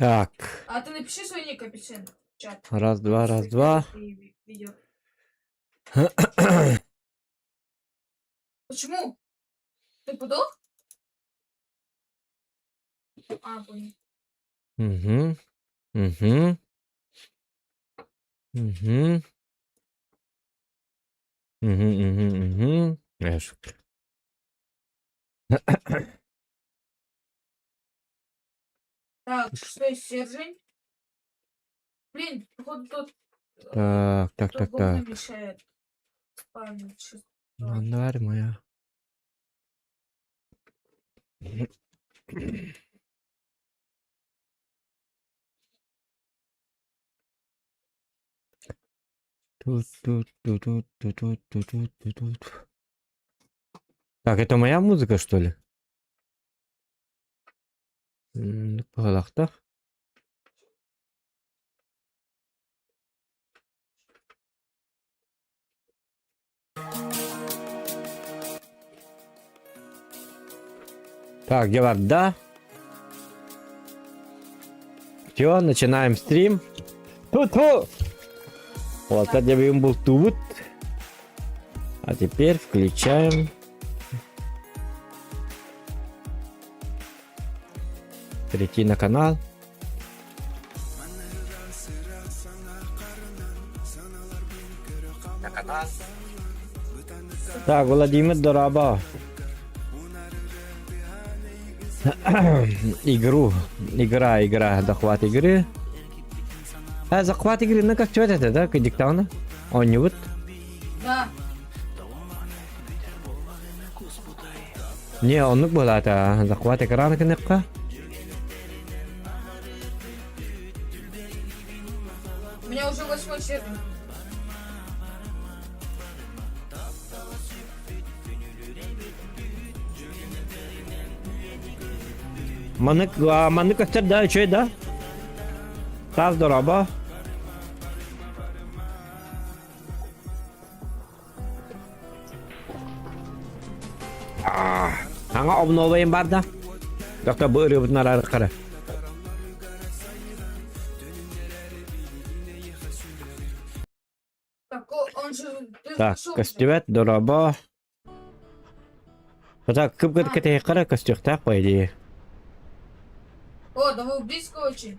Так. А ты напиши свой ник, апельсин, в чат. Раз, два, раз, два. И видео. Почему? Ты подох? А, понял. Угу. Угу. Угу. Угу, угу, угу. Эш. Так, что стержень? Блин, походу тут... Так, так, Тут так, говно так. мешает. Спавнить чисто. Мандарь моя. Тут, тут, тут, тут, тут, тут, тут, тут, тут, тут. Так, это моя музыка, что ли? Быһалахтах. Так, где да? Все, начинаем стрим. Ту-ту! Вот, это был тут. А теперь включаем. Перейти на канал. На канал. Так, Владимир Дораба. Игру. Игра, игра. Захват игры. А, захват игры, ну как что это, да, диктовано? Он не вот. Да. Не, оннук буолаата. Захват экрана гыныахха. У меня уже восьмой сервер. Маннык, маннык көстөр да, үчүгэй да? Таас дорообо. Аңа обновайын бар да. Доктор бу ырыабытын араарыккара. Так, он же... Ты Так, зашел же. көстүбэт, дорообо. Так, кып кэтэһиэххэ көстүөхтээх по идее. О, да вы близко очень.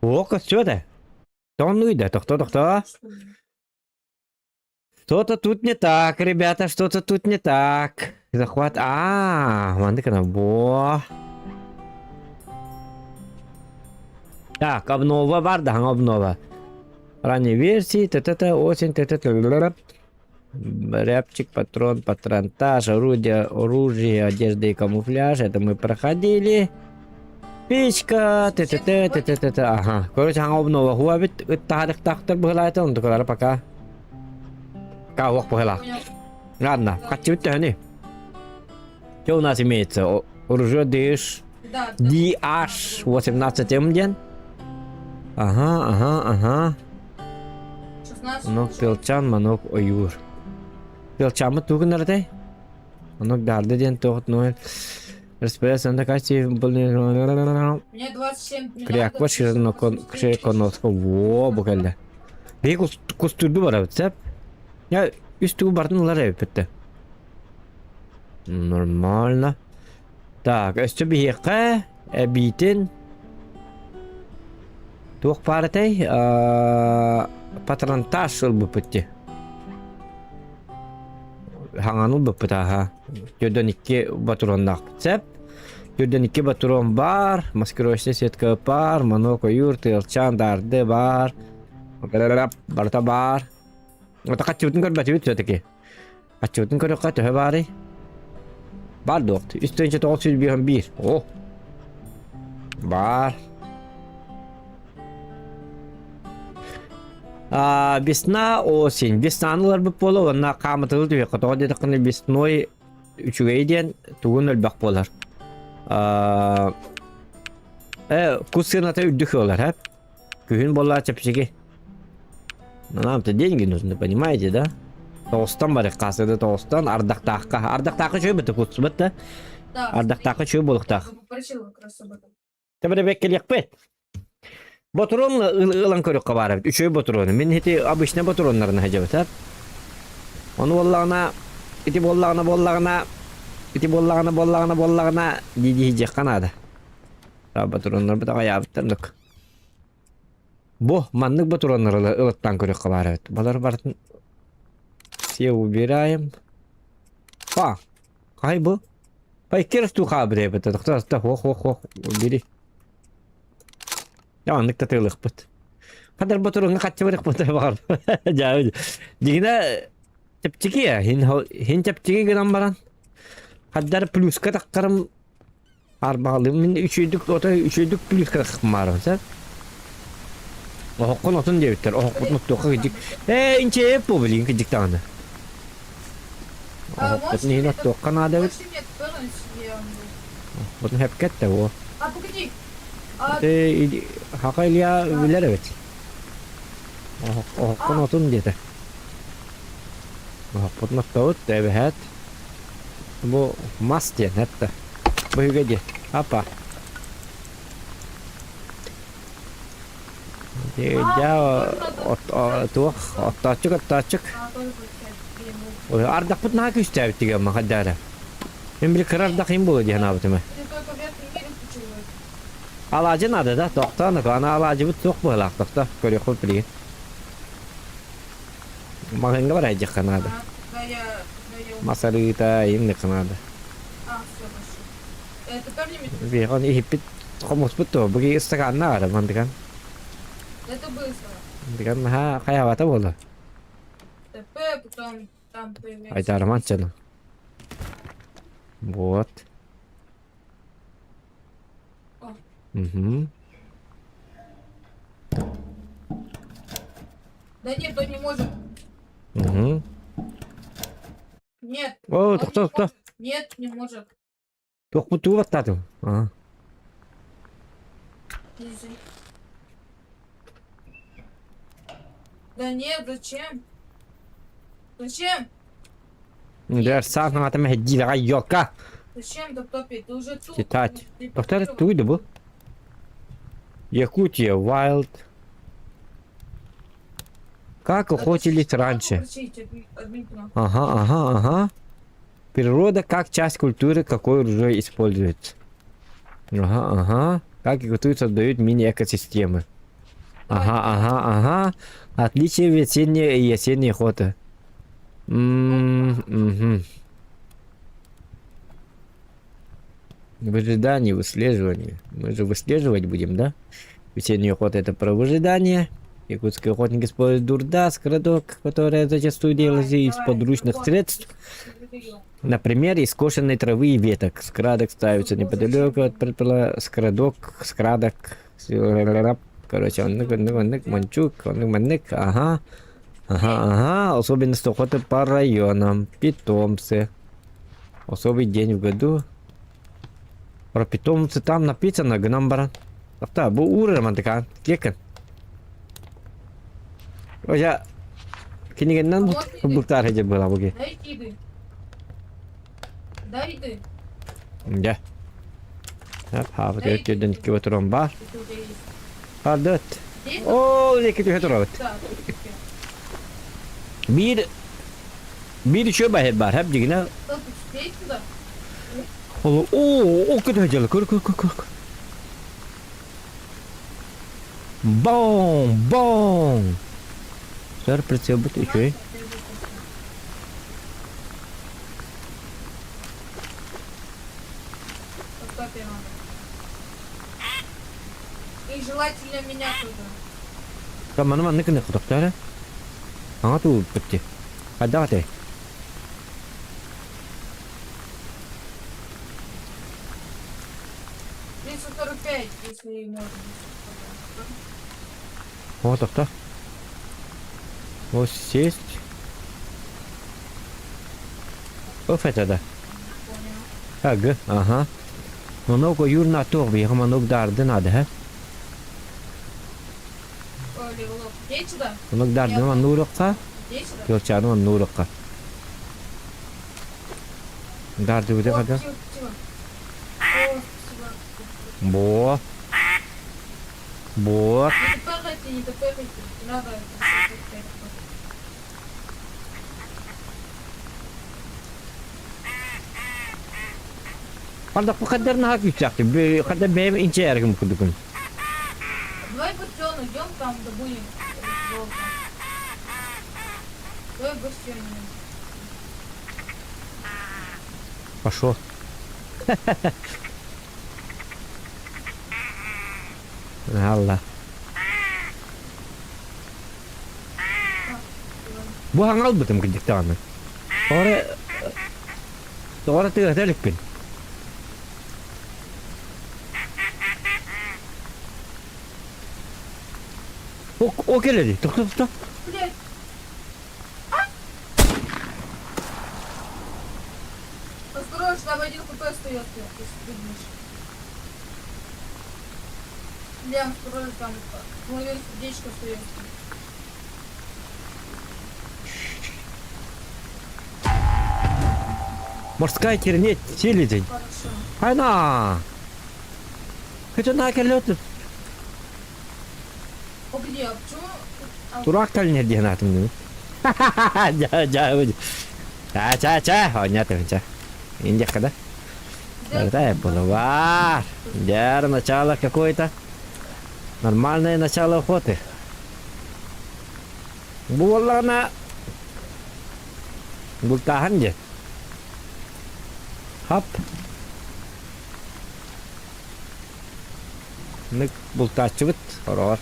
О, көстүбэт Тоннуй да, тохто, тохто. Что-то тут не так, ребята, что-то тут не так. Захват. А, маннык Во. Так, обнова бар да, обнова. Ранней версии, т-т-т, осень, т-т-т, Рябчик, патрон, патронтаж, орудие, оружие, одежда и камуфляж. Это мы проходили. Печка, т-т-т, т-т-т, ага. Короче, аңа обнова хуа бит, ыттаарыктаахтар быһылаата, онтукалара пока. Пока уох быһылаах. Ладно, хаччыбыт төһөнүй? Что у нас имеется? Оружие DH, DH18M диэн. Ага, ага, ага. Манок Тылчан, манок Ойуур. Тылчаммыт тугу гынар Манок Дарды диэн туох нойл. Распорядился касти Мне 27 Кряква широконоска. Во, бу кэллэ. Биһи кустурду барабыт, сеп. Я үс тугу бартын ылар эбиппит Нормально. Так, өссө биһиэхэ эбиитин туох баар этэй? Патронтаж ылбыппыт дии. Хаҥаны ылбыппыт аха. Төрдөн икки батроннаахпыт сөп. Төрдөн икки батрон баар, маскировочная сетка баар, манок ойуур, тыалчаан дарды баар. Барыта баар. Ата хаччыбытын көрбөтүбүт все-таки. Аччыбытын көрүөххэ төһө баарый? Баар дуох. Үс тыһыынча тоҕус сүүс биэс биир. О! Баар. А, весна, осень. Веснаны ыларбыт буола уонна хаамытылы түһүөххэ. Тоҕо диэтэххинэ весной үчүгэй диэн тугун өлбөх буолар. А, э, кус сыаната үрдүк буолар, һэ? Күһүн буолла чэпчэки. Нам-то деньги нужны, понимаете, да? Тоҕустан барыахха сыды тоҕустан ардахтаахха. Ардахтаахха үчүгэй быта кутсубат да. Да, Ардахтаахха үчүгэй буолуохтаах. Я попросил как раз об этом. Тэбэрэ кэлиэхпит. Ботуруон ылан көрүөххэ баар эбит. Үчүгэй ботуруону. Мин ити обычный ботуруоннарын сылдьабыт. Ону буоллаҕына, ити буоллаҕына буоллаҕына, ити буоллаҕына буоллаҕына буоллаҕына дии-дии сылдьыахха наада. Ботуруоннарбыт аҕайаабыттар дук. Бу маннык ботуруоннары ылыттаан көрүөххэ баар эбит. Балар барытын все убираем. Па, хай бу? Пай кер туха бре бит. Тохто хох хох хох бери. Я маннык татыылыхпыт. Хадar ботуруҥҥа хаччы барыхпыт баҕар. Дьаа дьигинэ чэпчэки хин хин чэпчэки гынан баран хаддар плюска таххарым арбаҕалыым мин үчүйдүк ото үчүйдүк плюска таххымаарым сэр. Оһоххун отун диэбиттэр оһохпутун оттуохха кыдьык ээ инчээп бу билигин кыдьык даҕаны. А Оһохпутун можешь иһин мне оттуохха наада эбит. можешь мне пырнуть, я умру. Оһохпутун хэпкэт да буо. А погоди. А, Ити Хака Илья да. билэр эбит. Оһоххун А, отун диэтэ. Оһохпутун оттобут эбэһээт. Бу мас диэн этте. Бу үгэ диэ. Апа. а, Дьэ тоже надо. туох оттооччук оттооччук. А, тоже получается. Блин, ну. Ардахпыт наһаа күүстээбит тигэн махаддаара. Мин били кыра ардах им буолуо диэн аабытым. Ты только верхний мир включил. Алаадьы наада да, тохтоо, аны алаадьыбыт суох быһыылаах, тохтоо, көрүөхпүт билигин. Маҕаһыыҥҥа барайдьахха наада. А, когда я, когда я умру. Мас арыыта, инник наада. А, все, хорошо. Это тоже не Биһиги иһиппит хомуспут дуо, бу ыстакаанна аара мандыган. Это быстро. Мандыган наһаа хайаабата буолла. ТП, потом там появляется. Айтаарыман чаны. Вот. О. Угу. Да нет, он не может. Угу. Нет. О, он не тохтоо, тохтоо. может. Нет, не может. Туохпут тугу баттаатым? Аа. Нельзя. Да нет, зачем? Зачем? Дьэ, саас саҥата мэһэйдиир аҕай ёлка! Зачем топ-топить? Ты уже тут. Читать. Ты Повтор тугуй бу? Якутия, Wild. Как охотились раньше? Ага, ага, ага. Природа как часть культуры, какое ружье используется. Ага, ага. Как и готовят создают мини-экосистемы. Ага, ага, ага. Отличие весенней и осенней охоты. М, мгм. Выжидание, выслеживание. Мы же выслеживать будем, да? Весенняя охота это про выжидание. Якутские охотники используют дурда, скрадок, которая зачастую делается из подручных средств. Например, из кошеной травы и веток. Скрадок ставится неподалеку от предпола... Скрадок, скрадок. Короче, оннук, оннук, оннук, манчук, оннук, маннык, ага. Ага, ага. Особенность охоты по районам. Питомцы. Особый день в году. Про питомцы там написано, гынан баран. Тохтоо, бу уурар мантыкаан. Киэккэн. Оя кинигэннэн бултаар хедьэ была буги. Дай еды. Дай еды. Дьэ. Хаабыт өттүдэн икки туран баар. Это у тебя есть. Хардыт. Есть? Ол икки түһэ турабыт. Да. Биир биир үчүгэй баһыр баар, хэп дьигинэ. Толпич, есть туда? Ол оо, ол көтө дьылы көр көр көр көр. Бом, бом. Сэр прицелбыт үчүгэй. И желательно меня тоже. Маны маннык гына тохтоо Аҥа туурбут дии. Хайдах этэй? 345, если можно. О, тохтоо. Вот сесть. Оф это да. Понял. Ага, ага. Много юрна туох биһиэхэ маннык даарды наада һэ. О, левелок. Иди сюда. Оннук даардын манна ууруохха, Иди сюда. кыылчааны манна ууруохха. Даардыбыты О, хата. спасибо, спасибо. О, спасибо. Бо. Вот. Не тпхайте, не тпхайте. Не надо. Ардах бу хаддар наһаа күүстээхтик. Хаддар бэйэм инчээргим курдукун. Давай бастион идем, там добудем золото. Давай бастион идем. Пошел. Алла. Бу хаҥалбытым кырдьык даҕаны. Тоҕо тоҕо тыата иликпин. О, о кэлэри, тохто тохто. Блядь. Осторожно, там один хп остается, если ты думаешь. Лен, осторожно, там половина сердечка остается. Морская херня селезень. Хорошо. Айна! Хотя на кэллэ Погоди, а почему... А, Тураах кэлин диэн аатым Дьа дьа Ча ча ча оонньоотум ча. Индиэххэ да? где- Булавар. Дьэ, начало какое-то. Нормальное начало охоты. Буоллаҕына бултааһын диэн. Хап. Нык бултааччыбыт ороҕор.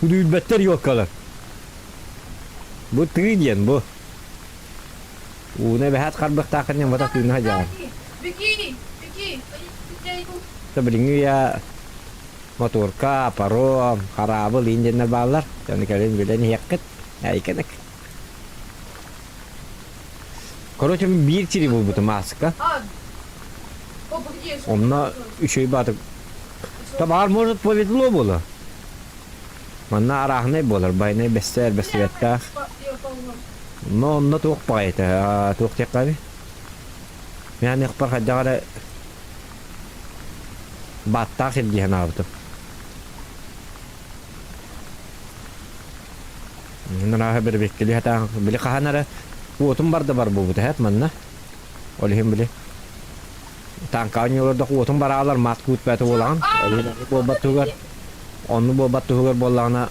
Күлүүрбэттэр юоккалар. Бу тыы диэн бу. Ууну эбэһээт харбыахтааххын диэн бата тыына садьаҕын. Беги, беги, я иду. Билиҥҥи үйэ моторка, паром, хараабыл иин диэннэр бааллар. Дьону кэлин билэн иһиэххит. Эйкэник. Короче, биир сири булбутум мааска. А, о, погоди, я Онно үчүгэй баатык. Табаар может повезло было. Манна арааһынай буолар, байнай бэссээр бэссибэттээх. Но онно туох баҕайыта, туох диэххэ Мин ыхпар хайдах эрэ бааттаах сир дии санаабытым. Нырааһы бэрэбиэккэлии сатаан, били хаһан эрэ уотум барда бар буолбута эһэт манна. Ол иһин били Тааҥкаҕа ньуолордох уотун бараалар маат куутпээтэ буолаҕын. Ол иһин оннук буолбат туһугар, оннук буолбат туһугар буоллаҕына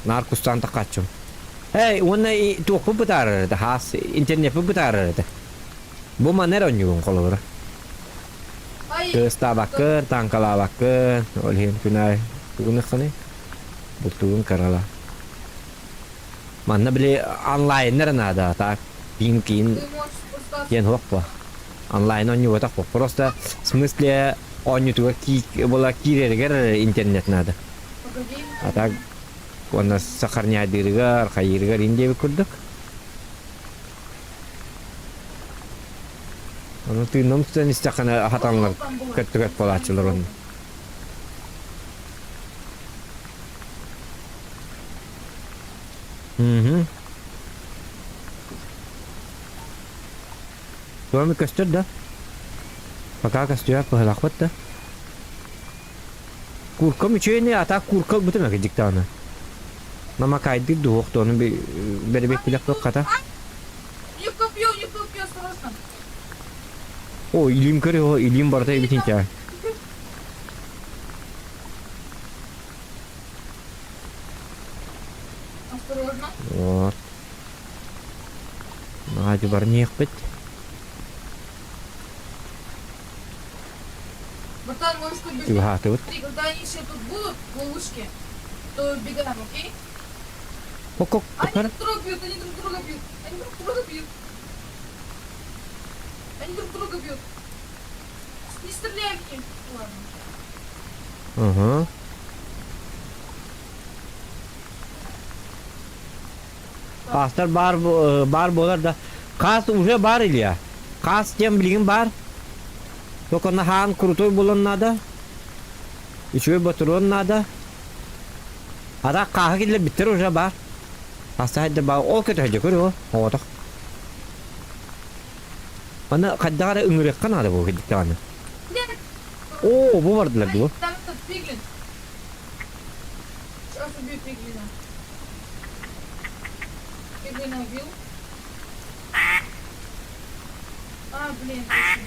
наар кустаан таххааччым. Эй, уонна туохпут бытаарар этэ, хаас интернеппит бытаарар этэ. Бу манна эрэ онньугун холобура. Кыстаабаккын, тааҥкалаабаккын, ол иһин күн аайы тугун бултугун карала. Манна били онлайннар наада, так киин-киин диэн суох буо. Онлайн оонньуугатах буо. Просто в смысле оонньуутугар була киирэригэр интернет наада. А так уонна сахарняйдыырыгар, хайыырыгар ин диэбит курдук. Ону тыынным тутан истэххинэ хатанлар көттүгэт буолааччылар онно. Мгм. Туом көстөр да? Пока көстүбэт быһылахпыт да. Куркам үчүгэйни, а так курка ылбытым эки диктаны. Намакайдык дуох тону бэрибэккилэх хата. Не копье, не копье, осторожно. О, илиим көрө, илиим барыта эбитин тя. Осторожно. Вот. Наадьы барниэхпит. Братан, можешь побежать. Чугаһаатыбыт. Смотри, когда они еще тут будут, в ловушке, то убегаем, окей? Ок, Они друг друга бьют, они друг друга бьют, они друг друга бьют. Они друг друга бьют. Не стреляй в них. Ладно. Угу. Пастор баар, баар буолар да. Хаас уже баар Илья. Хаас диэн билигин баар. Только хаан крутой буолан наада. Үчүгэй ботуруон наада. Ата хааһы киллэрбиттэр уже баар. Хаста баар. Ол көтөһөдө көрү оҕотох. Аны хайдах эрэ ыҥырыахха наада бу кэлдиктэҕинэ. Оо, бу бардылар дуо? Там этот пиглин. убью пиглина. Пиглина убил. А, блин, точно.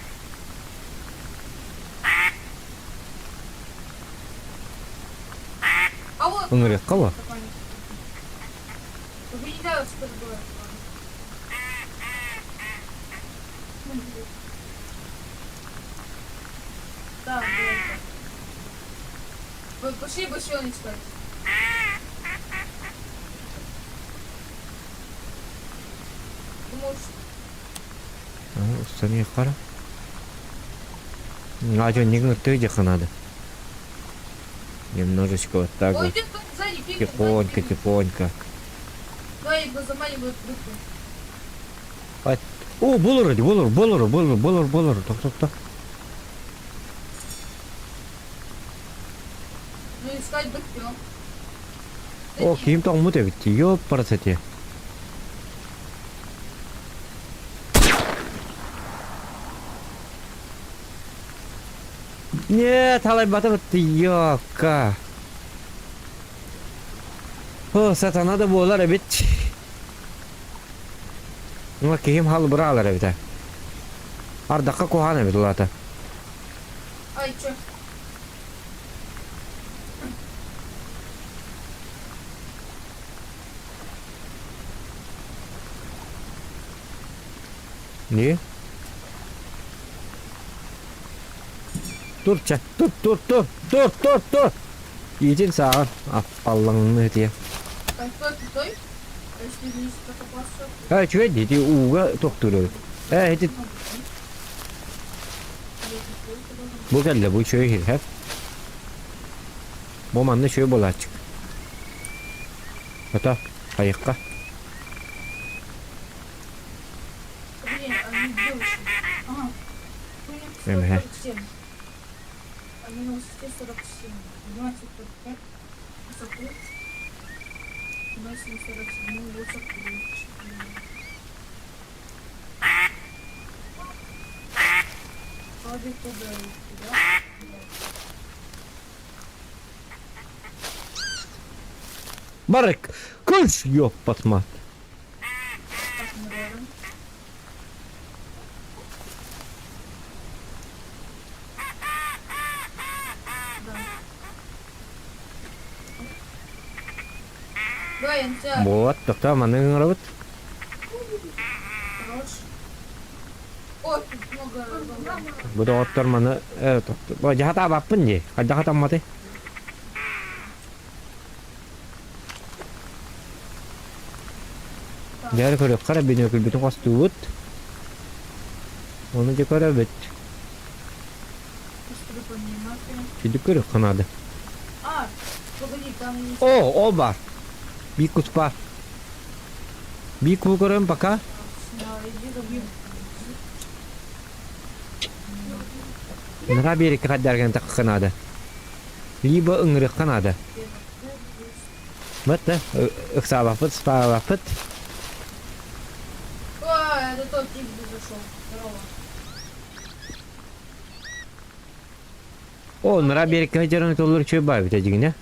А вот Ыҥырыахха ба? какой-нибудь. Вы не дали, что было. Да, было. Пошли бочонок искать. Ты можешь Устан хара. А что, не ты где надо? Немножечко вот так Ой, вот. идет сзади, пиглин, сзади Тихонько, пиглин. тихонько. Давай его заманивают в дырку. О, болор, болор, болор, болор, болор, болор. Ток, ток, ток. Ну, искать дырку. О, ким тоҥмут эбит. Ёппарасати. Нет, халайбата ёка. О, сатана да буолар эбит. Ну, киһим халбыраалар эбит. Ардакка куһаан эбит улаата. Ай, чё? Не? Тур, чэ, тур, тур, тур, тур, тур, тур. Иитин сааҕын, аппаллаҥны тиэ. Так, стой, стой. А если вниз покопаться? Э, үчүгэй дии, ити ууга тохтуур эбит. Э, ити бу кэллэ, бу үчүгэй иһэр. Бу манна үчүгэй буолааччык. Ото, хайыкка. Блин, а не где вообще? Ага. Эмэ. 147. А на высоте 47. 12,45. Высоту. 8,47. Высоту. Падай туда и туда. Барык, кыш, ёппатма. Так, мы рядом. Да. Давай, я на тебя. Вот, тохтоо маны ыҥырабыт. Хорош. О, тут много говна. Бу доҕоттор маны э, дьаһатаабаппын дии. Хайдах атамматый? Дьэ көрүөххэ эрэ бүнүөкүлбүтүн хостуубут. Ону дьэ көрөбүт. Сидик көрүөххэ наада. А, погоди, там не... О, ол баар. Биир кус баар. Биир куһу көрөм пока. Нара биэриккэ хайдарган тахха наада. Либо ыҥырыахха наада. Вот да, ыксаабаппыт, спаабаппыт. А, это тот тип зашел. Здорово. О, нара биэриккэ дьаран толлор үчүгэй баа эбит дьиҥинэ.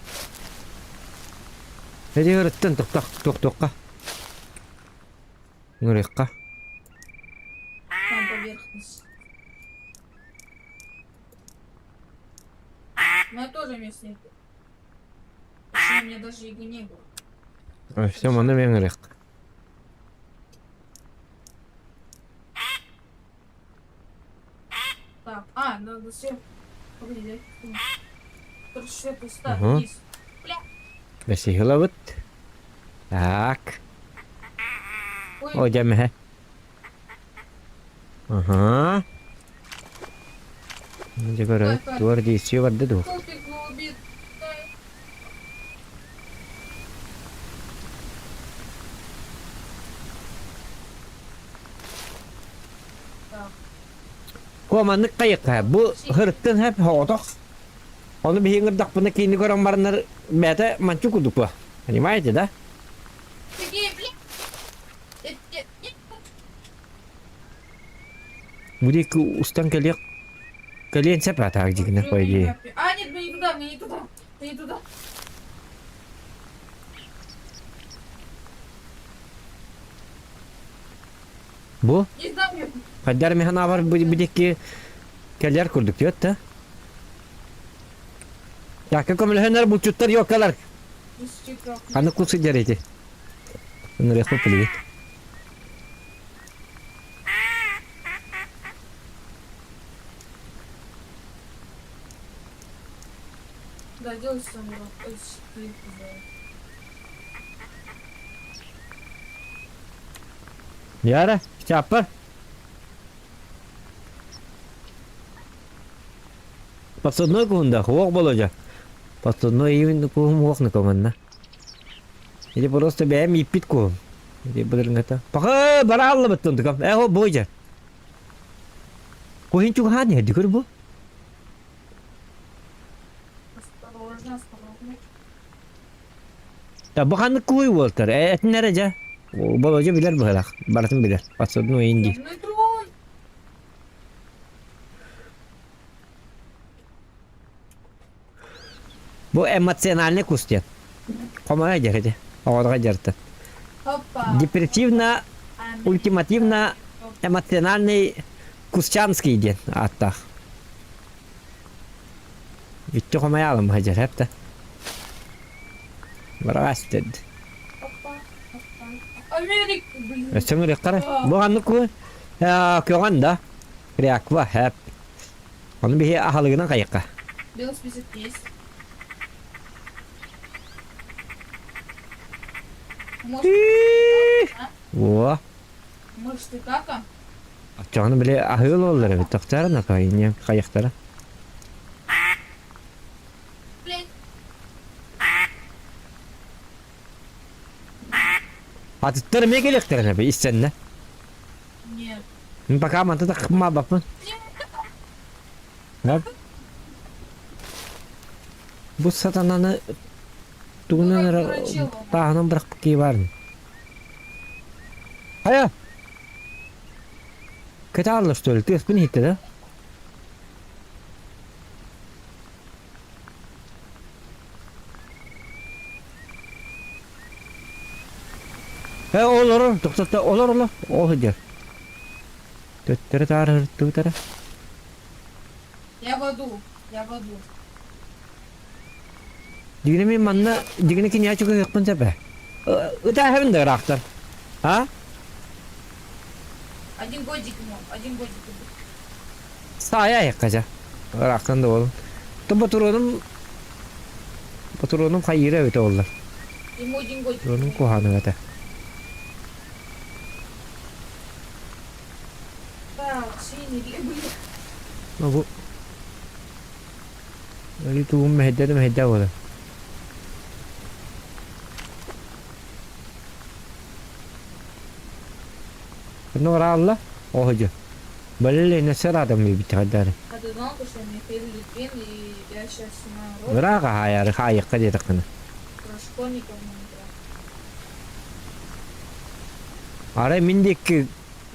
Эти ырыттан тохтох тохтуохха. Ыҥырыахха. Там поверхность. У меня тоже места нет. Точнее, у меня даже его не было. Все, манна мен ыҥырыах. Так, а, надо все. Погоди, дай. Короче, так, Угу. вниз. Бля. Бэсиһилабыт. Так. Ой, О, дьэмэһэ. Аха. Дьэ көрөбүт, туор действие барда дуо? Пупик убит. Дай. Так. Ко маннык хайыкка бу хырыттын хэп хоотох. Ону биһи ыҥырдахпына киини көрөн бараннар бэйэтэ манчу курдук буо. Понимаете, да? Беги, блин. Нет, нет, нет. Бу диэки устан кэлиэх кэлиэн сөп аатаах дьигинэ по идее. А, нет, мы не туда, мы не туда. Мы не туда. Бу? Не знаю, Хайдар механавар бидикки кэлэр курдук диэт да? Якка көмөлөһөннөр булчуттар ёкалар. Аны кус сылдьар ити. Ынырыахпыт билигин. Да, делай сам урок. Яра, чаппар. Подсадной куһунда, хуох Володя. Подсадной именно куһум хуох накоманна. Или просто бэйэм ииппит куһум. Или былырыҥҥата. Паха бара аллабыттын тукам. Э, о, бойдя. Куһин чугаһаан иһэрди көр бу. Осторожно, осторожно. Да бу ханнык куһуй буолтар? Э, этин эрэ дьэ. Володя билэр быһылах. Барытын билэр. Подсадной инди. Темный трон. Бу эмоциональный кус диэн. Хомойо дьэр ити. Оҕоторго дьарыта. Опа. Депрессивно, ультимативно эмоциональный кусчанский диэн ааттаах. Бүттү хомойаалым сылдьар эптэ. Бараас дед. Опа, опа. Америк, блин. Өссө ыҥырыахтара. Бу ханнык куһу? Көҕөн да. Кряква, хэп. Ону биһи аһылыгынан хайыахха. Белый список есть. Может, О, может ты кака? оччоҕуна били аһыы олороллор эбит, тохтоорун акайынньа хайыахтара. Блин. Атыттар эмиэ кэлиэхтэрин эбит истэннэ. Нет. Мин пока манта тахмаабаппын. Бу сатананы тугунан эрэ тааһынан бырахпыт киһи баарын. Хайа! Кэтааллар что ли? Тыаспын иһиттэ да? Э, олорор, тохтотто, олор, олор, ол сылдьар. Төттөрү таары ырыттыбыт эрэ. Я в аду, я в аду. Дигини мин манна дигини киниэхэ чугаһыахпын сөп ээ. Ытааһабын да ыраахтан. А? Один годик ему, один годик ему. Саайа айыкка дьэ. Ыраахтан да буолун. То ботуруонум ботуруонум хайыыра эбитэ буоллар. Ему один годик. Ботуруонум куһаҕана этэ. Так, синий левый. Бу Өлүү тугун мэһэйдэ да мэһэйдэ буолар. Онно ыраалла, оһодьу. Блин, сырадым биттэҕэрдээри. А ты знал, то, что Михаил Литвин, и я сейчас снимаю ролик Ыраах аһаайары хаайыахха диэтэххинэ. про школьников в Майнкрафт. Арай мин диэки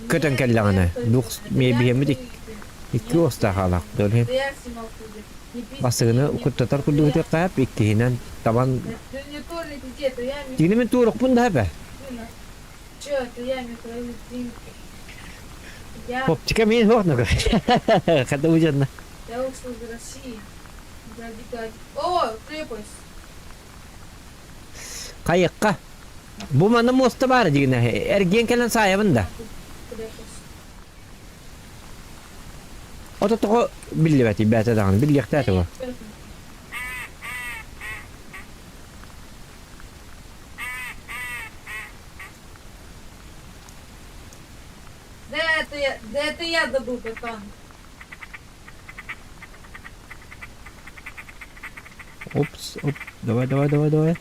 көтөн Нет, кэллэҕинэ, это, дух это миэ я биһиэммит Михаил икки Литвин. Нет, уостаах аалаах ол иһин это я снимал клип. Не пизди, бастыгыны нет, куттатар это я. курдук хаап иккиһинэн табан Это не то ли где, это я Михаил Дигини мин туорукпун да эбэ. Литвин. Че, это я Михаил Литвин. Я, Оптика миин суох нагы. Хата удьанна. я ушел из России. Я дико... О, крепость. Хайыкка. Бу манна муоста баар дигинэ. Эргиэн кэлэн саайабын да. Крепость. Ото тоҕо биллибэт бээтэ даҕаны биллиэхтээх этэ Да это я, да это я добыл, братан. Опс, оп, давай, давай, давай, давай.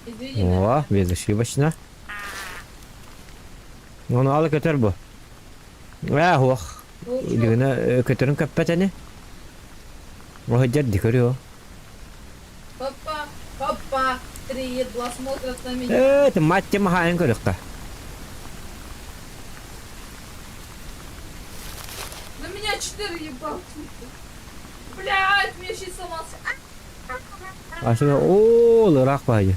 Извини, О, безошибочно. Ону алы көтөр бу. Ээ, уох. Илигинэ көтөрүн көппөт ини. Оһдьар ди көрүө. Папа, папа, три едва смотрят на меня. Ээ, ты мать тема хаайын көрүөххэ. На меня четыре ебал. Блядь, мне щит сломался. Ашыга оо, ыраах баайы.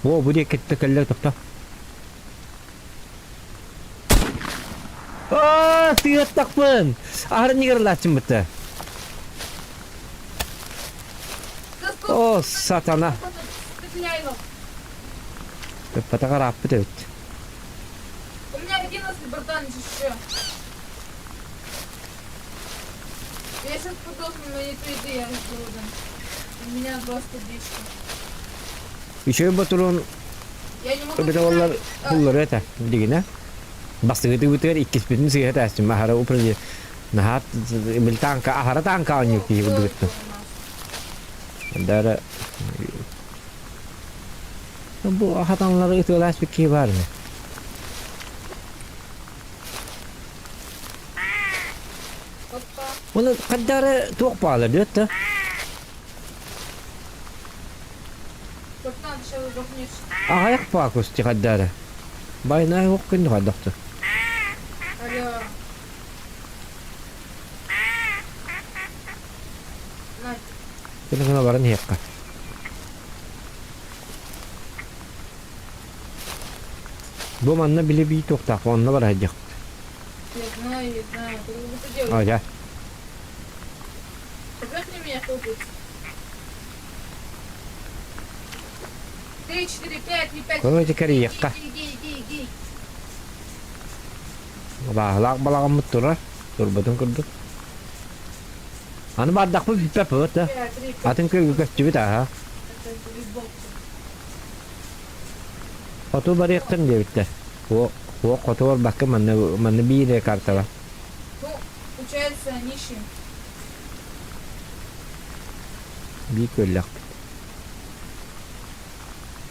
О, бу диэки кэллэр тохто. Аа, тыаттахпын! Аһарын нигерлааччым бытта. О, сатана. Тыппатах арааппыт эбит. У меня 11, братан, еще. Я сейчас подохну, но не приду, я голоден. У меня два сердечка. Үчүгэй ботуруон Я не могу эбэтэ буоллар бежать. буллары этэ билигинэ. Бастыгытыбытыгар иккиспитин сыыһа этээстим аһара упрыди наһаа бил таанка аһара таанка оонньуур киһи Кто курдук это у нас? Дара бу хатанлары ытыалааспыт киһи баар ини. Опа. Оны хаддары туох баалар диэт да? Братан, сейчас сдохнешь. Аҕыйах паакус ти хаддары. Байнай ох күн хаддахты. Алло. На, Күнү гына баран иһиэххэ. Бу манна били бии туохтаах онно бара сылдьыахпыт. я знаю, я знаю. Ты как будто делаешь. А, дьэ. Опять на меня хлопает. Три, четыре, пять, не пять. Короче, кэрийиэххэ. Гей, гей, гей, гей. Абааһылаах балаҕаммыт турар. Турбатын курдук. Аны бардахпыт бүппэт буолуот да. Пять, три, пять. Атын күөгү көстүбүт ааһа. Это битбоксер. Хоту барыахтан диэбиттэр. Уох хоту барбакка манна манна биир картала. Ну, получается, нищий. Биир күөллэхпит.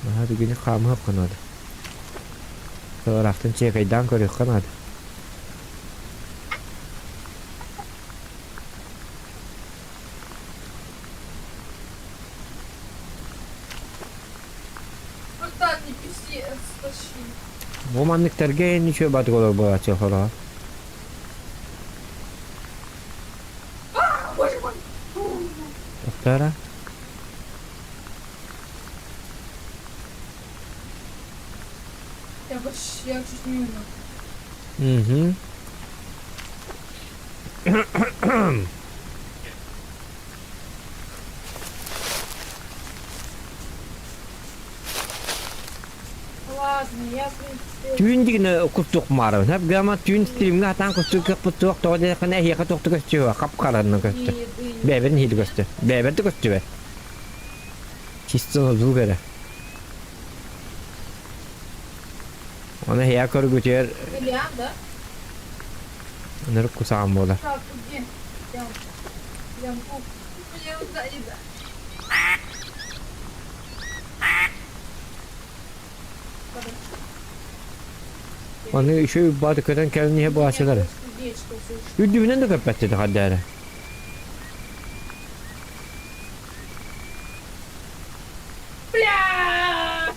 Наһаа түгэни хаамыахха наада. Ыраахтан чиэкэйдээн көрүөххэ наада. Братан, не пизди, отстащи. Бу манныктарга ничего батык олор буолааччы хороҕо. А, боже мой! Тохторо. Я почти, я чуть не умер. Угу. Ладно, я, в принципе... Түүн дигинэ кустук маарабын. Хап гама түүн стримҥэ хатаан кустук кыппыт туох тоҕо диэххинэ эһиэхэ туохту көстүө хап-харанна Ни көстө. еды, ни... Бэйэбин иһили көстө. Бэйэбэр да көстүбэт. Чисто звук эрэ. Оны эһиэхэ көргүтүгэр Ильян, да? ынырык кусаҕан буолар. Так, где? Ям. Ямку. Мне нужна еда. Аны үчүгэй бааты көтөн кэлэн иһэ буолааччылар. Үрдүбүнэн да көппөт этэ хардары. Бля!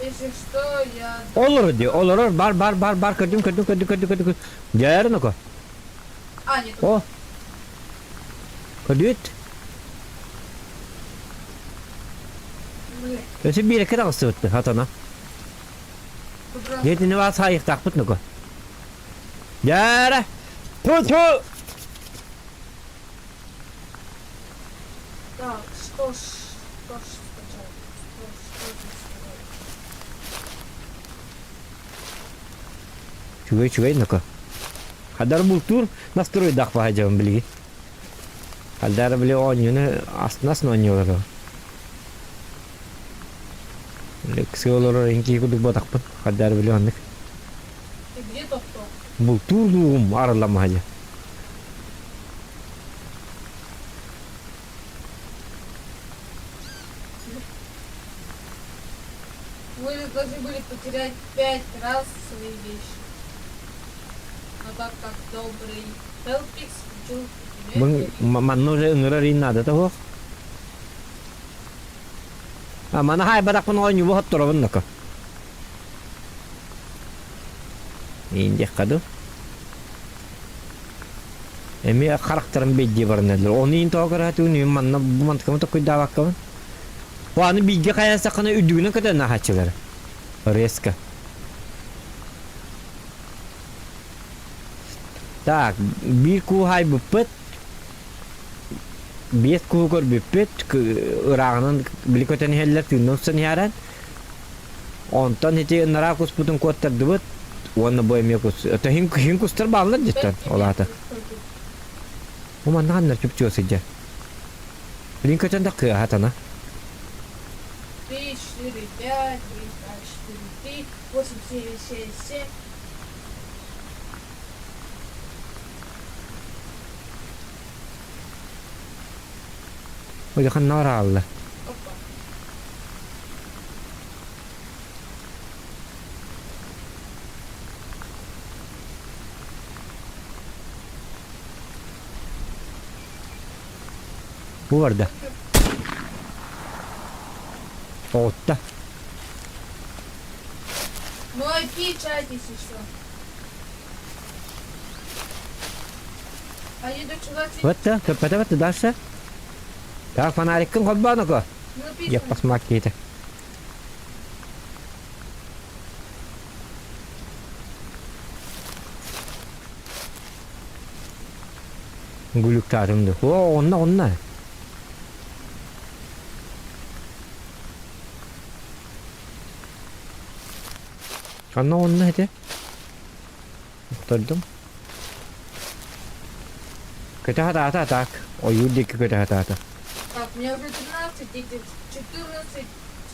Если что, я... Олорор дии, олорор, бар, бар, бар, бар, көрдүм, көрдүм, көрдүм, көрдүм, көрдүм. Дьээрин око. А, нет. О! Көрдүт? Бля. Өсө биэрэккэ таҕыстыбыт хатана. Дьиэтини баас хаайыахтаахпыт нуку. Дьээрэ! Ту-ту! Так, что ж, что ж скачать? Что, что здесь сказать? Үчүгэй үчүгэй ноко. Хадар бултуур настройдаах баһа билиги. Хаддар били оонньууну астынас оонньуулар. Ксы олорор инки кудук ботахпын. Хаддар били оннук. Ты где топтал? Бултуур дуугум арылламаһа Вы должны были потерять пять раз свои вещи. Но так как добрый Хелпикс включил Манна уже ыҥырар иин наадата суох. А маны хаайбатахпын оонньуубу хотторобун ноко. Иин диэххэ дуу. Эмиэ харахтарын бэйдиэ баранеллэр. Ону иин тоҕо көрөөтүгүн, мин манна бу мантыкамы токуйдаабаккабын. О, аны бииргэ хайаансаххына үрдүгүнэн көтөн ааһааччылар. Резко. Так, биир кууһайбыппыт, биэс куһу көрбүппүт, ырааҕынан били көтөн иһэллэр, тыынна устан иһээрэн. Онтон ити ынараа куспутун куоттардыбыт уонна бу эмиэ кус. Хин, хин кустар бааллар дьиттэн ол аата. Бу манна ханна чупчуга сылдьар. Билин көтөн да кыаһа тана. 3, 4, 5, 3, 2, 4, 3, 8, 7, 6, 7. Ой, ханна бараалла? Опа. Бу барда. Оҕутта. Ну опечатись еще. Они до чего Вот да, көппөтө батты дальше. Так, фонариккын холбоон око. Написано. Посмак киһитэ. Гүлүктаатым да. О, онно, онно. Ханна онно этэ? Охтордум. Көтө хатаата так. Ойуур диэки көтө хатаата. Так, мне уже 13, дети 14,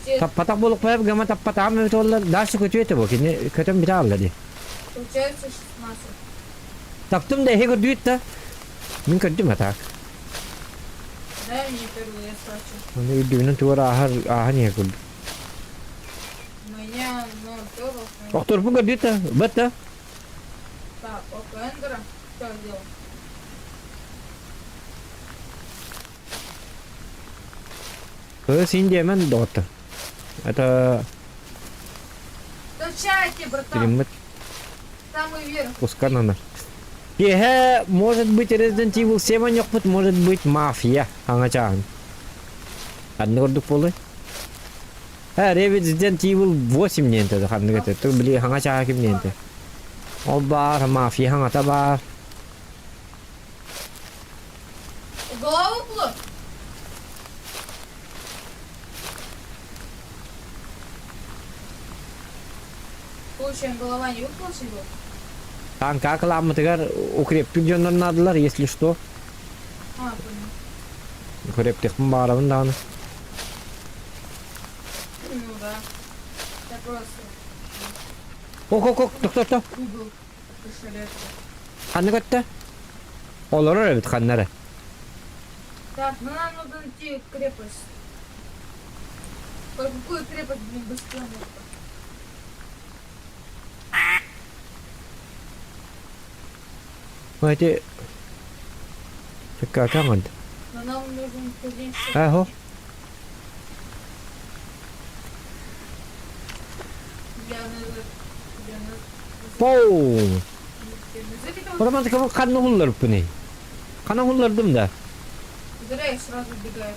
все, Таппатах буолуохпайап гама таппатаҕым эбит буоллар дальше көтүө этэ бу кини көтөн бүтэ хаалла дии. получается 16. Таптым да эһи көрдүүт да. Мин көрдүм а так. Дай мне первую, я срачу. Оны үрдүгүнэн тугар ааһар ааһан иһэ көрдүм. У меня 0 долларов. Охторбун көрдүүт да, бат да. Так, око Эндера. Что я сделал? Кыыс индиэмэн доҕоттор. Это Да в чате, братан, стриммит самый верх. усканана. Киэһэ, может быть, Resident Evil 7 оонньохпут, может быть, Мафия аҥачаан. Ханнык ордук буолуй? Э, Resident Evil 8 диэн этэ, ханнык этэ? Тыл били хаҥа чааһа ким диэн этэ? Ол баар, Мафия хаҥата баар. Голова выпала? Получаем, голова не выпала себе? Танка кыламмытыгар укреппит дьоннор наадалар, если что. А, понял. Укрептихпин баарабын даҕаны. Ну да. Я просто Ок, ок, ок, тохто, Google кошелек. Ханна көттө? Олорор эбит ханна эрэ. Так, ну нам надо найти крепость. Только какую крепость, блин, быстрее можно? Ну эти... Какая Но нам нужен кузнечик. Аһо. Для для Поу! Для Ороман ханна hullarыппыный? Хана hulлардым да. Зря я сразу убегаю.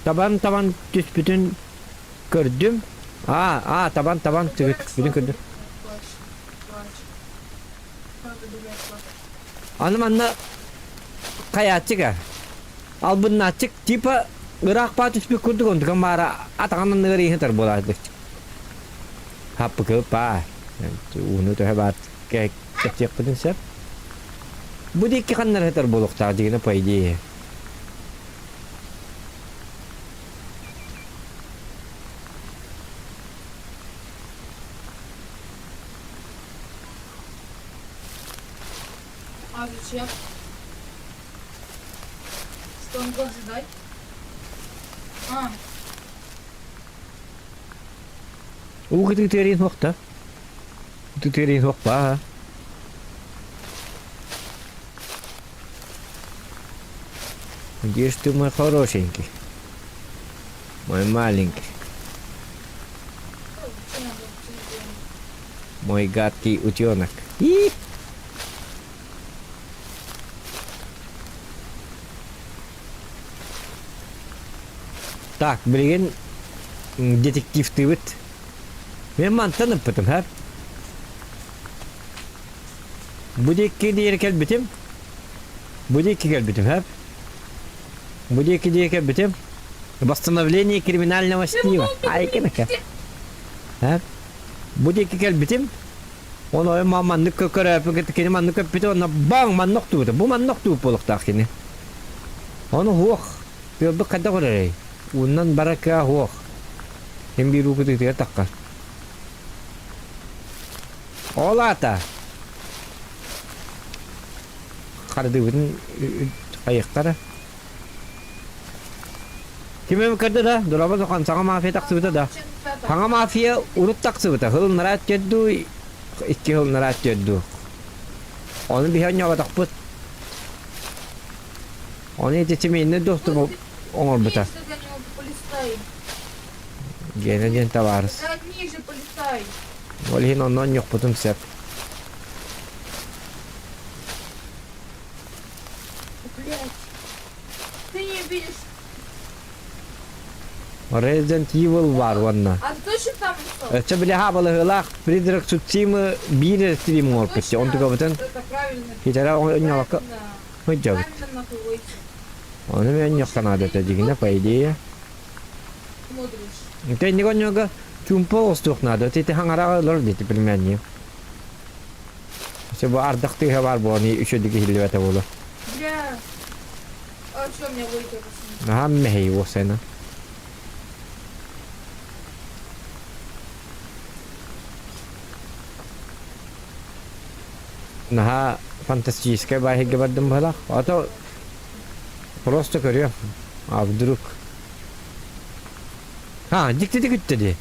Табан табан түспүтүн көрдүм. А, а, табан табан түспүтүн көрдүм. Плащ. Плащ. Сразу убегает плащ. Аны манна хайааччыга албыннааччык типа ыраах баа түспүт курдук онтукан баара атаҕынан ыар иһитэр буолаардык. Хаппыкы паа ууну төһө баар кэпсиэхпитин сөп. Бу диэки ханнар сытар буолуохтаах дьигинэ по идее. А зачем? Что он должен дать? А, Уу кытыытыарыйын суохта. Кытыытыарыйын суох баа. Где ж ты мой хорошенький? Мой маленький. ну, зачем надо вообще Мой гадкий утенок. И! Так, билигин детективтыыбыт. Мен мантан ыппытым, һэ? Бу диэки диэри кэлбитим. Бу диэки кэлбитим, һэ? Бу диэки диэки кэлбитим. Восстановление криминального чтива. Ай, кэмэкэ. Һэ? Бу диэки кэлбитим. Ол ойон маннык көрөөпү кини маннык көппүтэ онно баҥ маннык охтубута. Бу маннык охтубут буолуохтаах кини. Ону суох. Тыалбыт хайдах үрэрэй? Ууннан барар кыа суох. Ким биир уу кытыытыгар таххар. Ол аата хардыыбытын хайыахтара. Ким эми көрдө да, дурабын сохан саҥа мафия тахсыбыта да. Саҥа мафия урут тахсыбыта. Хылыннараат төрдүү, икки хылыннараат төрдүү. Ону биһи онньооботохпут. Ону ити семейный доступ оҥорбута. Гена диэн табаарыс. Ол иһин онно онньуохпутун сөп. Блять. Ты не видишь. Resident Evil баар уонна. А ты точно там ушел? Өссө били хаабалыһыылаах Призрак Цуцимы биир стрим оҥорбут. Онтукабытын Это правильно. хитэрэ онньообокко Правильно. сылдьабыт. Правильно нахуй Ону мен онньуохха наада этэ дьигинэ по идее. смотришь. Кэнник онньуга чуумпа оҕустуох наада. Ити хаҥараҕа олор диэти племянник. Все бу ардах тыаһа баар буолан үчүгэй иһиллибэтэ буолуо. Бля. А что мне выйти? Наһаа мэһэй уосайна. Наһаа фантастическай бааһыйга бардым быһалаах. А то просто көрүөм. А вдруг... А, дьиктитик үттэ дии.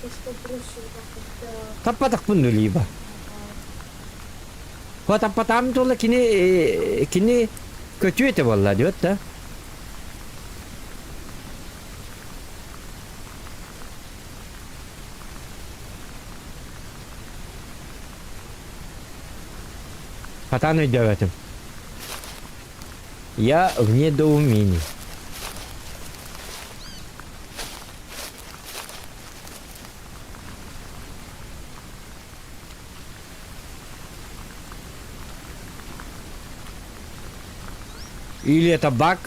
Таппатахпын либо. Таппатаам туола кини кини көтүө этэ буолла диэт да. Хатаан өйдөөбөтүм. Я в недоумении. Или это баг?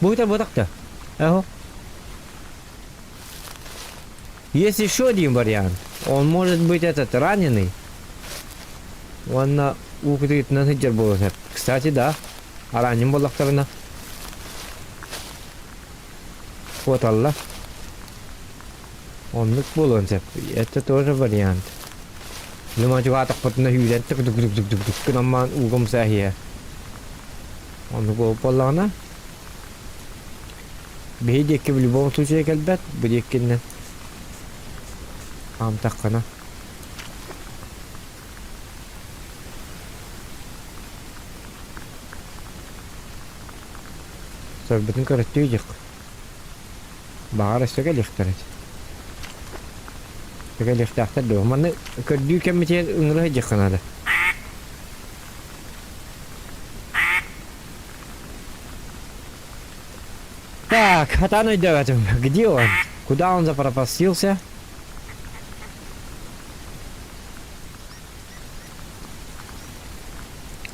Будет вот так-то. Ага. Есть еще один вариант. Он может быть этот раненый. Уонна уу кытыытынан сылдьар буолуон сөп. Кстати, да. Араанньын буоллахтарына. Куоталлар. Оннук буолуон сөп. Это тоже вариант. Лимончугаатахпытына сүүрэн тук-тук-тук-тук-тук гынан ууга умса иһиэ. Оннук буоллаҕына биһи диэки в любом случае кэлбэт, бу диэкиннэн хаамтаххына. Сорбутун көрөттүү диэх. Баҕар өссө кэлиэхтэрэ. Өссө кэлиэхтээхтэр дуо? Манна көрдүү кэммитигэр ыҥыра сылдьыахха наада. Так, хатан өйдөөбөтүм. Где он? Куда он запропастился?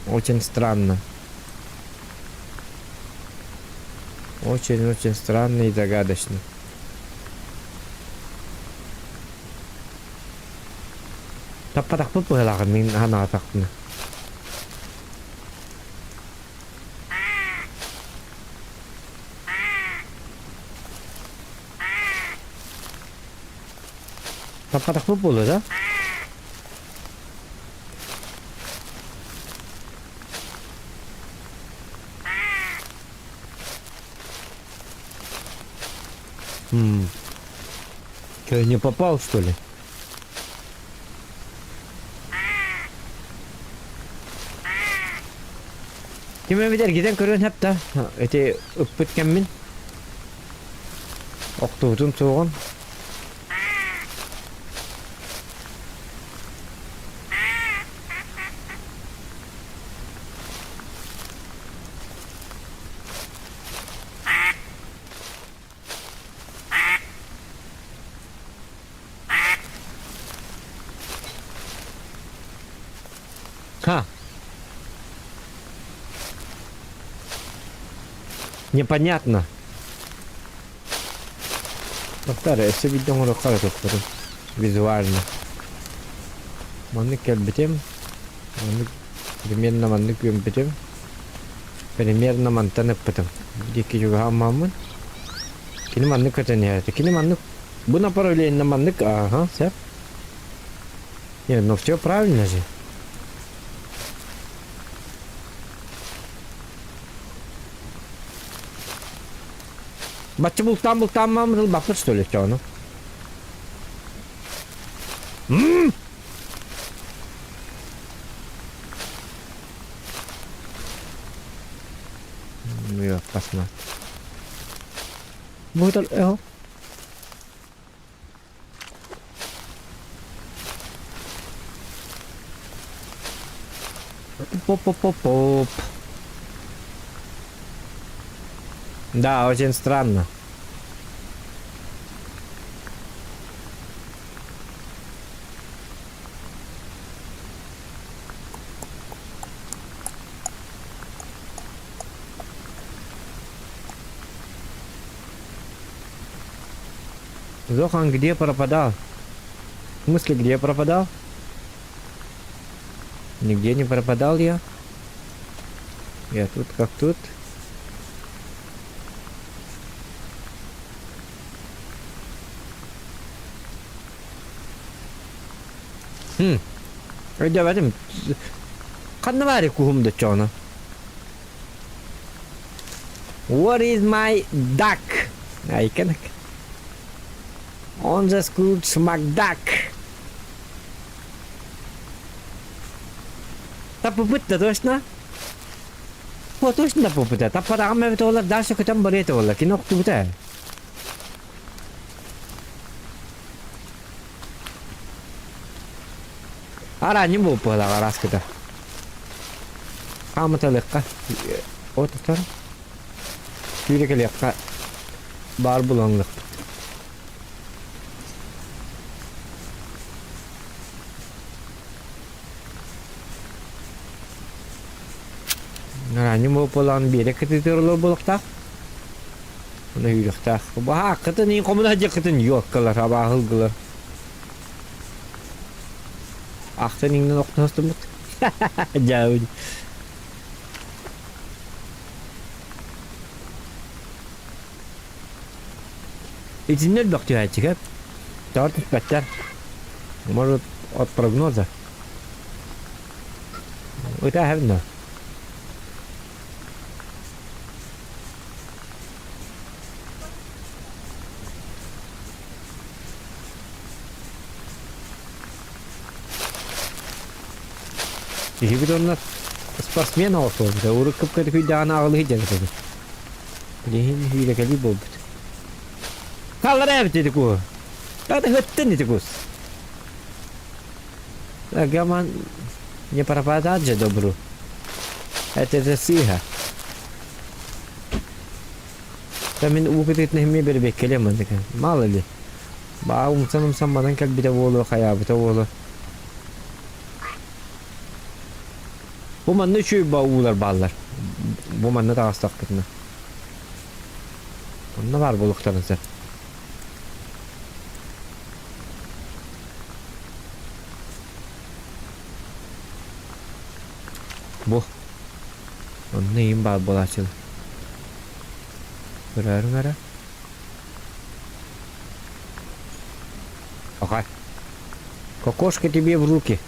Очень странно. Очень-очень странно и загадочно. Таппатахпыт быһыылааҕын мин санаатахпына. Таппатахпыт буолуо да? М. Че, не попал, что ли? Ким эбитэр гитэн көрүөн сөп да. Ити ыппыт кэммин. Охтубутун суоҕун. Непонятно. Тоқтар, өссө биирдэ оҥоруохха эрэ тохторун. Визуально. Маннык кэлбитим. Маннык примерно маннык үөмпүтүм. Примерно мантан ыппытым. Диэки чугаһааммаммын. Кини маннык көтөн иһэр. Кини маннык бу направление маннык ага, сөп. Не, ну все правильно же. Бачча бултаан бултаан маамытыл баппыт что ли ону? М Yok basma. Burada o. Поп-поп-поп-поп. Да, очень странно. Зохан где пропадал? В смысле, где пропадал? Нигде не пропадал я. Я тут как тут. Хм. Өйдөөбөтүм. Ханна баар куһум доччоҕуна? What is my duck? Айканак. Он же Скрудж Макдак. Таппыпыт да точно? О, точно таппыпыта. Таппатаҕым эбит олар дальше көтөн барыа этэ буолла. Кини охтубута. Араанньын буолпуһалаах араскыта. Хаамыталыахха. Отутар. Сүүрэ кэлиэххэ баар булаҥныхпыт. Араанньын буолпуһалаҕын биэрэк кытыытыгар олор буолуохтаах. Оны үүрүөхтээх. Баһааккытын иин хомуна дьыккытын юоккалар, абааһылгылар. Ахтан иҥнэн охтоһостуммут. Дьаабын. Итиннэ элбэх түһээччигэ тоҕо түспэттэр. Может, от прогноза. Ытааһын да. Киһибит онно спортсмен оҕотуобута, урут кып-кыракый күйдэҕин аҕылыы дьарыктанар. Билигин сүүрэкэлии буолбут. Хааллара эбит ити куһу. Ата ыттын ити кус. Гаман не пропадать же добру. Это же сыыһа. Та мин уу кытыытын эмиэ бэрбиэккэлиэм маннык. Мало ли. Баа умсан-умсан манан кэлбитэ буолуо, хайаабыта буолуо. Бу манна үчүгэй ба уулар бааллар. Бу манна таҕыстахпытына. Онно баар буолуохтарын сөп. Бу. Онно иин баар буолааччылар. Көрөөрүҥ эрэ. Ага. Кокошка тебе в руки.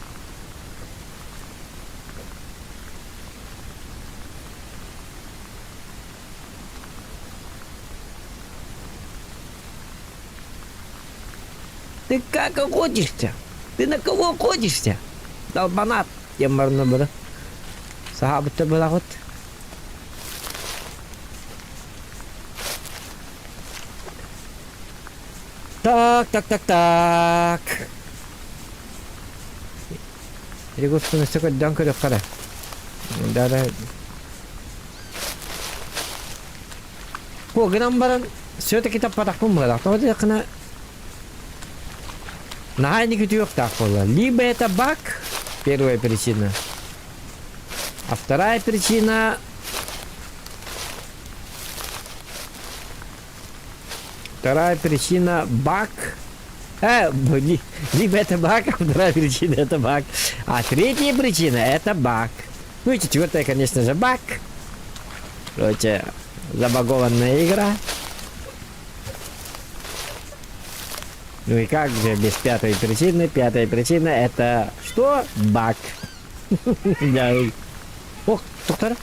Ты как охотишься? Ты на кого охотишься? Долбанат! Диэн барна бары. Саһаабыттар былаҕыт. Так, так, так, так. Регустун өссө көрдөөн көрүөххэ эрэ. Да, да. Бу гынан баран все-таки таппатахпын быһалаах. Тоҕо диэххинэ наһаа инники күтүөхтээх буолла. Либо это баг, первая причина. А вторая причина... Вторая причина баг. Либо это баг, а вторая причина это баг. А третья причина это баг. Ну и четвертая, конечно же, баг. Короче, забагованная игра. Ну и как же без пятой причины? Пятая причина это что? Баг. Да. Ох, доктор.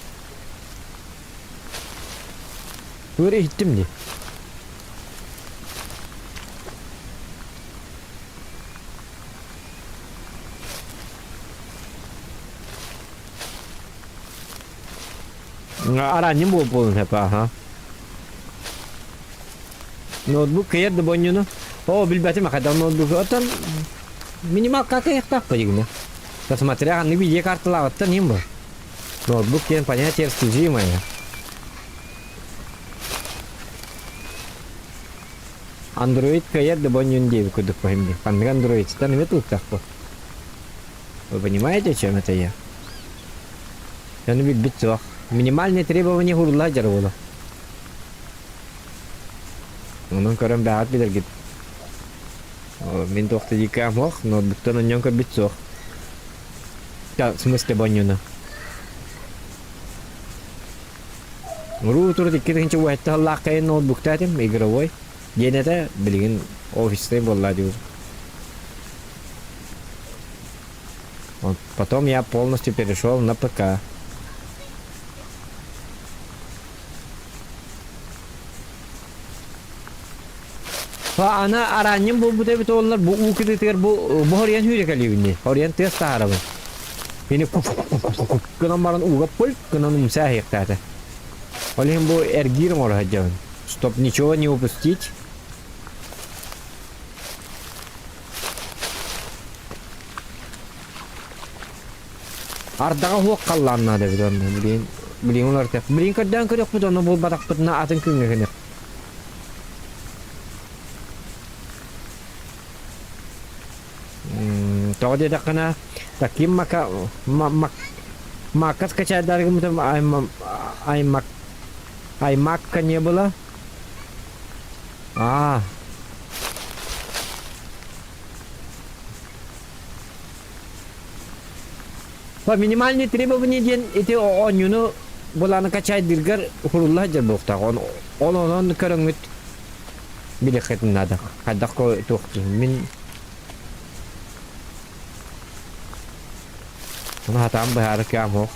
Тугу иһиттим дии. Араанньым буолбуолун сөп аха. Ноутбук кыйар да бонньуну. Оо, билбэтим хайдах ноутбук. Оттон минималка кыйахтаах дигинэ. Посмотря ханнык видеокарталааҕыттан иһин бу. Ноутбук диэн понятие растяжимое. Android кыайар да бонньун диэбит курдук баһым дии. Ханнык андроидтан эмэ тутахпы. Вы понимаете, о чем это я? Ону билбит суох. Минимальные требования уурулла дьар буолуо. Онон көрөн бэҕэт билэргит. Мин туох да диэки суох, ноутбуктан онньон көрбүт суох. В смысле бонньуна? Уруу-турут 2007 сыллаах кайын ноутбуктаатым, игровой. Диэн этэ, билигин офисный буолла диир. Вот потом я полностью перешел на ПК. Ана араанньым буолбут эбит уоллар бу уу кытыытыгар бу бу хоруйан сүүрэкэлиибин дии. Хоруйан тыас таһаарабын. Мини гынан баран ууга пульт гынан умса иһиэхтээтэ. Ол иһин бу эргиир оҥоро сылдьабын. Чтоб ничего не упустить. Ардаҕа суох халлаан наада эбит онно. Билигин билигин уларытыах. Билигин көрдөөн көрүөхпүт онно булбатахпытына атын күҥҥэ гыныах. Тоҕо диэтэххинэ, таким мака макка скачайдаргымытым аймак аймакка не было. А, По минимальные требования диэн ити оонньууну былааны качайдыыргар хурулла сылдьар буолуохтаах. Он ол онон көрөҥҥүт билиэххитин наада. Хайдах туохтуун. Мин ону хатаан быһаары кыам суох.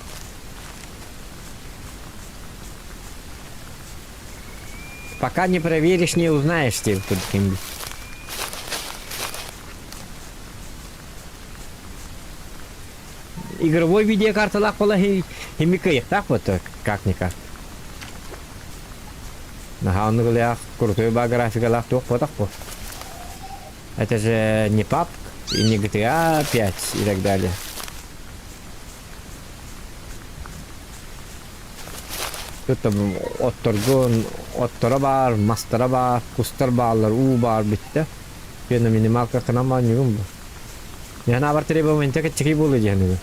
Пока не проверишь, не узнаешь, диэбит курдук ким Игровой видеокарталаах буола хими кыайыахтаах вот как-никак. Наһаа оннук крутой ба графикалаах туох буотах бу. Это же не PUBG и не GTA 5 и так далее. Тут отторгун, отторо баар, мастара баар, кустар бааллар, уу баар бүттэ. Пена минималка кынан маанньыгым бу. Яна требования кэччэкий буолуо диэн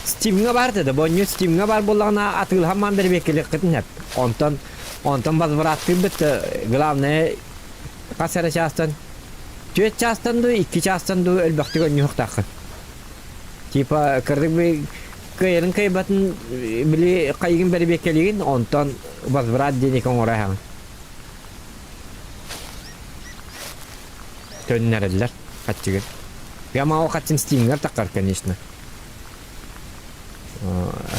Стимҥа баар да бонньу Стимҥа баар буоллаҕына атыылаһан маан бэрбиэккэлиэххитин сөп. Онтон онтон возвраттыырбыт главное хас эрэ чаастан түөрт чаастан дуу икки чаастан дуу элбэхтик өнньүөхтааххын. Типа кырдык би кыайарын кыайбатын били хайыгын бэрибиэккэлиигин онтон возврат денег оҥоро иһэҕин. Төннөрөллөр хаччыгын. Я мало хаччын стимҥэр таххар, конечно.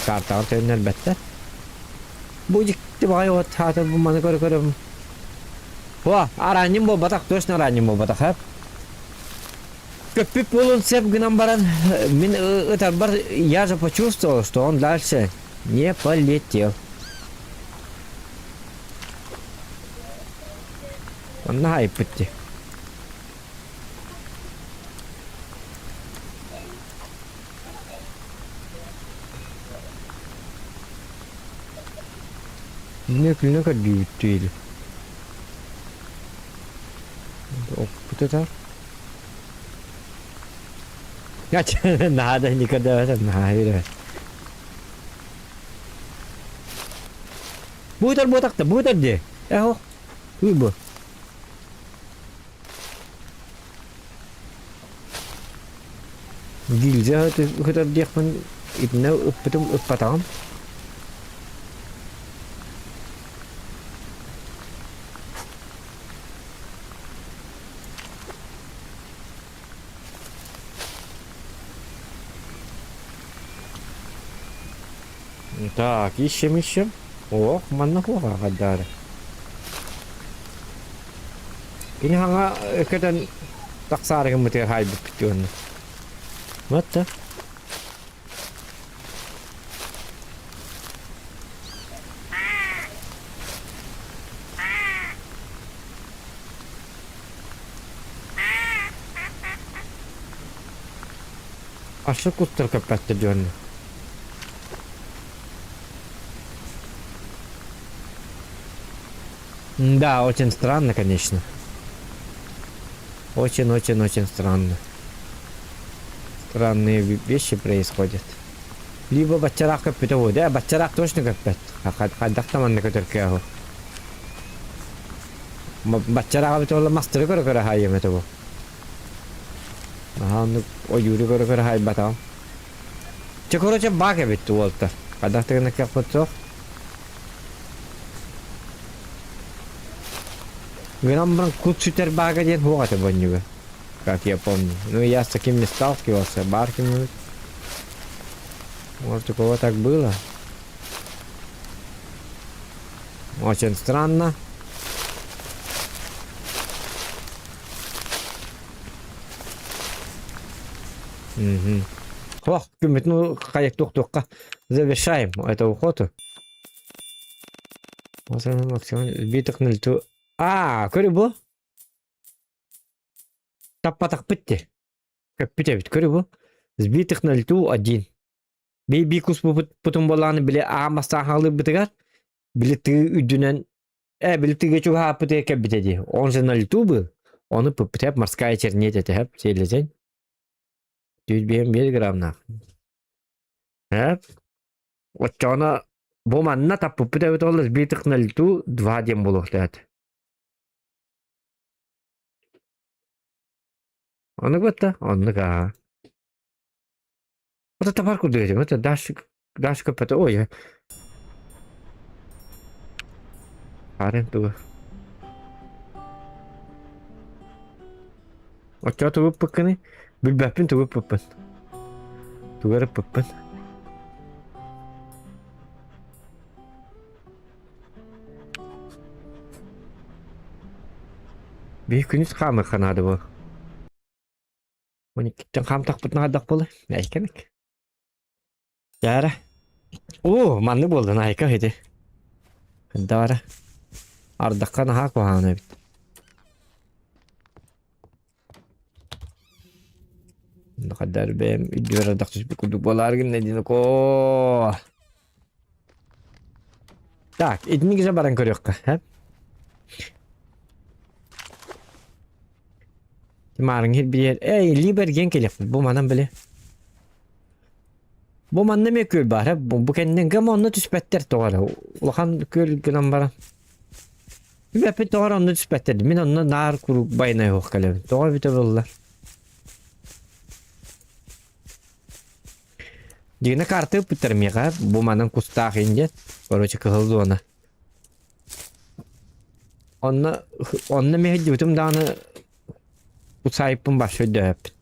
Картаҕар төннөрбөттөр. Бу дьикти баҕайы от хаата бу маны көрө-көрөм. О, араанньым буолбатах, точно араанньым буолбатах, һэ? Көппүт буолуон сөп гынан баран, мин ытарбар я же почувствовал, что он дальше не полетел. Онно хайыппыт дии. Күнү көрдүүбүт диэли. Оппут этар. Надо никогда это наһаа. Бу ытар буотахта, бу ытар дии. Эхо. Туй бу. Гильза ытар диэхпин итиннэ ыппытым ыппатаҕым. Так, ищем, ищем. Ох, манна хуоха хаддаары. Кини хаҥа көтөн тахсаары гыммытыгар хаайбыппыт дии Вот да. Ашы куттар көппөттөр дьонно. Да, очень странно, конечно. Очень-очень-очень странно. Странные вещи происходят. Либо баччараах көппүтэ буолуо. Э, баччараах точно көппөт. Хайдах да манна көтөркөөһү. Баччараах эбит буолла мастары көрө-көрө хаайыам этэ бу. Наһаа оннук ойууру көрө-көрө хаайбатаҕым. Чэ, короче, баак эбит уолтар. Хайдах да гына кыахпыт суох. Гынан баран кут сүтэр баага диэн суох этэ бонньуга. Как я помню. Ну, я с таким не сталкивался. Бар кем-нибудь. Может, у кого так было? Очень странно. Угу. Ох, ну, тух-тухка. Завершаем эту охоту. А, көрү бу. Таппатахпыт дии. Көппүт эбит, көрү бу. Сбитых на льду один. Би би куспуппутун буоллаҕына били аан бастаан хаалыырбытыгар били тыы үрдүнэн э били тыыга чугаһааппытыгар кэлбитэ дии. Он же на льду был. Ону пыппытэп морская чернеть этэ сиэллэтин. Түүт биэм биир грамнаах. Эп. Оччоҕуна бу манна таппыппыт эбит ол сбитых на льду два диэн буолуохтаах этэ. Оннук батта? Оннук аа. Вот это парку дверь, это дашик, дашка пата, ой. Арен туга. Оччо тугу ыппыккыный? Билбэппин тугу ыппыппын. Тугу эрэ ыппыппын. Биһи күнүс хаамыахха наада буо. 12-тэн хаамтахпытына хайдах буолуой? Эйкэмик. Дьаара. Оо, маннык буолла Найка ити. Даара. Ардахха наһаа куһаҕан эбит. Хайдар бэйэм үрдүбэр ардах түспүт курдук буолаар гынна диноко. Так, итинник же баран көрүөххэ, һэ? Маарыҥ иһит Эй, либерген кэлиэхпит, бу манан били. Бу манна эмиэ күөл баар, бу, бу кэннин гам онно түспэттэр тоҕо эрэ. Улахан күөл гынан баран. Үбэппит тоҕо эрэ онно түспэттэр. Мин онно наар куруук байанай оһох кэлэбин. Тоҕо эбитэ буолла? Дьиҥэ карта ыппыттар миэхэ, бу манан кустаах индиэн, короче кыһыл зона. Онно онно мэһэйдибитим даҕаны кусаайыппын башы өйдөөбөппүн.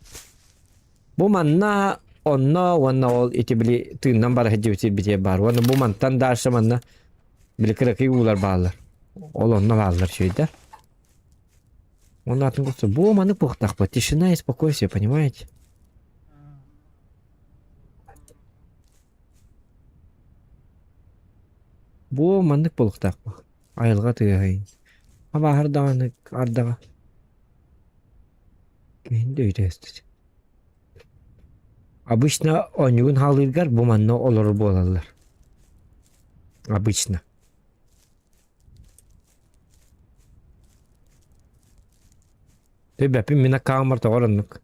Бу манна онно уонна ол ити били тыыннан бара сылдьыбыт сирбитигэр баар уонна бу мантан дальше манна били кыракый уулар бааллар. Ол онно бааллар үчүгэйдэр. Уонна атын курдук бу маны буохтаахпыт тишина и спокойствие, понимаете? Бу маннык буолуохтаахпыт. Айылҕа тыаһай. Абааһыр даҕаны ардаҕа. Киһин да өйдөстүт. Обычно оонньугун хаалыыргар бу манна олорор буолаллар. Обычно. Төбөппүн мин аккааммар тоҕор оннук.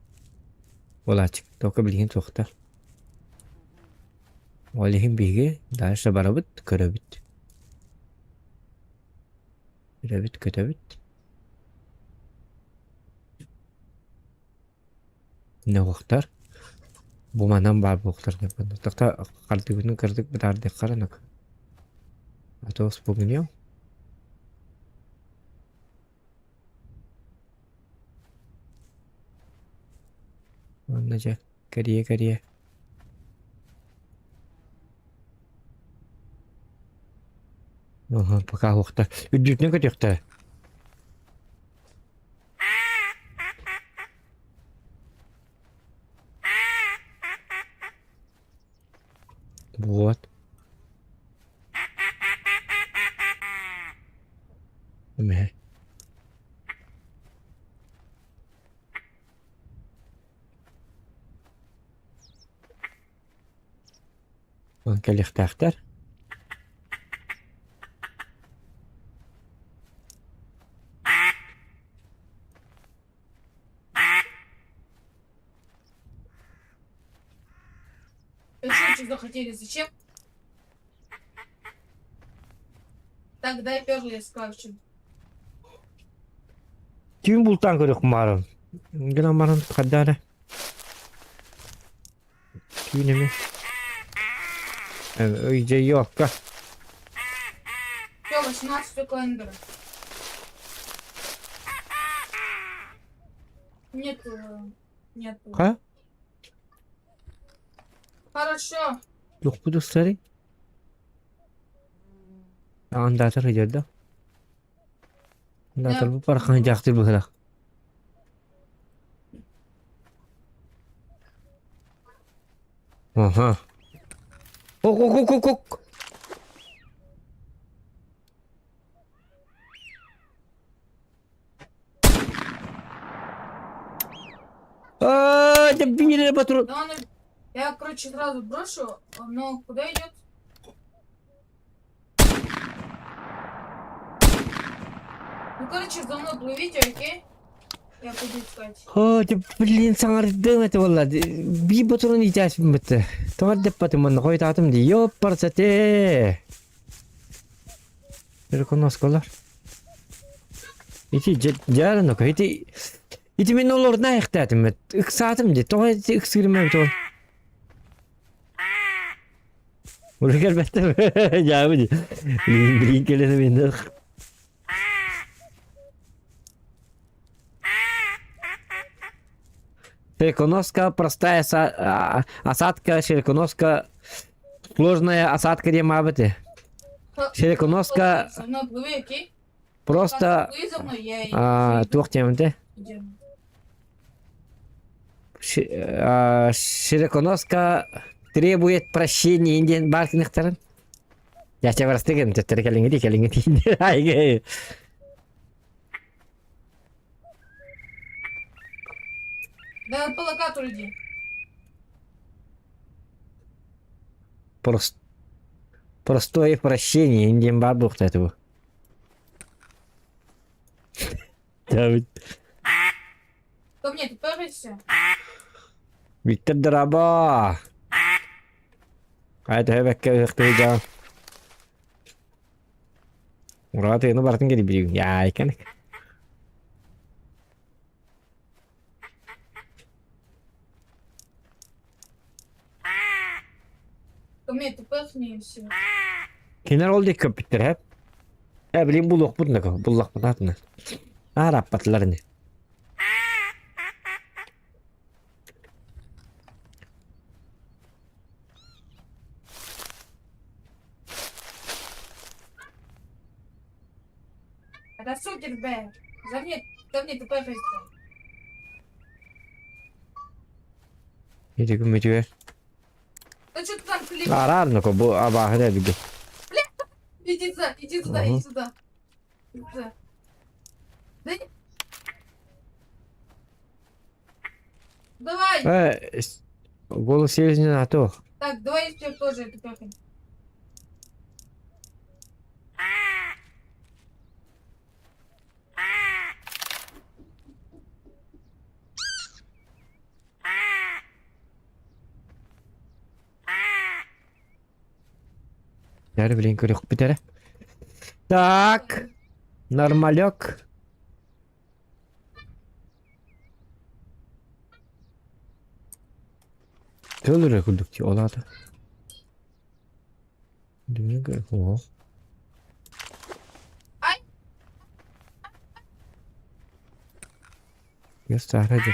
Буолааччы только билигин суохтар. Ол иһин биһиги дальше барабыт, көрөбүт. Үрэбит көтөбүт. Нөҕөхтөр. Бу манан баар буолуохтар Тохто хардыыбытын кырдык бытаардыахха эрэ нок. А то спугнем. Уонна дьэ кэрийэ-кэрийэ Ага, пока уохта. Үрдүтүнэн көтүөхтэрэ. Вот. Эмэ. Кэлиэхтээхтэр. Еще захотели, зачем? Так, дай перл, я скрафчу. Түүн бултаан көрүөх маарым. Гынан баран хаддаара. Түүн эми. Өйдьөйүөккэ. Все, 18 у Клендера. Нет, нет. Ха? Хорошо. Туохпут устарый? Андаатар сылдьар да? Андаатар бу пархан дьаахтыр быһылах. Аха. Ок ок ок ок ок. А, да биир патрон. Да он... Я, короче, сразу брошу, но куда идет? Ну, короче, за мной плывите, окей? Я буду искать. Оо, дьэ, блин, саҥардыам этэ буолла. Биир ботурун иитээспиппит. Тоҕо эрдэппэтим уонна хойутаатым дии. Ёппарсате! Переконоскалар. Ити дьэ дьаарынока ити ити мин олордон айахтаатым ыксаатым дии. Тоҕо ити ыксыырым эбит ол? Уже кэлбэттэр. Дьаабы дии. Блин, блин кэлэн мин Широконоска простая осадка, широконоска сложная осадка диэн маабыты. Широконоска Со мной плыви, окей? просто Плыви за мной, я туох диэммите? Идем. Широконоска требует прощения диэн баар кинихтарын. Я тебя простыгын, төттөрү кэлиҥҥитий кэлиҥҥитий айгы. Да, по локатору иди. Прост... Простое прощение диэн баар буолуохтаа этэ бу. Ко мне, ты пёришься? Виктор дорообо! Хайа төһө бэккэ ыһыктыы Ура тыыны барытын кэлбириҥ яайканык. Ко мне ты пёрни и все. Кинилэр ол диэки көппүттэр һэп. Ээ билигин булуохпут нако буллахпыт атына. Аараппатылар ини. Это супер, Б. За мне, ко мне ты пёришься. Ити күммүтүгэр. Да что ты там клик? Араар нако бу абааһы эбиги. Иди сюда, иди сюда, Ага. иди сюда. Иди сюда. Да не- Давай! Э, голос селезнин ато. Так, давай я теперь тоже эту пёхнем. Дәрі блин көрүк бүтэрэ. Так. Нормалек. Көл эрэ курдук дии ол аата. Ай! Саара дьэ.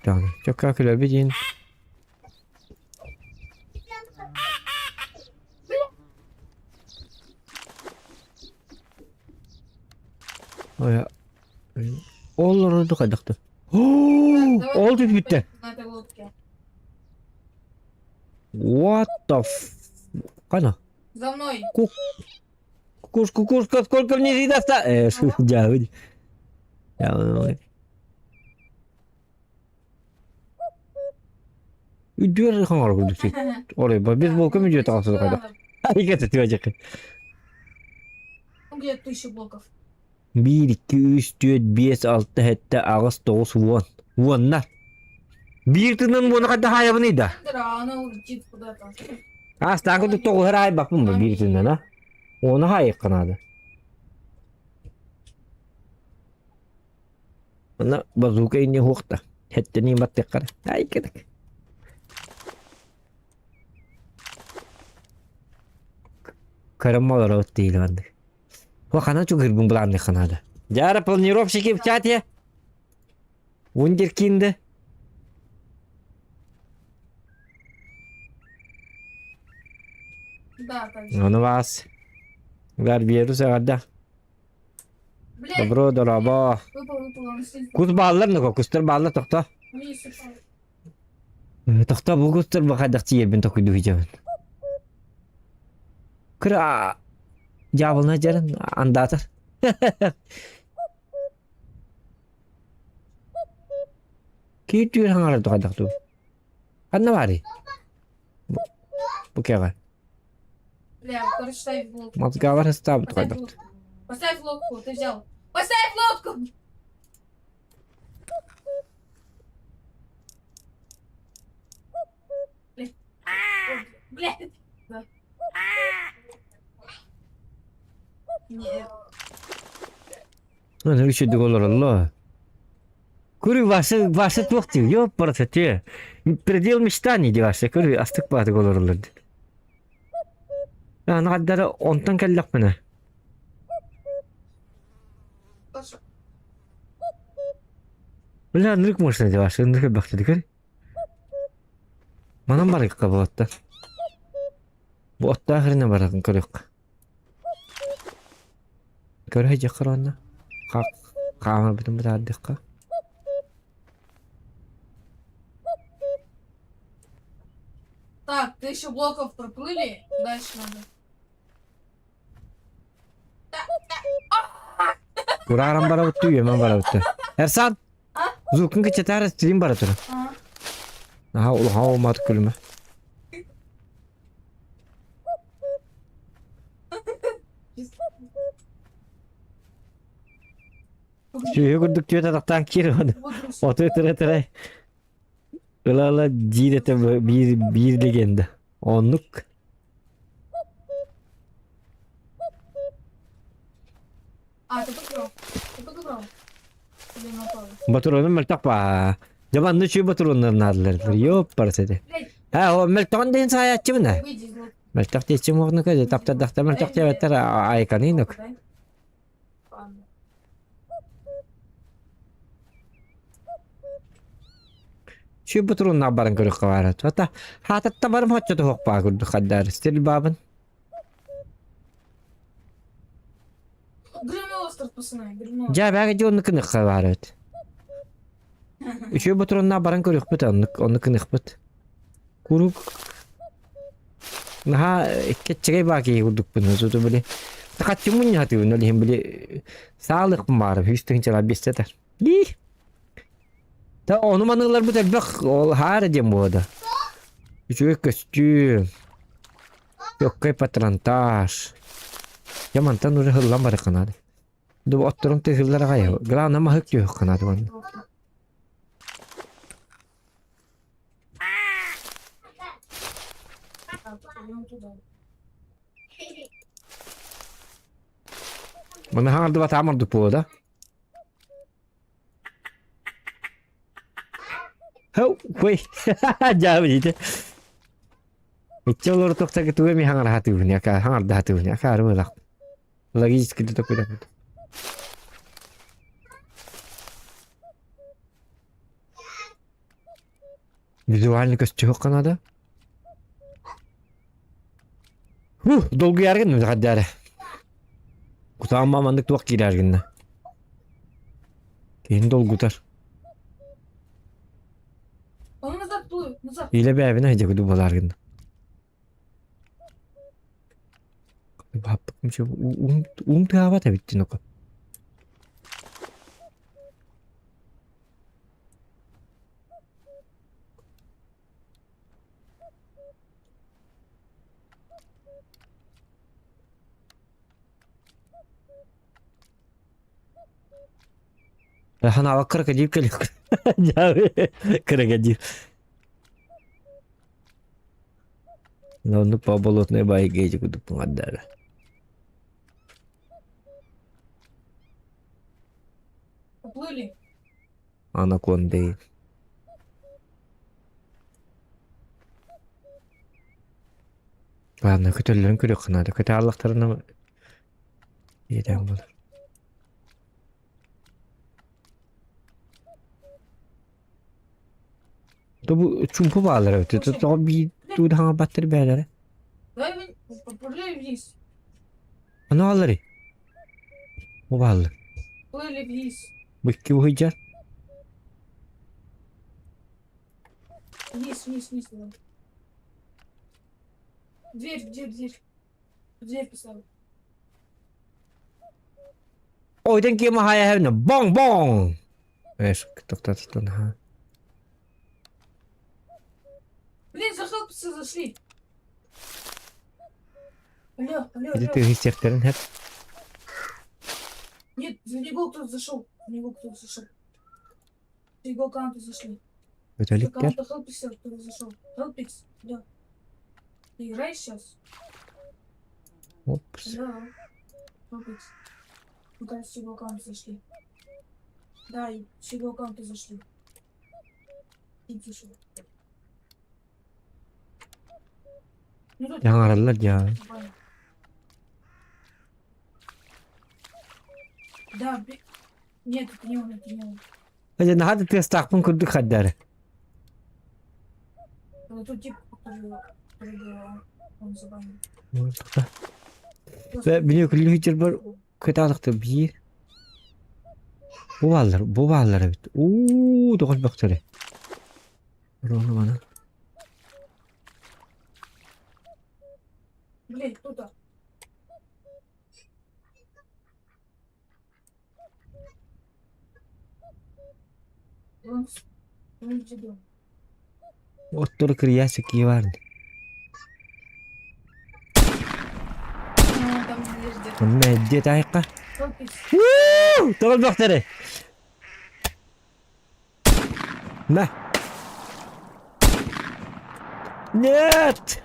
Даҕаны чокка күлэбит диэн Ол орду хайдахты? Ол түспүттэр. What the f... Кана? За мной. Ку... Кукушка, кукушка, сколько мне жизни осталось? Дьаһы. Үдүөр хаҥар курдук сит. Орой, без блока мүдүө таҕысты хайдах. Айгата түөжэкин. Где тысяча блоков? Биир, икки, үс, түөрт, биэс, алта, сэттэ, аҕыс, тоҕус, уон. Уоннар. Биир тыынан уону хайдах аайабыный да? Да, она улетит куда-то. Астаан курдук тоҕуһар аайбаппын бу биир тыынан, а? Уону хаайыахха наада. Манна базука инни уһуохта. Хэттэни баттыаххара. Ай кытык. Көрөн олоробут диили маннык. Ханан чугырбын былаанныхха наада. Дьара планировщики в чате. Вундеркинды. Да, конечно. Ону вас. Гарбиеру саҕарда. Добро, дорообо. Кус бааллар нука, кустар бааллар тохто. Тохто бу кустар бу хайдах тиийэрбин токуйдуу сылдьабын. Кыра дьаабылына дьарын андаатар. Киир түүр хаҥарар хайдах дуу? Ханна баарый? Бу кэҕэ. Бля, короче, ставь лодку. Мозговар ставит Поставь хайдах. лодку. Поставь лодку, ты взял. Поставь лодку! Блядь. Блядь. Да. Нет. Ну, үчүдүк олороллор. Көрү басы басы туох дии, ёппарата те. Предел мечтаний дии басы, көрү астык баатык олороллор дии. Аны хаддара онтон кэллэхпинэ. Бля, ынырык можно дии басы, ынырык элбэхтик көр. Манан барыахха буолатта. Бу оттоох эринэ баратын көрүөххэ. Көрө сылдьыаххар уонна хаамарбытын бытаардыахха. Так, тысячу блоков проплыли. Дальше надо. Курааран барабыт үөмэн барабыт. Эрсан! Звукун кыччатаар стрим бара турар. Наһаа улахан уомаат күлүмэ. Сүөһү курдук түөт атахтаан киир оту тыры-тыры ыла-ыла диир этэ биир биир легенда. Оннук. А, ты подбрал. Ты подобрал. Или не упал? Ботуруонум мөлтөх баа. Дьэ манна үчүгэй ботуруоннар наадалар. Ёппарс этэ. Блядь, Ээ, ол мөлтөҕүн да иһин саайааччыбын ээ. выйди из лодки. Мөлтөх диэччим уохнука таптардахта мөлтөх диэбэттэр айканыйнук. Да? Ладно. Үчүгэй ботуруоннаах баран көрүөххэ баара. Хата хаататта барым хоччото суох баа курдук хаддаар. Стрельбабын. Грибной остров, пацаны, грибной Дьэ, бээгэ дьэ оннук гыныахха баар эбит. Үчүгэй ботуруоннаах баран көрүөхпүт оннук оннук гыныахпыт. Куруук наһаа кэччэгэй баа киһи курдукпун суту били хаччы мунньаатыбын ол иһин били саалыахпын баҕарам үс тыһыынчалаах биэстэ этэр. Ии Та ону маныыларбыт элбэх ол хаара диэн буолла. Үчүгэй көстүү. Легкий патронтаж. Я мантан уже ыллан барыахха наада. Ду отторун тыһыллар аҕай. Главное маһык түһүк ханат уонна. Так, пойдем туда. Маны хаҥардыбат аамырдык буолуо да? Ой, дьаабыйыты. Иччэ олору тохтарга тугу эмиэ хаҥараһатыыбын, яка хаҥардаһатыыбын, яка арымылах. Логически да такой Визуально көстүһүөххэ наада. Huh, долгуйаргын хаддаары. Кутаамма маннык туох киирэргинна. Киһини долгутар. Он назад плыл, назад. Илэ бэйэбин айдьа куду буолааргынна. Уум тыаабат эбиттин око. Ханаабак крокодил кэлиэх. Крокодил. Оннук по болотной байга курдук пуҥардаара. Поплыли. Анаконды. Ладно, көтөллөрүн көрүөххэ наада. Көтө аллахтарына иэдээн буолар. То бу чумпу бааллар эбит. Тоҕо биир туу да хаҥарбаттар бээлэрэ. Давай поплыли вниз. Аны баалларый? Бу бааллар. Плыли вниз. Бу икки уһуйдьар. Вниз, вниз, вниз. давай. Дверь, дверь, дверь. Дверь поставил. Ой, thank you, Mahaya. Bong bong. Эш, тоқтатыстан, ха. Блин, за хелпсы зашли. Алло, алло, Иди алло. ты истертерин хеп. Нет, за него кто-то зашел. За него кто-то зашел. За его аккаунта зашли. За Өтөлүктер. аккаунта Хелпикса кто-то зашел. Хелпикс, да. Ты играешь сейчас? Опс. Да. Хелпикс. Ну, кажется, с его аккаунта зашли. Да, и с его аккаунта зашли. Тип зашел. Ну тут Яңараллар дьа. нормально. Да, бе- Нет, это не он, это не он. Дьэ, наһаа да тыастаахпын курдук хардары. Это тот тип, который, который он забанил. Били күллү бар кытаалыкты биир. Бу бааллар, бу бааллар эбит. Уу, тоҕус бөхтөрө. Рону мана. Блин, кто-то. Он, он где дом? Оттору кырыйа сыкыы баар. Ну, там не ждет. Онно эддиэ таайыкка. Хелпикс. Тоҕус бөхтөрө. На. Нет!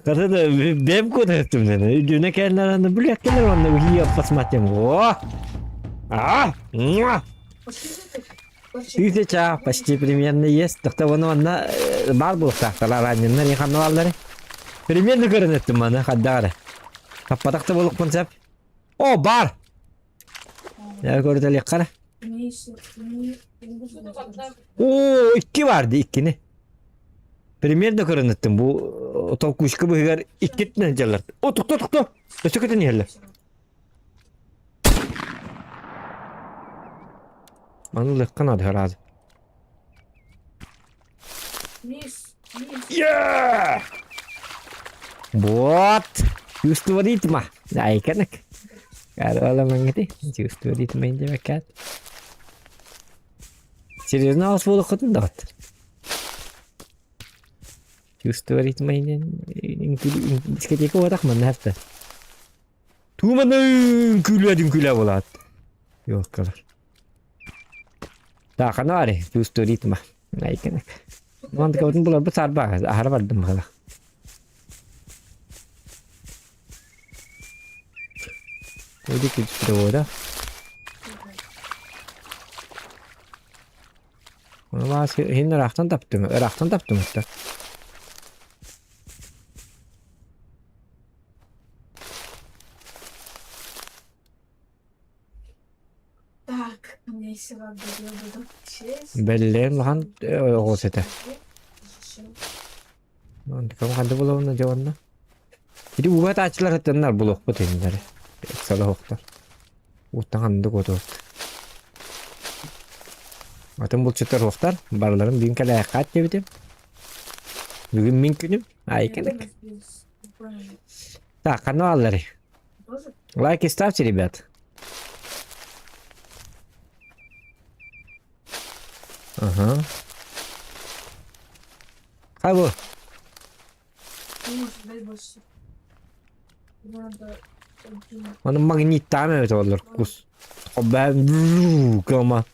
Хата бэм кутаттым Үдүнэ кэллэр бля кэлэр онно уһия посмотрим. О! А! Муа! Почти почти. Тысяча почти примерно есть. Тоқта оны онна бар булуктаахтар ранниннар иханны баллары. Примерно көрүнөттүм маны хаддагары. Таппатакта болукпун сеп. О, бар! Я көрдөлек қара. Оо, икки барды, иккини. Примерно көрүнөттүм. Бу толкушка быһыгар иккитинэн дьаллар. О, тохто, тохто! Өссө көтөн иһэллэр. Маны ылыахха наада араас. Вниз, вниз. Yeah! Вот! Чувство ритма. Айканак. Карола мангати. Чувство ритма инде Серьезно алыс буолуоххутун даҕат. Чувство ритма дискотека буотах манна хапта. Тууманы үҥкүүлүө дүҥкүүлэ буолаат. Ёлкалар. Таахана ари чувство ритма. Айканак. Мантыкабытын буларбыт саарба аһара бардым баҕалах. Өйдө күлүстүрэ Ону иһин ыраахтан таптым, ыраахтан таптым этэ. Так, у меня есть Бэллээн улахан оҕус этэ. Онтукам ханна булабын дьэ онно. Ити ууга тааччылар ыттаннар булуохпут иннилэри. Ыксала оһохтор. Уттан ханнык отуот. Атын булчуттар уохтар, барыларын бүгүн кэлээххэ диэбитим. Бүгүн мин күнүм. Айкалык. Так, ханна баалларый? Лайки ставьте, ребят. Ага. Алло. Оны магниттаан эбит олор кус. Кыма.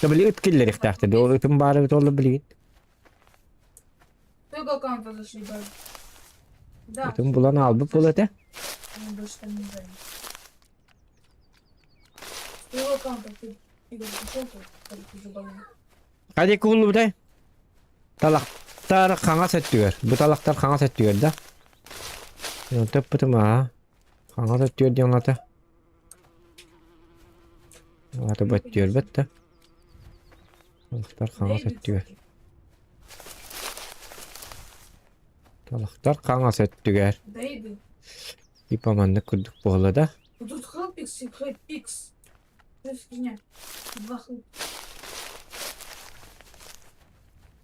Били ыт киллэриэхтээхтэр. Ол ытым баар эбит олор билигин. Ытым булан аалбыт буол этэ. Хайа кууллубутай? Талахтар хаҥас өттүгэр. Бу талахтар хаҥас өттүгэр да? Төппүтүм аа. Хаҥас өттүгэр диэн аата. Аата бу өттүгэр да. Талахтар хаҥас өттүгэр. Талахтар хаҥас өттүгэр. Типа маннык курдук буолла да? Тут Хелпикс и Хэппикс. Фигня. Два хелп.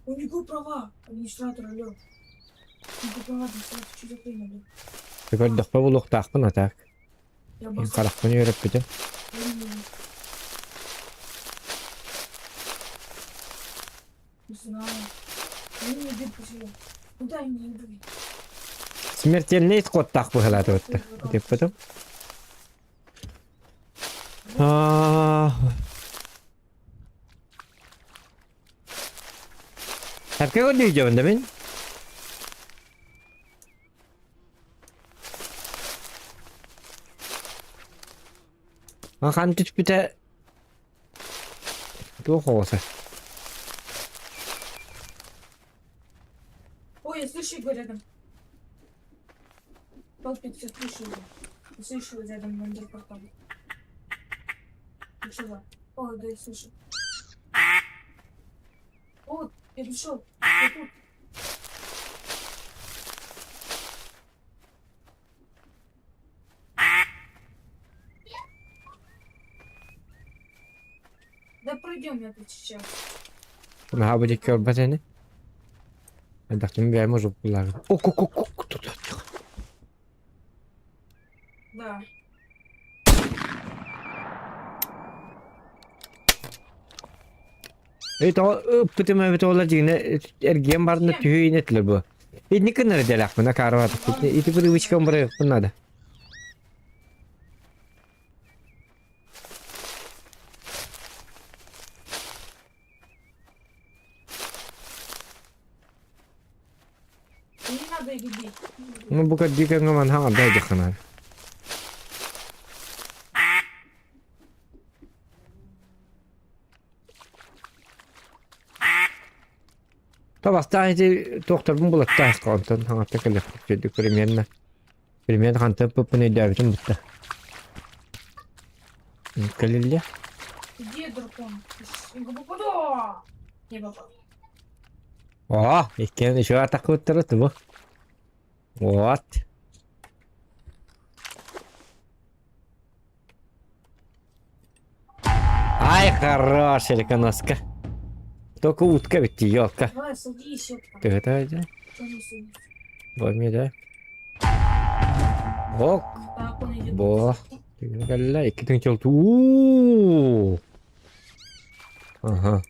У него права администратора, алло. У него права администратора, что за хуйня, блин? Көрдөхпө булуохтаахпын а так. Я Мин бас... харахпын үөрэппитим. Не знаю. Я не иду посидел. Куда я не иду? Смертельный исходтаах быһалаатыбытта. Типпитим. Аа. Эрке көрдүү да мин? Ахан түспүтэ туох оҕото? Ой, я слышу его рядом. Толпик, я слышу его. Я слышу его рядом на портале. Ничего. О, да, я слышу. О, я пришел. Я тут. Да пройдем я тут сейчас. Наһаа бу диэки көрбөт ини. Элбэхтик бэйэм ужуппулар. Ок-ок-ок тут. Да. Эй, тоҕо ыппытым эбит оҕолор дьиҥинэ эргийэн барна түһүү инэтилэр бу. Итини кыннары дэлэхпин акаарыбатык. Ити привычкам бырайыахпын наада. Не надо их бить. Ну, бу көрдүү кэмҥэ манна хаҥарда дьахханаар. Табастаах ити туохтарбын булаттаах онтон хаҥатта кэлиэхпит примерно примерно хантан пыппын өйдөөбүтүм бутта. Кэлиллиэ. Где дракон? Куда? Не попал. О, иккиэн еще атакуттара тубу. Вот. Ай, хорошая реконоска. Только утка ведь елка. Давай, садись, ёпта. Ты это да? Что не садись? Возьми, да? Ок, Так, он идет. бо. Кэллэ, иккитин чолту. У. Ага.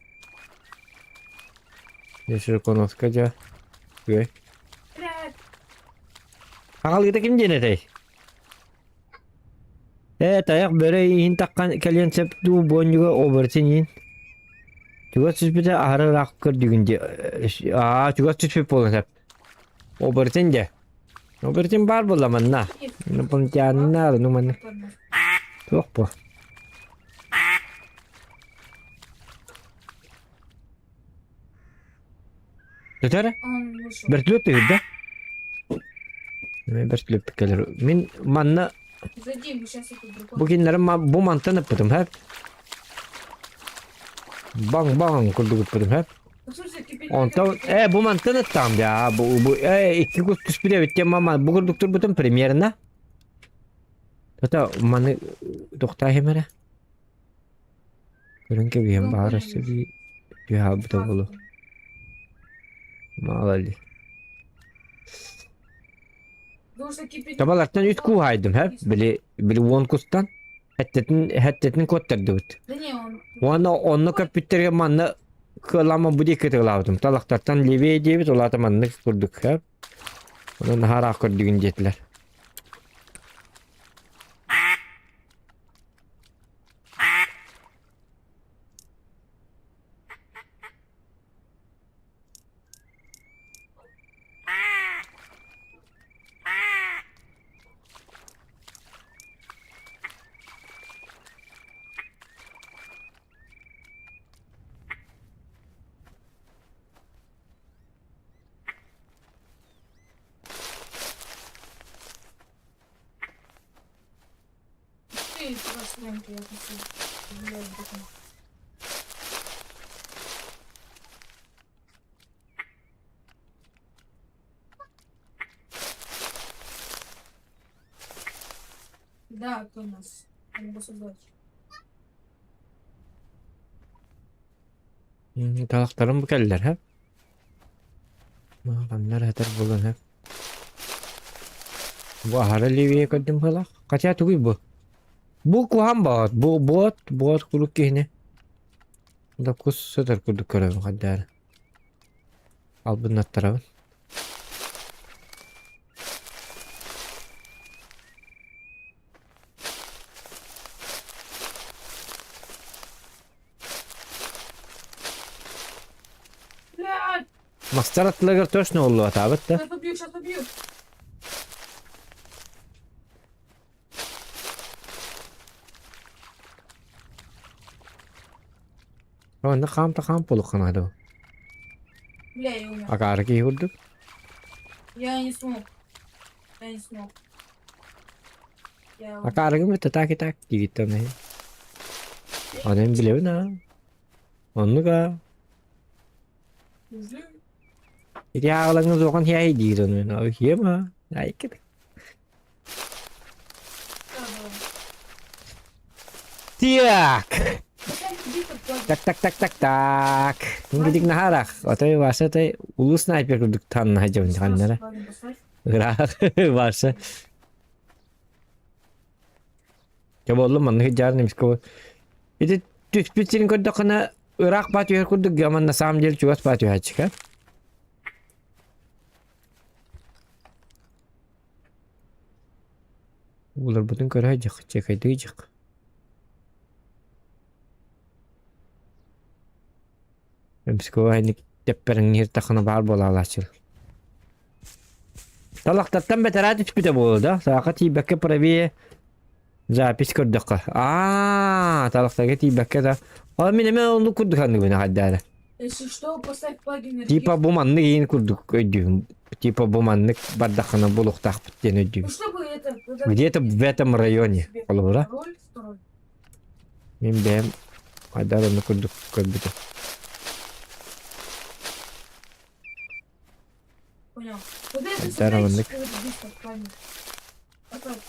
Дьэ дьэ. Үгүй. Блядь. Аҕалыыта ким диэн этэй? Ээ, тайах бөрө иһин таххан кэлиэн сөп дуу буонньуга оборотин иһин. Чугас түспүтэ аһары ыраах көрдүгүн дии. Аа, чугас түспүт буолан сөп. Оборотин дьэ. Оборотин баар буолла манна. Инопланетяннар, ну манна. Туох бу? Көтөр? Он вышел. Бөртүлүөт түһүрдэ. Бөртүлүөт кэлэр. Мин манна Зайди, мы сейчас эту дракон. бу кинилэри бу мантан ыппытым хэп. Баҥ-баҥ курдук ыппытым хэп. Ну, слушай, теперь Онтон бу мантан ыттаам даа бу бу икки кус түспүт эбит диэн мама бу курдук турбутум примерно. Тота маны тохтаа эрэ. Көрөн кэбиһэн баҕар өссө биир түһаабыта буолуо. Мало ли. Табалартан үс кууһаайдым һэ били били уон кустан хэттэтин хэттэтин куоттардыбыт. Уонна онно көппүттэргэ манна кыалаама бу диэки тыалаабытым. Талахтартан левее диэбит, улаата маннык курдук һэ. Онон наһаа көрдүгүн диэтилэр. Ты просто я хочу гулять потом. Да, кто у нас? Надо создать. Талахтарым бу кэллэр һэ. Ханна эрэ этэр буолан һэ. Бу аһара левее көрдүм быһыылаах. Хотя тугуй бу? Бу куһаҕан баҕар. Бу буот, буот куруук киһини. Да кус сытар курдук көрөбүн хайдах эрэ. Албыннаттарабын. Блядь! Мастар аттыларыгар точно оллуотаабыт да. Сейчас убью, сейчас убью! Онно хаамта хаам буолуохха наада. Бля, я умер. Акаары киһи курдук. Я не смог. Я не смог. Я умер. Акаарыгым это так и так диигиттэн Онон билэбин аа. Оннук аа. Неужели? Ити ааҕылаҥҥын суохан хиэһэй диир ону. Хиэм аа. Айкыт. Да, давай. Так. Поставь битву, платишь. Так так так так так. Мин наһаарах. Отой Вася отой улуу снайпер курдук танна дьон ханнара. Ладно, поставь. Ыраах Вася. Дьэ буоллум маннык дьаар немского. Ити түспүт сирин көрдөххүнэ ыраах баа түһэр курдук гаман на самом деле чугас баа түһээччи Ууларбытын көрө дьах, чекайдыы дьах. Эмискэ инник тэппэрэҥниир тахына баар буолаалааччылар. Талахтартан бэтэрээ түспүтэ буолуо да, сааха тиийбэккэ правее запись көрдөххө. Аа, талахтарга тиийбэккэ да. Ол мин эмэ оннук курдук саныыбын хайдаары. Если что, поставь плагин Типа бу маннык иин курдук өйдүүм. Типа бу маннык бардаххына булуохтаахпыт диэн Ну, өйдүүм. чтобы это... вот это Где-то в этом районе. себе Холобура. Роль второй. Мин бэйэм хайдах оннук курдук көрбүтүм. Понял. Вот это Хайдах оннук. смотри, что это здесь плагин. Поставь.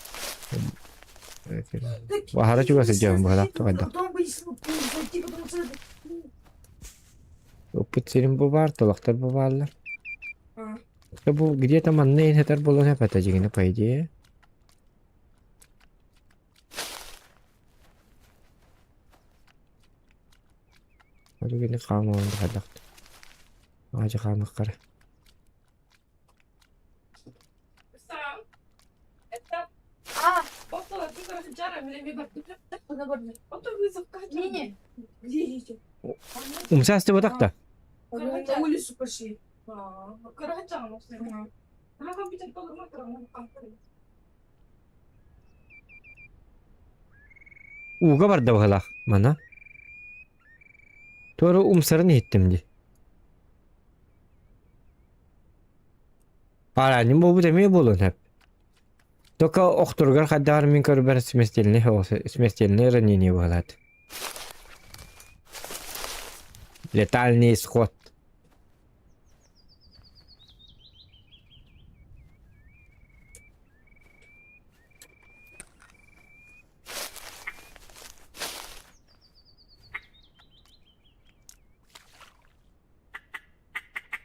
Баһара чугас сылдьабын быһалаах хайдах. Потом бы зайти, потому что это... Ыппыт сирим бу баар, талахтар бу бааллар. А, Бу где-то манна иһин сытар буолан эпэтэ дьиҥинэ по идее. Ол кини хааман хайдах. Аадьы хаамыаххара. Умса астыбатах да? Ууга барда быһалаах мана. Туора умсарын иһиттим дии. Паранньым буолбут эмиэ буолуон сөп. Только охторугар хайдаҕар мин көрбөр смертельный смертельное ранение быһалаат. Летальный исход.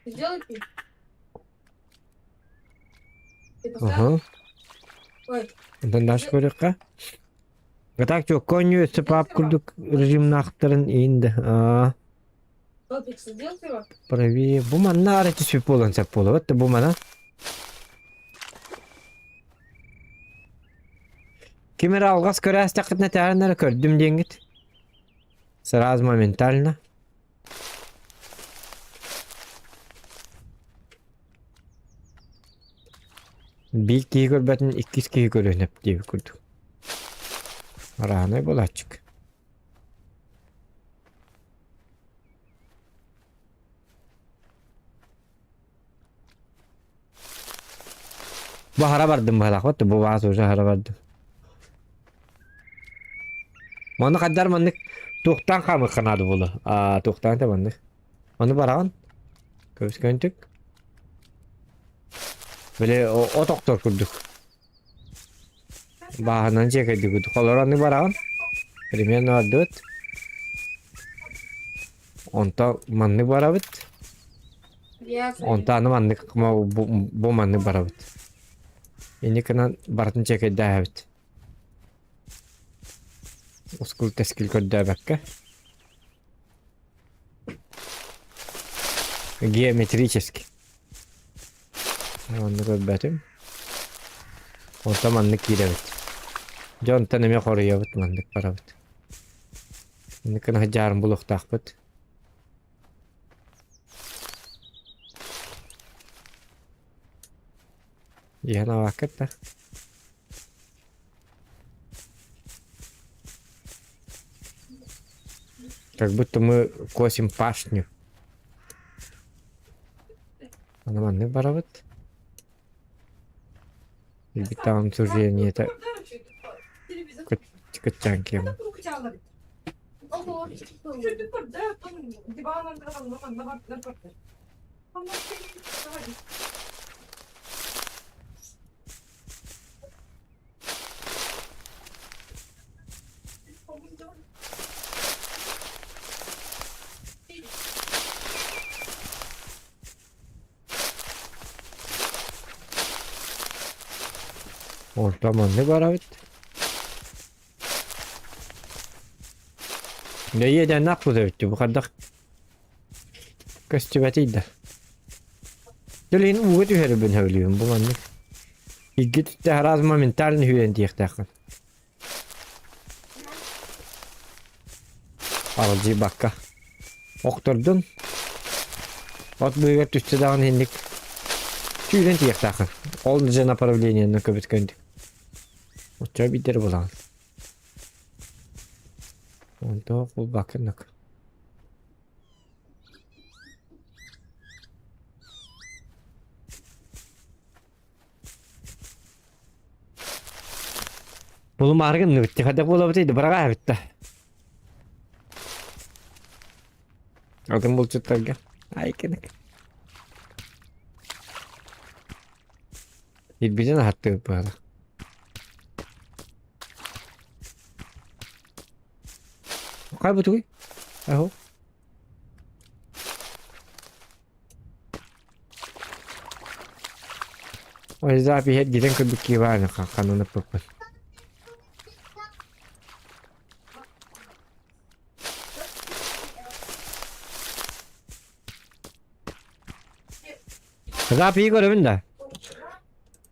Сделай пи. Ты поставил? Уһу. Ой, Онтон дальше көрүөххэ. А так чуокка оонньуу өссө паап курдук режимнаахтарын иин да аа Топик, сделал пиво? правее бу манна арыты сүп буолан сөп буолабыт да бу мана ким эрэ алҕас көрөөстэххитинэ тэҕин эрэ көрдүм диэҥҥит сразу моментально Биир киһи көрбөтүн иккис киһи көрүөн сөп диэбит курдук. Араанай буолааччык. Бу аһара бардым быһалаах бу баас уже аһара бардым. Манна хайдар маннык туохтаан хаамыахха наада буолуо. Аа туохтаан да маннык. Ону бараҕын. Көбүскөнтүк. Били от охтор курдук. Бааһынан дьиэкэйдик Холоро аны бараҕын. Примерно бардыбыт. Онто маннык барабыт. Онто аны маннык бу маннык барабыт. Инникинэн барытын чекэйдээһэбит. Ускул-тэскил көрдөөбөккө. Геометрически. Онну көрбөтүм. Онтон маннык киирэбит. Дьэ онтон эмиэ хоруйабыт маннык барабыт. Инник гына дьаарын булуохтаахпыт. Иһэн аҕааккыт да. Как будто мы косим пашню. Аны маннык барабыт. Илбиттаҕын суждениета кытчаан киэм. Орто маннык барабыт. Дьэ иэдээннээх кус эбит бу хайдах көстүбэтий да. Дьэ ууга түһэрбин сөбүлүүбүн бу маннык. Икки түстэ араас моментально үһүйэн диэхтээххин. Аралдьыйбакка. Охтордун. От быыгар түстэ даҕаны инник сүүрэн тиийиэхтээххин. Ол же направлениены көбүткөндүк. Оччо биирдэр булаҕын. Онто булбаккыннык. Булумаары гынныбыт хайдах буолабытый да быраҕаа эбит да. Атын булчуттарга. Ай кенек. Илбитин аһаттыбыт быһалар. Хай бутугуй? Аһо. Ой, запись эргитэн көрбүт киһи баар ханан ыппыппын. Запиһы көрөбүн да.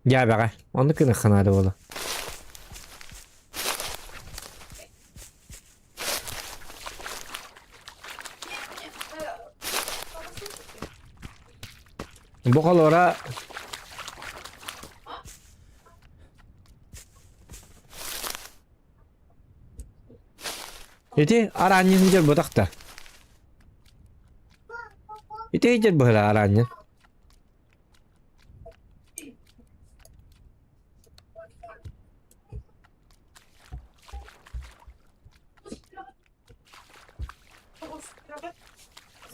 Дьээбэҕэ. Оннук гыныахха наада буолуо. Бу холуора Ити араанньын сылдьар ботах да. Ити сылдьар быһыла араанньын.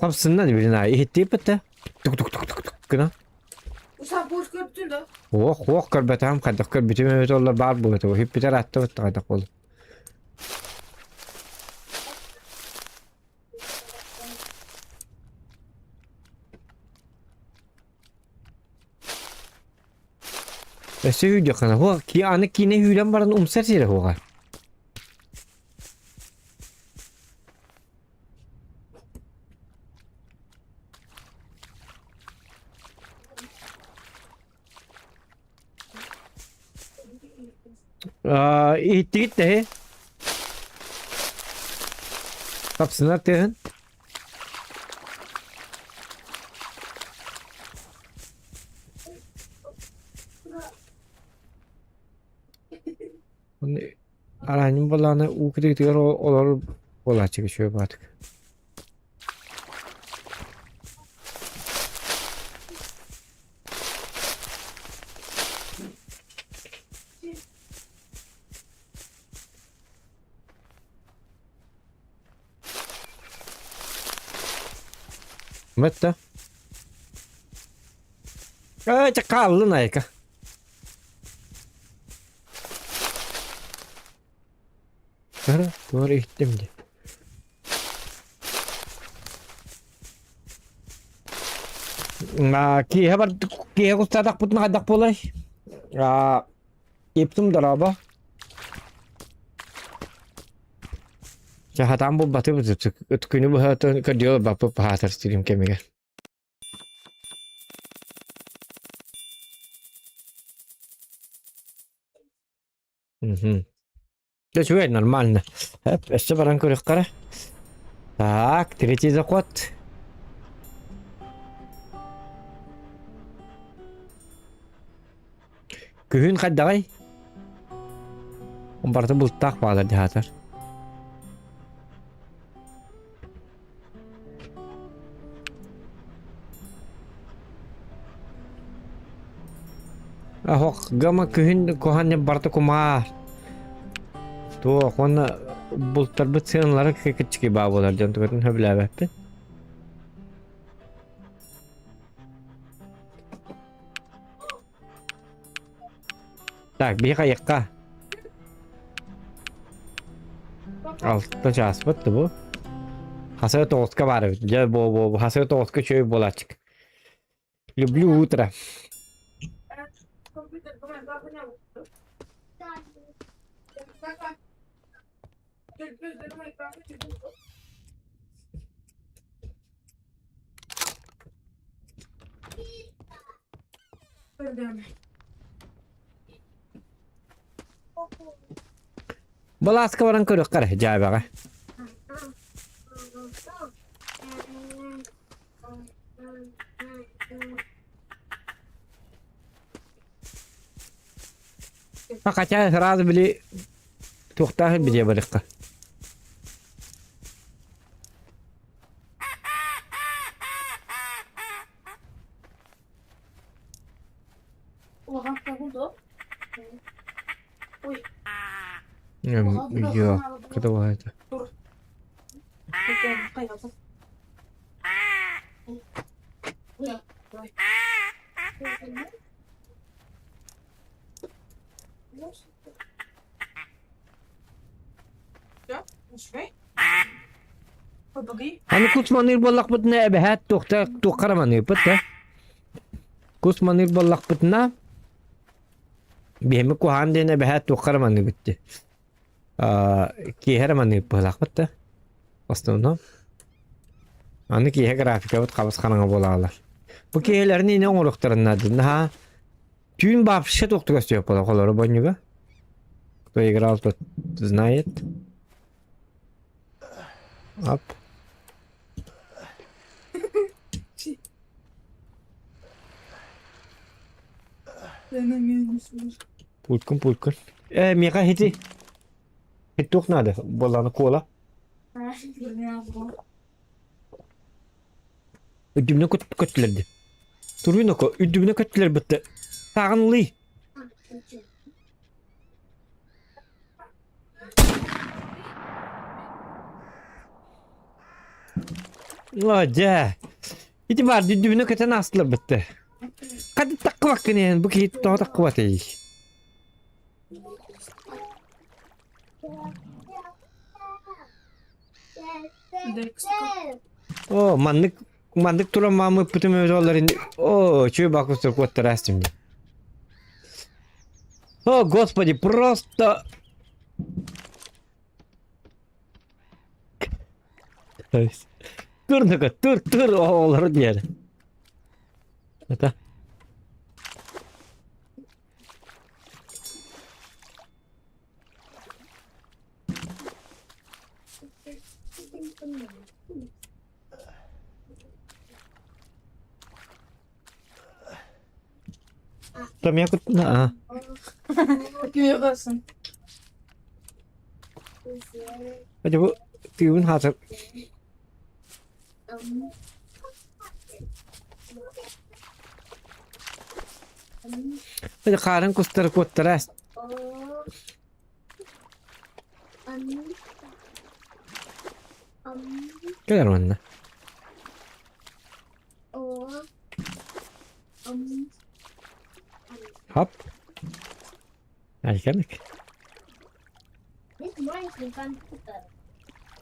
Хапсынна билин аа иһиттииппит да тук-тук-тук-тук гына. Уох, уох көрбөтөҕүм хайдах көрбүтүм эбит оллор баар буолуо үһүппүтэр аттыбыт хайдах буолла. Өссө үүдүөххүнэ хуо ки аны киинэ үүрэн баран умсар сирэ хуоҕа. Иһиттигит тэһи? Тапсынар тыаһын. Араанньым буоллаҕына уу кытыытыгар олорор буолааччы үчүгэй баҕатык. Мэтта. Ай, хааллын айка. Туора иһиттим дии. Киэһэ бар киэһэ кустаатахпытына хайдах буолай? Иптим дорообо. Чэ хатаан булбатыбыт күнү быһа көрдүө баппыт баһаатар сирим кэмигэр. Мгм. Дьэ үчүгэй, нормально. Эп, өссө баран көрүөххэ эрэ. Так, третий заход. Күһүн хайдаҕай? Барыта бултаах баалар дьаһаатар. Оһох гама күһүн куһаҕан барыта кумаар. Туох уонна бултарбыт сыаналара кыччыгый баа буолар дьон тугатын сөбүлээбэппин. Так, биһи хайыахха? Алта чааспыт да бу. Хасыы тоҕуска баар эбит. Дьэ, бу бу бу хасыы тоҕуска үчүгэй буолааччык. Люблю утро. Балааска баран көрүөххэ эрэ дьээбэҕэ. Хотя сразу били туохтаах билиэ барыахха. Йо, когда это? Аны кус маныыр буоллахпытына эбэһээт туохта туохха эрэ маныырбыт да. Кус маныыр буоллахпытына биһиэми куһаҕан диэн эбэһээт туохха эрэ маныыбыт дии. Киэһэ эрэ маныыр быһыылаахпыт да. Основном. Аны киэһэ графикабыт хабыс хараҥа буолаалар. Бу киһилэрин ине оҥоруохтарын наада. Наһаа түүн вообще туохтуга сөп буолар холоро бонньуга. Кто играл, тот знает. Оп. Пулькун, пулькун. Э, миэхэ хити. Туох надо? Буоллаҕына куола. Үрдүбүнэ көттүлэр дии. Туруйнако үрдүбүнэ көттүлэр бытта. Тааҕын ылый. О, дьэ. Ити баар үрдүбүнэ көтөн аастылар бытта. Хады таххыбаккын иһэн бу киһи тоҕо таххыбатый? Оо, маннык маннык туран маамыппытым өлөр Оо, чүө бакустар куоттараастым дии. О, господи, просто Тур тур тур оҕолору диэн. Это Там я а. Күйеғасың. Hadi bu düğün hazır. Hadi karın kustara kuttara. Кэлэр манна. Хоп. Айканык.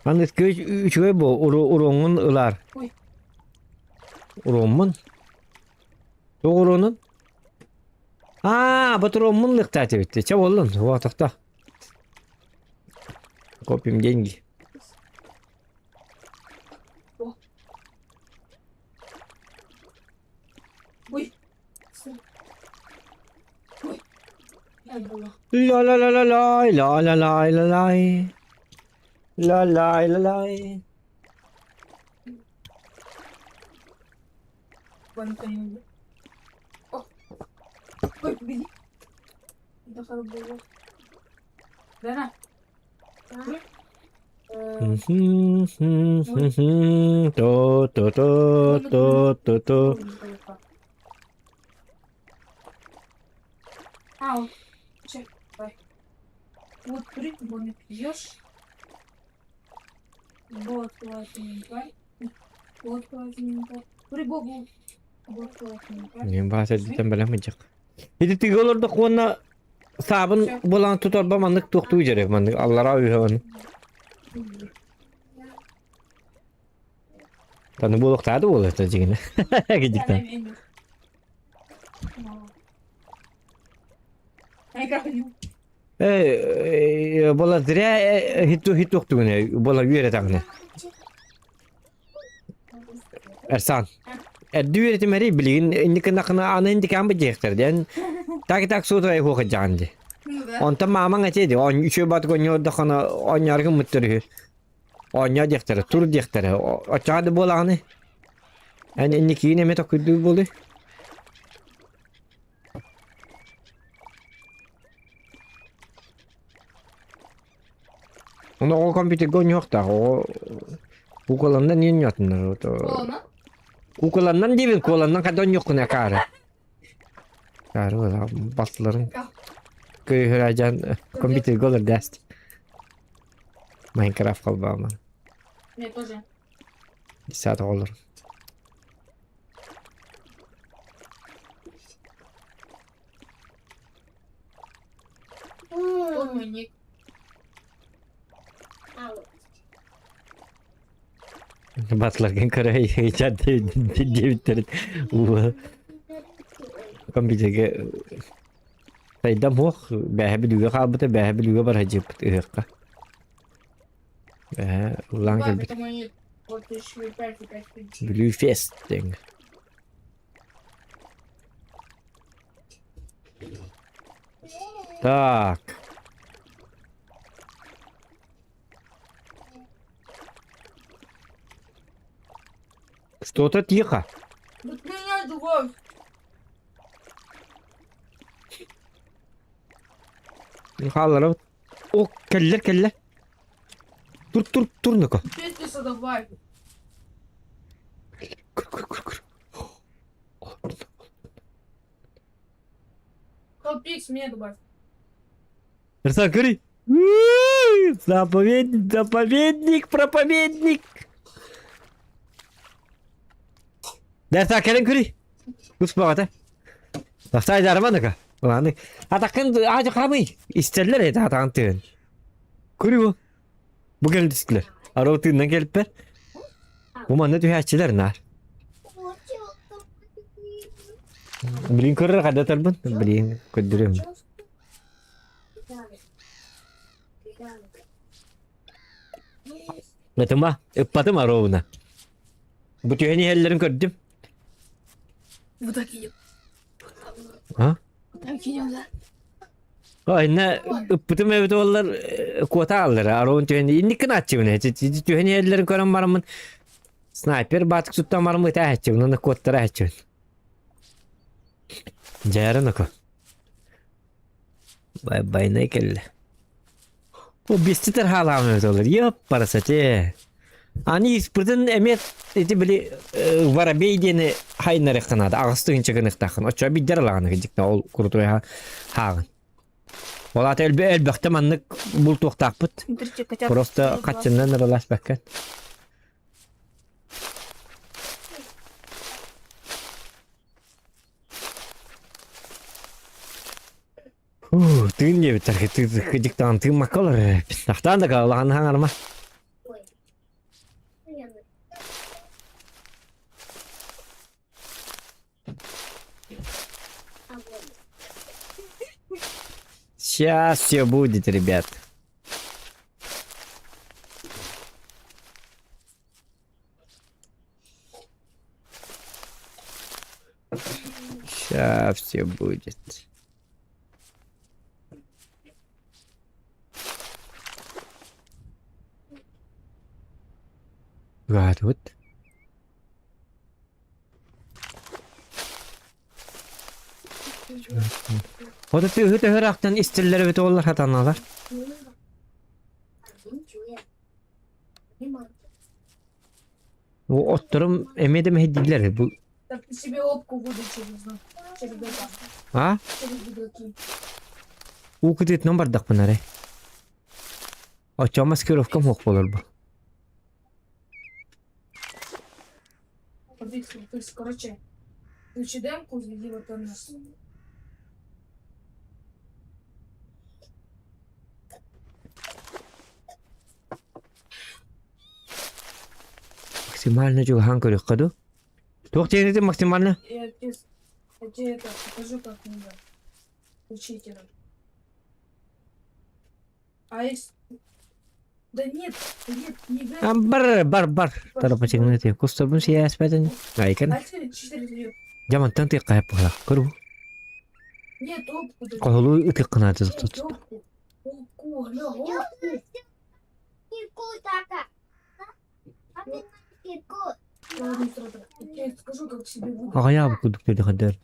Маннык үчүгэй бу уруоҥҥун ылар. Уруоммун. Туох уруонун? Аа, ботуруоммун лыктаат эбит. Чэ буоллун, уотахта. Копим деньги. Ой. Ой. La la la la la la la la la la la la la la. Ой, беги. Дана. То то то то то то. А, вот. Давай. Вот рыбу не пьешь. Вот, Вот, Рыбу. Мен бааса дитен бэлэм ыдьах. Ити тыга олордох уонна саабын булан туторба маннык туохтуу дьэрэ маннык аллараа үһэ Таны буолуохтаады буолуохта дьигинэ. Кидиктен. Э, була зря хиту хитуохтугуна була үөрэтаҕына. Эрсан. Эрдүү үөрэтимэри билигин инникинахына аны индикаан быдьыахтар диэн так так суутугай хуохадьаҕан дии. Онтон маамаҥ этиэ дии үчүгэй батык оонньуурдаххына оонньоору гыммыттар үһү. Оонньоо диэхтэрэ, тур диэхтэрэ. Оччоҕо да буолаҕыный? Эн инникигин эмэ токуйдуур буолуй? Ону оҕо компьютерга оонньуохтаах, оҕо куколаннан оонньоотуннар. Куколаннан диибин, куоланнан хайда оонньуоххун акаары. Акаары буолар, балтыларын кыыһыраадьан компьютерга олордааст. Майнкрафт холбоомон. Мне тоже. Десят оҕолор. Вот мой ник. Батларгын көрө диэбиттэрин компьютерга сайдам суох бээһэ бүлүүгэ хаалбыта бээһэ бүлүүгэ бара сылдьыбыт ыһыахха бээһэ ыллаан Ладно, кэлбит это мой ник. Вот еще и 5 и 5 Бүлүү фест диэн. Так. Что-то тихо. Вот меня другой. Хаалларабыт. О, кэллэр, кэллэр. Тур, тур, тур, ну-ка. Петиса давай. Көр, көр, көр, көр. Хелпикс мне добавь. Арсен, көрүй. Заповедник, заповедник, проповедник. Дәрсә кэлэн көрүй. Кус баҕата. Тахса айдарма ныка. Улааны. Атакын аажы хамый. Истэллэр эти атаҕын тыын. Көрүй бу. Бу кэлин түстүлэр. Аруу тыыннан кэлиппэр. Бу манна түһээччилэр наар. Блин көрөр хадатарбын. Блин көрдөрүм. Ытыма, ыппатым ровно. Бу түһэн иһэллэрин көрдүм. Вот так идем. А? Вот так идем, да? Инна ыппытым эбит буоллар куота ааллара ароун түһэн инниккин ааччыбын түһэн иһэллэрин көрөн бараммын снайпер баатык туттан бараммын ытааһаччыбын уонна куоттара аһаччыбын дьээрин око байбайнай кэллэ О беститер хаалаабын эбит олор ёппарасате аны испытын эмиэ ити били воробей диэни хайнарыахха наада аҕыс тыһыынча гыныахтааххын оччо биддер алаҕын кырдьыкта ол курутуйа хааҕын ол аата элбэхтэ маннык бултуохтаахпыт просто хаччыннан ыраласпакка Тыын диэбиттэр кыдьыктаан тыыммакка олорор Ахтаан да калахан хаҥарма. Сейчас все будет, ребят. Сейчас все будет. Гадут. Ота тыһы төһөрахтан истэллэр эбит оллар хатаналар. Отторум эмиэ да мэһэйдииллэр бу. Так ты себе опку выдачи нужно. Через ДК. А? Через ДК. Уу кытыытынан бардахпын эрэ. Оччоҕо маскировкам суох буолар бу. То есть, короче, включи демку, зайди вот он нас. Максимально чугаһаан көрүөххэ дуу? Туох диэн максимально? Я тебе, я тебе это покажу, как надо включить это. А если... Да нет, нет, не А, бар, бар, бар. Тарапачыгын кустарбын сийээспэтин. Айкан. А четыре Дьэ мантан тыакка буолар. Көрү. Нет, опку. Хоһулуу ытык гынааты Нет, опку. Опку, алло, опку. Ладно, Я тебе скажу, как себе выдать. Аҕыйаабыт курдук диэхэ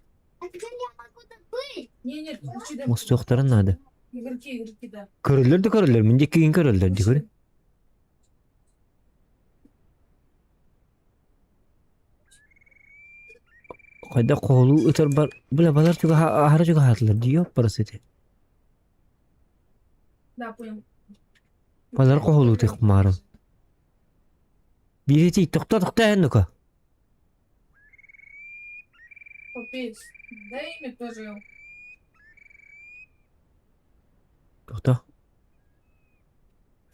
Не, нет, включи демку. Мустуохтарын наада. Игроки, игроки, да. Көрөллөр да көрөллөр, мин диэки көрөллөр дии көрү. Хайдах хоһулуу ытарбар бля балар чугаһа аһара чугаһаатылар дии барыс ити. Да, понял. Балар хоһулуу тыхмаарым. Биир тохто тохто эн ну-ка. Капец. Дай имя тоже. Тохто.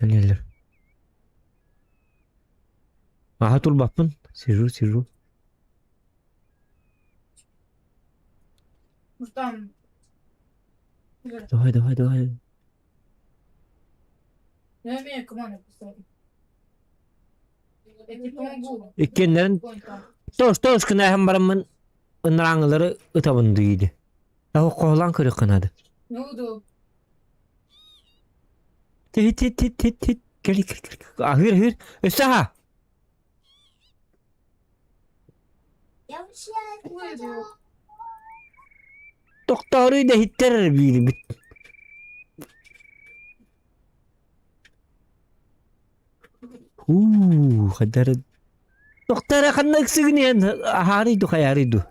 Энелер. Аха турбаппын. Сижу, сижу. Ну там. Давай, давай, давай. Я умею команду поставить. Я тебе помогу. Иккиэннэрин тоос тоос гына бараммын ынырааҥылары ытабын дии. Хоһулаан көрүөххэ наада. Ну, да. Тит тит тит тит тит. Кэл кэл кэл. Аһыыр аһыыр. Өссө аһа. Тохтооруй да иһиттэр биирбит. Уу, хадары. Тохтара ханна ыксыгын иһэн аһаарый ду хайаарый ду.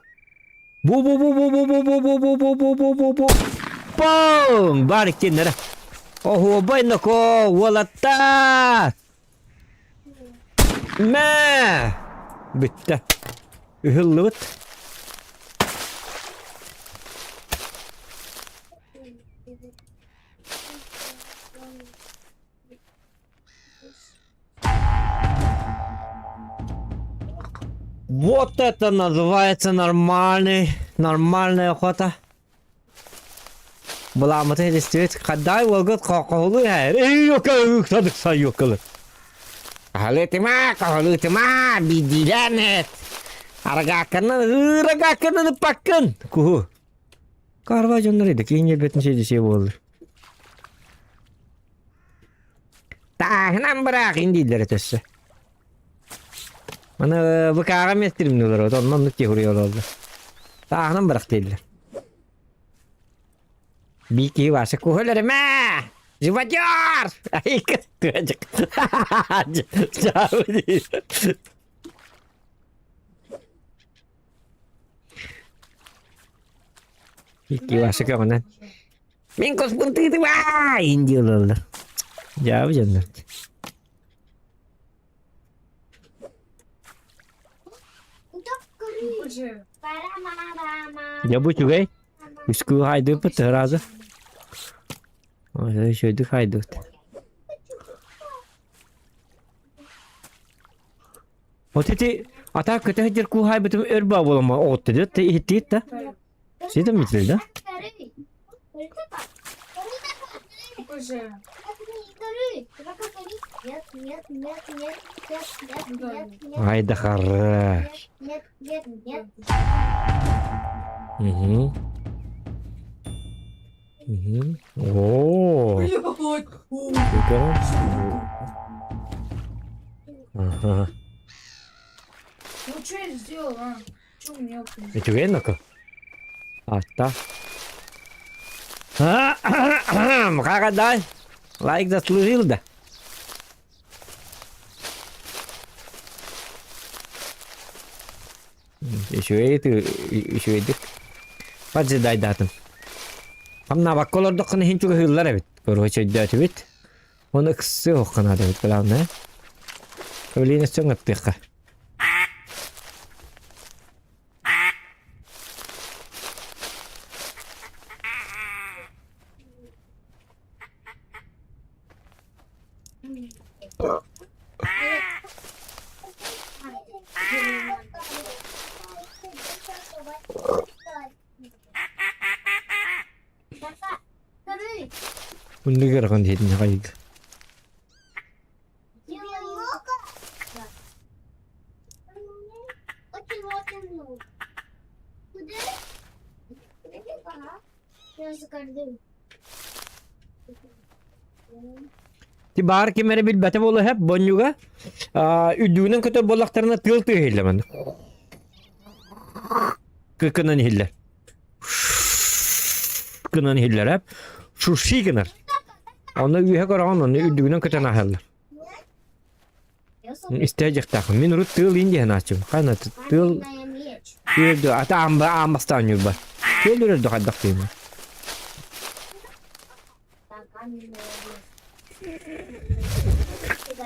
Бу бу бу бу бу бу бу бу бу бу бу бу бу бу Пом! Бар иккиэннэрэ. Оһуобай ноко уолаттар! Мэ! Бүттэ. Үһүллүбүт. Вот это называется нормальный, нормальная охота. Былааммытын истибит. Хаддай уолгут хоһулуу иһэр. Эй, сайыкылы. Хаһалыытыма, хаһалыытыма, биирдиилээн эт. Аргаакканан, ыргаакканан ыппаккын. Куһу. Карва дьоннор иде киин ебетин сиэдисие буоллар. Тааһынан быраах индииллэр өтөссө. Маны ВК-ҕа местиримнулар, вот онно оннук киһи олороллор. Тааһынан бырах дииллэр. Бии киһи Вася куһэлэримэ! Живодер! Ай, кытыачык. Икки Вася көҕүнэн. Мин куспун тыытыма! Инди олороллор. Дьаабы дьоннор. Дьэ бу үчүгэй. Үскүү хаайдыыппыт сразу. Ой, үчүгэйдик хаайдыбыт. Вот эти ата көтө сылдьар кууһаайбытым өр баа буолама оҕутта диэт иһиттигит да? Ситим митил да? Ай да хорош. Угу. Угу. О. Ага. Ну что я сделал, а? Үчүгэй ноко. Атта. Хагадай. Лайк заслужил да. Үчүгэй үчүгэйдик. Поджидайдаатым. Хамнаабакка олордоххуна иһин чугаһыыллар эбит. Короче, өйдөөтүбүт. Оны ыксы охханаат эбит главное. Өлиин өссө ыҥыртыахха. Уннугар иһитиннэҕэ Ти баар ким эрэ билбэтэ буолуо сөп бонньуга үрдүгүнэн көтөр буоллахтарына тыал тыаһа иһиллэр манна кыкынан иһиллэр гынан иһиллэр эп шурши гынар онно үөһэ көрөҕүн онно үрдүгүнэн көтөн ааһаллар Истэ дьахтаахпын. Мин урут тыал иин диэн ааччым. Хана тыал үрдү ата аамба аамбастаан ньурба. Тыал үрдү хайдах тыына.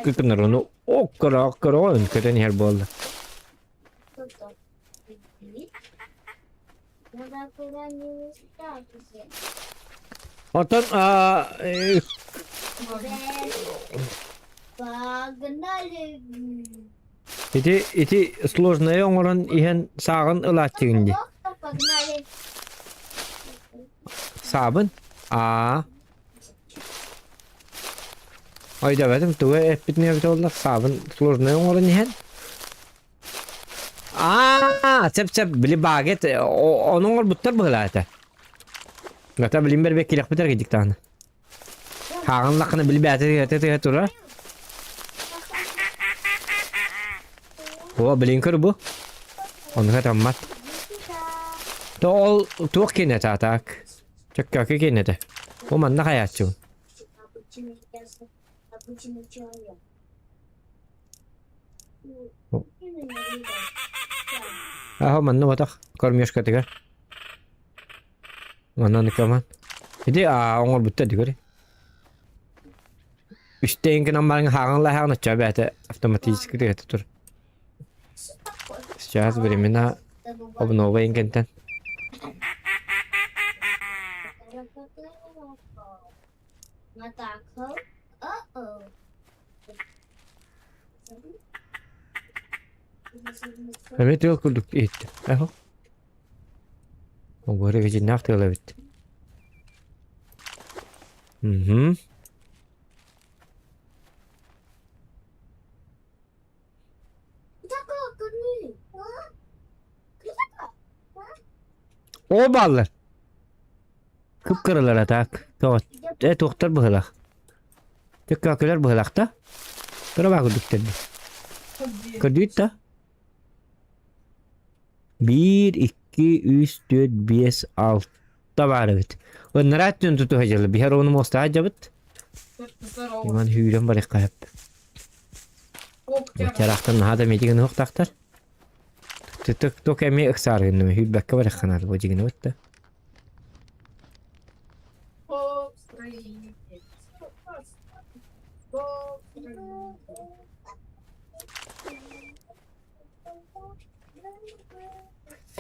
Кыкынар ону оккоро оккоро көтөн иһэр буолла. Оттон ити ити сложное оҥорон иһэн сааҕын ылааччыгын дии. Саабын? Аа. Ойдообэтим тугу эппитин эбитэ буолла саабын сложное оҥорон иһэн Аа, сөп-сөп, били багет, ону оҥорбуттар быһыылаах этэ. Гата билин бэрбэк кириэхпит эргийдик даҕаны. Хааҕын лаххына билбээтэ тыһа турар. О, блин көр бу. Онуга таммат. То ол туох киэнэ таатаак. Чөккөөкү киэнэтэ. Бу манна хайааччыбын. Аһа манна батах кормежкатыгар. Манна ныкаман. Ити аа оҥорбуттар дигэр. Үстэйин гынан баран хааҕын лаһаҕын оччо бээтэ автоматически тыгата тур. Сейчас времена обнова иҥкэнтэн. Эмиэ тыал курдук иһиттим. Эхо. Оҕуора кэчиннээх тыал эбит. Мгм. О бааллар. Кып-кыралар так. Тоҕо э туохтар быһылах. Төккөөкүлэр быһылах да. Кыра баа курдуктар. Көрдүүт да. Биир, икки, үс, түөрт, биэс, алта баар эбит. Ыннараа өттүн тутуһа дьылы. Биһэр ону муостаҕа дьабыт. Иван хүүрэн барыахха сөп. Чараахтан наһаа да миитигин уһуктаахтар. Тук эмиэ ыксааргынным хүүрбэккэ барыахха наада бу дьигини бытта.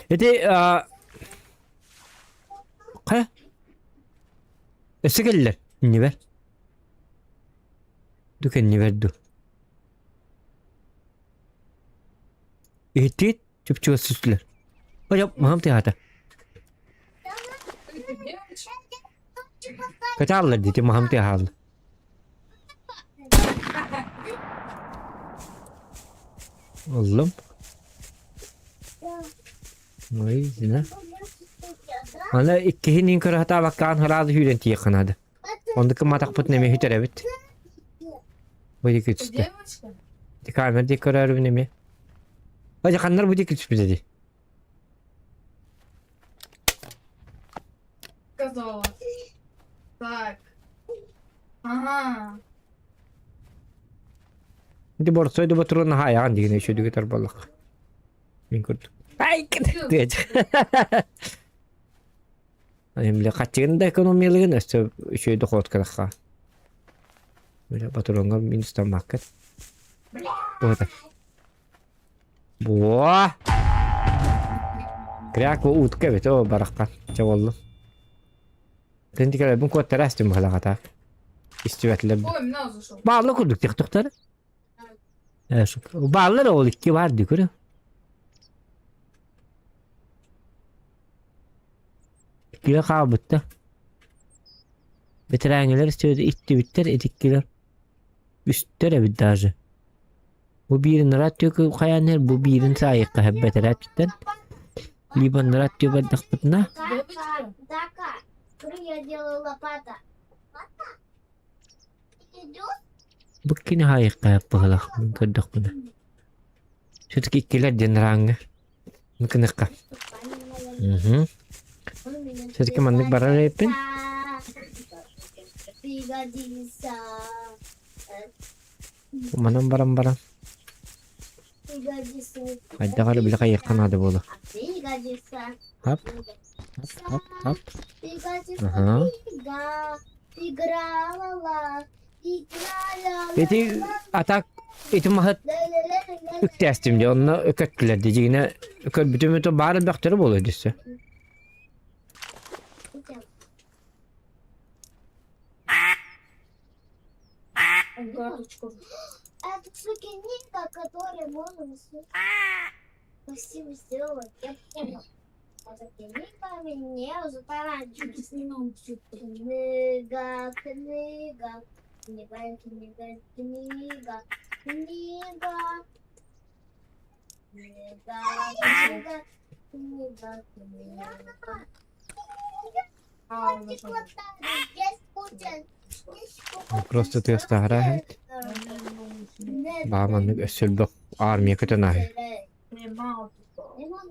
Ити хайа өссө кэллэр иннибэр ду кэннибэр ду иһиттигит чупчугас түстүлэр Ой, маһым тыаһаата Кытааллар дии маһым тыаһаалла Ыллым. Ой, зина. Аны иккиһин көрө сатаабаккаан сразу сүүрэн тиийиэххэ наада. Оннук гымматахпытына эмиэ сүтэрэбит. Бу диэки түстэ. Ити камера диэки көрөөрүбүн эмиэ. Ой, ханнар бу диэки түспүтэ дии. Сказала. Так. Ага. Ити борсой да ботурун наһаа айаҕын дигин үчүгэй тарбаллах. Мин курдук. Ай, кытыач. Бile хаччыгын да экономиялыгын өссө үчүгэй дохуот кырахха. Бile батуруҥҥа минустаммаккыт. Буота. Буо! Кряк бу утка эбит оо бараххан. Чэ буоллум. Тинтикэлэрбин куоттара астым быһалаҕа так. Истибэтилэр. Ой, мына зашел. Баалла курдук тихтухтар. Бааллар ол икки баар дии көрө. Иккигэ хаалбытта. Бэтэрээҥҥилэр иттибиттэр итиккилэр. Үстэр эбит даже. Бу биирин ыраат түөкү хайаан иһэр, бу биирин саайыкка иһэр бэтэрээт Либо ыраат түө бардахпытына Девочка. бу кини хаайыкка иһэр быһылах көрдөхпүнэ. Все-таки иккилэр диэн ырааҥҥа. Ныкыныкка. Угу. Все-таки маннык барар эбиппин. Манан баран баран. Хайдах эрэ били хайыахха наада буолуо. Хап, хап, хап, хап. Аха. Ити атак ити маһыт үктээстим дьэ онно өкөттүлэр дии дьигинэ көрбүтүм это баар элбэхтэрэ буолуо дөссө. Карточку. Это сукиника, который можно красиво сделать. Я понял. Это мне уже пора. Книга, книга, книга, книга, книга, книга, книга, книга, книга, книга. А, он нашел. Здесь Путин. Просто тыастаахара эбит. Баа маннык өссө элбэх армия көтөн ааһыы.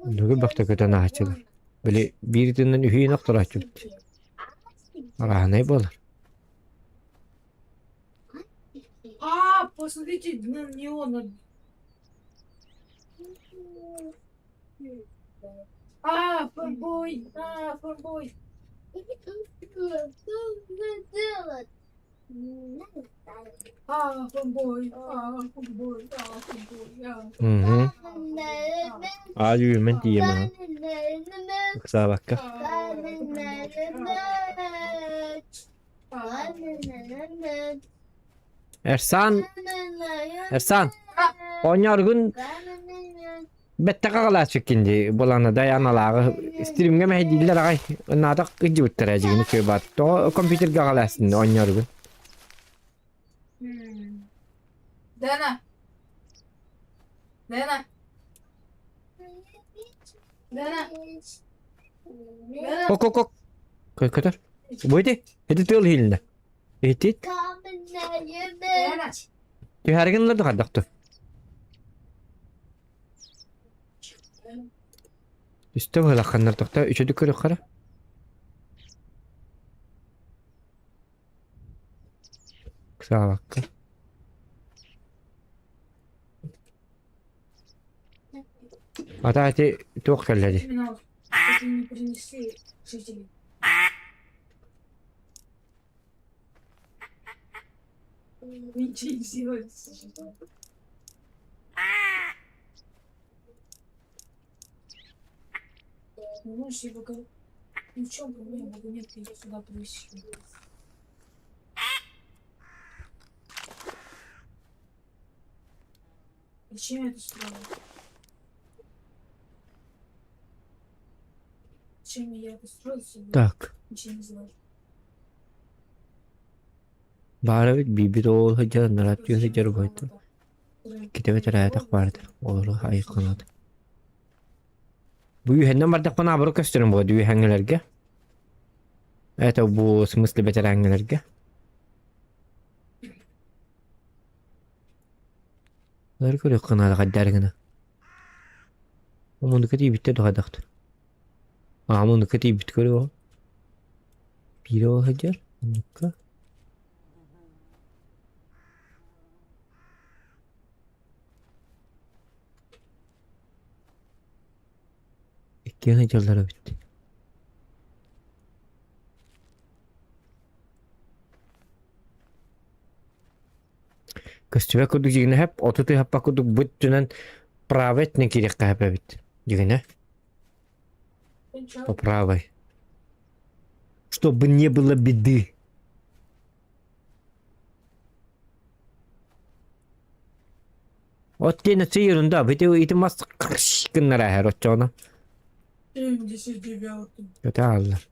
Оннугу бөхтө көтөн ааһааччылар. Били биир ытынан үһүйэн охторооччубут. Арааһынай буолар. А, посмотрите на неона. А, фанбой, а, фанбой. А, фанбой, а, фанбой, а, фанбой, а. Мгм. Аа үүмэн тиийэмэ. Ыксаабакка. Эрсан, Эрсан, оонньооргун бэттэхэ аҕалааччыккын дии былаана Дайаналааҕы стримҥэ мэһэйдииллэр аҕай ынаатах кырдьыбыттара дьигини кыайбат тоҕо компьютерга аҕалаастын оонньооргун Дэна! Дэна! Дэна! Дэна! Ок ок ок көтөр бу ити ити тыал иһилиннэ ити Дэна! түһэргин ылар да хайдах Үстэ быһылахханнар тохто үчүдүк көрүөххэ эрэ. Ыксаабакка. Ата ити туох кэллэ дии? Именно если не принесли жители. Ничего не сделали. Ну, можешь его Ну, в чем проблема? Вагонетка ее сюда принесли. Зачем я это строил? Зачем я это строил себе? Так. Ничего не сделал. Баара эбит биирбит оол сылдьар, нараат түһэ сылдьар убайдар. Иккитэ бэтэрээдэх баардыр, олору айыкканат. Бу үһэннэн бардахпына абыры көстөрүм буолуо үһэҥҥэлэргэ. Это бу в смысле бэтэрээҥҥэлэргэ. Өр көрүөххэ наада хайдаар гына. Омунука тиийбиттэр да хайдахтар. Аа муннукка тиийбит көрүө. Биирэ ол сылдьар муннукка. Иккиэн сылдьаллар эбит. Көстүбэт курдук дьигинэһэп, отут ыһаппа курдук быт түнэн правый өттүнэн киириэххэ сөп эбит. Дьигинэ. По правой. Чтобы не было беды. От диэн өссө ерунда, бити ити мас гыннара эһэр оччоҕуна. 79. Көтө ааллар.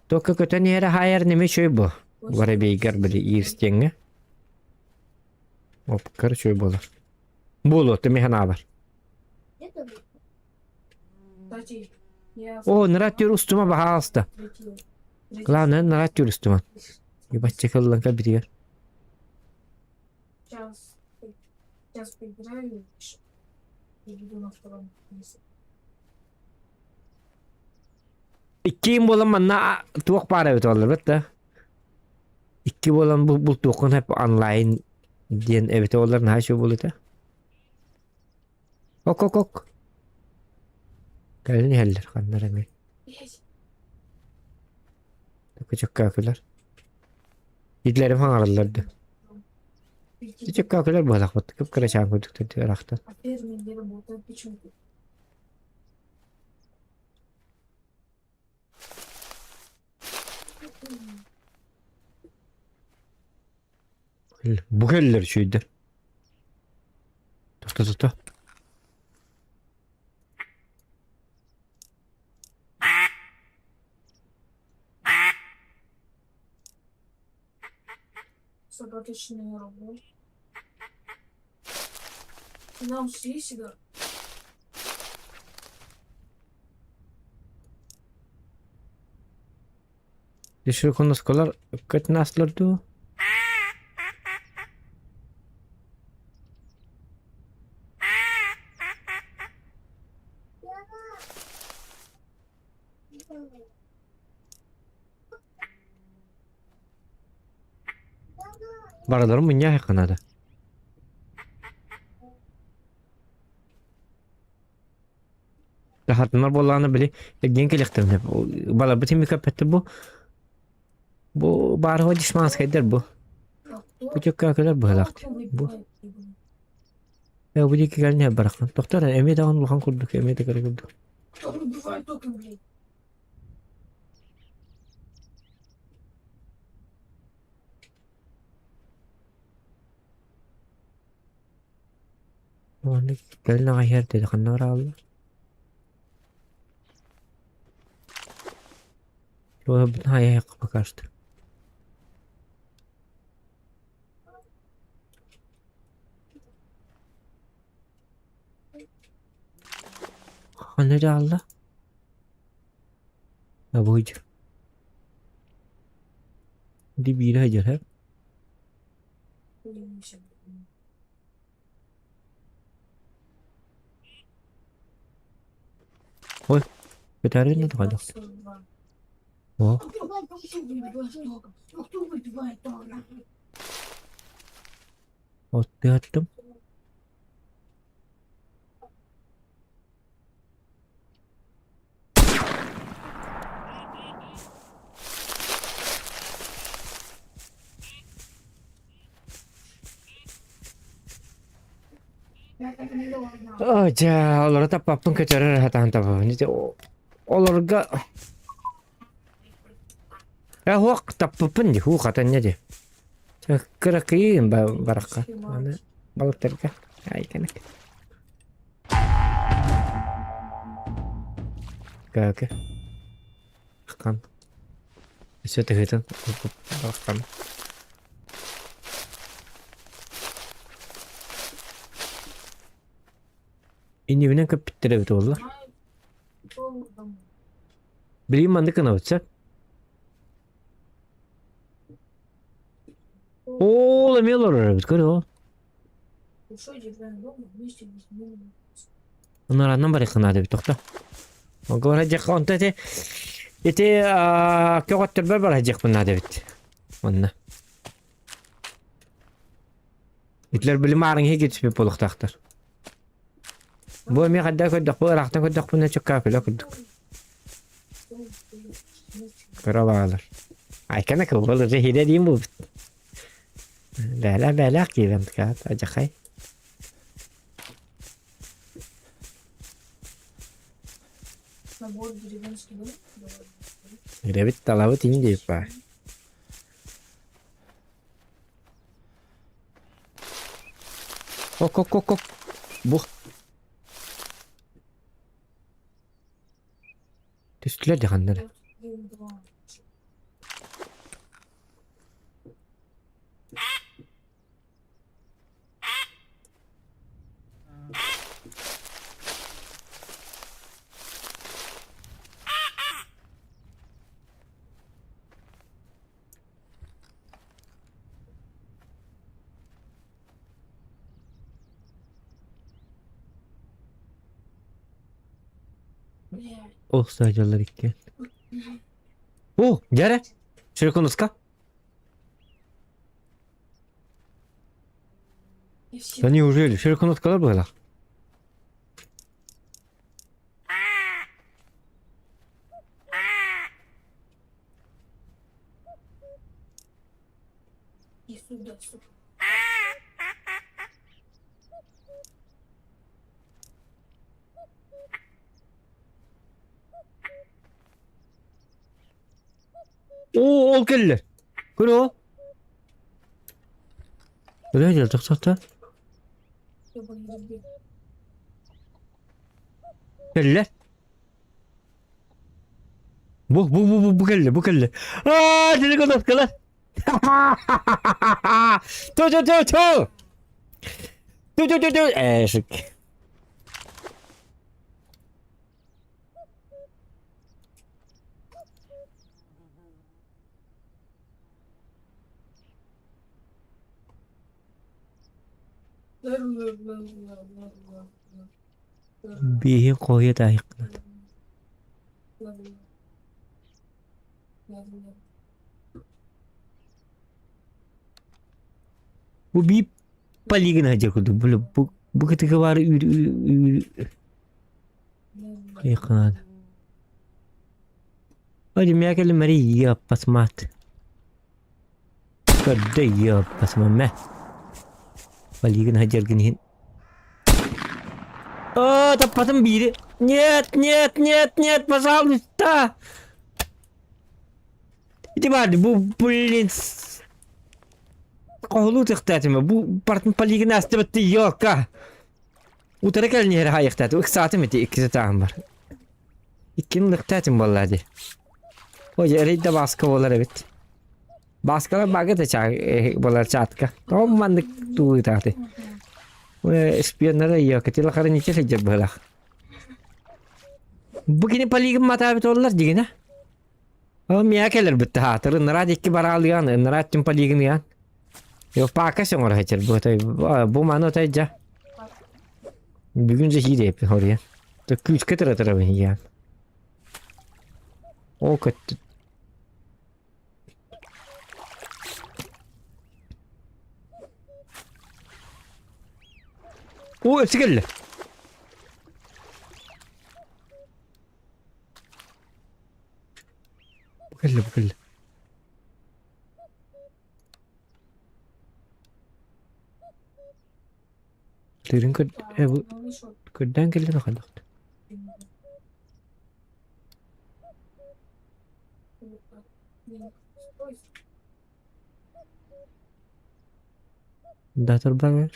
Только көтөн иһэрэ хаайар неме үчүгэй бу. Воробейгар били иирстиэҥҥэ. Опкар үчүгэй буолар. Буолуо, тимиһэн аабар. О, нара түр устума баһаалыста. Главное, нара түр устума. Ебать, кылланка битигэр. Сейчас, сейчас поиграю и буду на втором месте. Иккиин буолан манна туох баар эбит олорбут да. Икки буолан бу бултуоххун сөп онлайн диэн эбитэ буоллар наһаа үчүгэй буолуо этэ. Ок ок ок. Кэлин иһэллэр ханна эрэ эмиэ. Чөккөөкүлэр. Идлэрим хаҥараллар да. Чөккөөкүлэр буолахпыт кып-кырачаан курдук ыраахтан. А фермер не работает почему? Бу кэллэр үчүгэйдэр. Тохто тохто. Собачный робот. Нам сюда. Широконосколар көтүн дуу? Барыларын мунньаах наада. Хатынар буоллаҕына били эргийэн кэлиэхтэрин сөп. Баларбыт имик эппэттэр бу. Бу баарыһа дешманскайдар бу. Бу чөккөөкөлөр быһалаах бу. Э бу диэки кэлин барахсан. Тохтор эмиэ даҕаны улахан курдук, эмиэ да кыра курдук. Маннык кэлин аҕай иһэр диэри ханна барааллар? Туоһабытын хайыһыахха пока что. Ханна дьаалла? Абыйдь. Ди биирэ сылдьар Ой, көтөөрүн да хайдах. О. Оттыаттым. Оо, дьэ, олору таппаппын көтөрөр сатаан табабын. Ити олорго Э, хуох таппыппын дии, хуу хатанньа дии. Кыракыйын барахха. Аны балыктарга. Ай, кэнэк. Көөкө. Хан. Өссө тыһытын бараххан. Иннибинэн көппүттэр эбит буолла. Билигин маннык гынабыт сөп. Ол эмиэ олорор эбит, көр ол. Ынараннан барыахха наада эбит, тохто. Говоря, дьэх, онто ити ити көҕөттөрбөр бара дьиэхпин наада эбит. Онно. Итилэр били маарыҥ иһи түспүт буолуохтаахтар. Бу эмиэ хайдах көрдөхпү, ыраахтан көрдөхпүнэ чөккөөкүлэ курдук. Кыра баалар. Айкана кылбал уже хире диин буолбут. Бээлээх бээлээх киирэн каат адьахай. Набор деревенский дом. Ирэбит талабыт ини диэбит баар. Ок ок ок ок. Бу. Түстүлэр да ханна эрэ. Ол сылдьаллар иккиэн. О, дьэ Широконоска. Да неужели? Широконоскалар быһалаах. Оо, ол кэллэ. Көр ол. Өлө дьэ тохтоото. Кэллэ. Бу бу бу бу бу кэллэ, бу кэллэ. Аа, телегоноскалар. Ту ту ту ту. Ту ту ту ту. Эшик. Бииһин хоһуйа таайыаххына Бу биир полигон сылдьар курдук бу бу бу кытыга баар хайыахха наада. Ой, Мария пасмат. Көрдө ёппасма мэ. Полигон сылдьаргын иһин. О, таппатым биири. Нет, нет, нет, нет, пожалуйста. Ити баар бу блин Хоһулуу тыхтаатыма бу партын полигон астыбыт ёлка. Утары кэлин иһэр хайыхтаатым ыксаатым ити иккис этааһым бар. Иккини ылыктаатым буоллаа дии. Ой, эрэй да бааска буолар эбит. Бааскалар баага да буолар чаатка. Тоҕо маннык туулуутааты. Шпионнара ёлка телохранитель сылдьар быһылаах. Бу кини полигон матаабыт оллар дигинэ. Ол миэхэ кэлэр бытта хаатыр ынараа диэки бараалыйан ынараа өттүн полигыныйан. Йо паака сөҥөр хачар бу отой бу маны отой дьа. Бүгүн же хиириэппин хоруйан. То күүскэ тыра-тырабын хийээн. Ол көттү. О, өссө кэллэ. Бу кэллэ, бу кэллэ. Тыырын көр... Э, бу көрдөөн кэллэ хайдах? Да турбан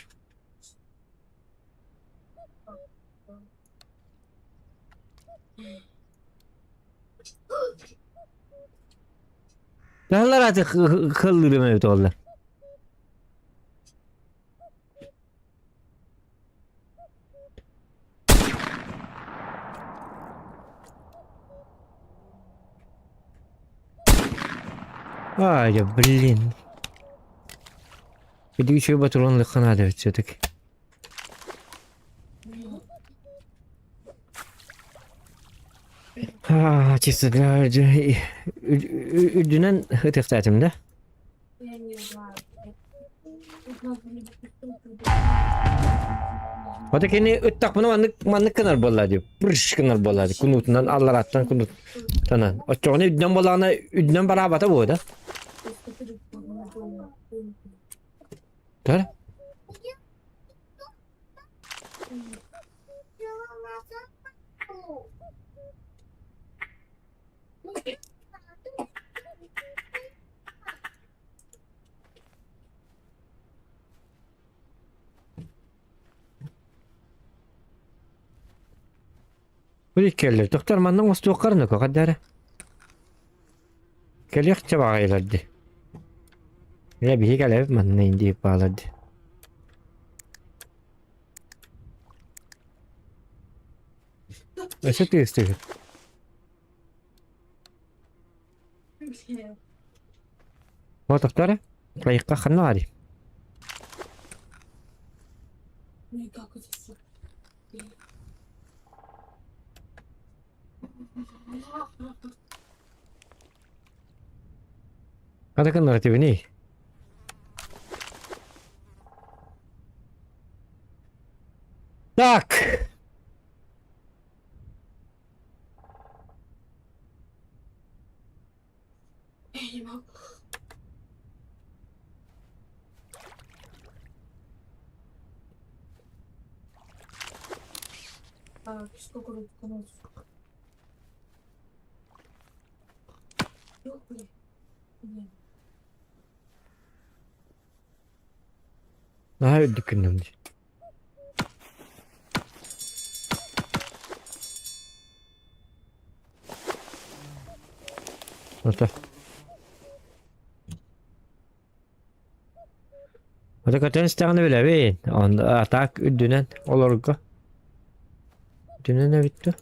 Балар аты кыллырым эбит оллар. Ай, блин. Иди еще патрон лыханады все-таки. А, чисто для үрдүнэн ытыктаатым да? Я не знаю. Ота кини ыттахпына маннык маннык гынар буолла дии. Пырш гынар буолла дии. Кунутунан аллараттан кунут танан. Оччоҕуна үрдүнэн буоллаҕына үрдүнэн бараабата буо да. Төр. Бу иккиэллэр тохтор манна оҥостуоххарын көҕөрдөрө. Кэлиэхчэ баҕайылар дии. Дьэ биһиги кэлэбит манна индии баалар дии. Өссө тыастыыр. Отохтор Хайыкка ханна баарый? Хата гыннар этибиний? Так. Я не могу. Так, сколько тут у Наһаа үрдүк гынным дии. Ото. Ото көтөн истэҕинэ билэбин. Он а так үрдүнэн олорго. Үрдүнэн эбит дуо?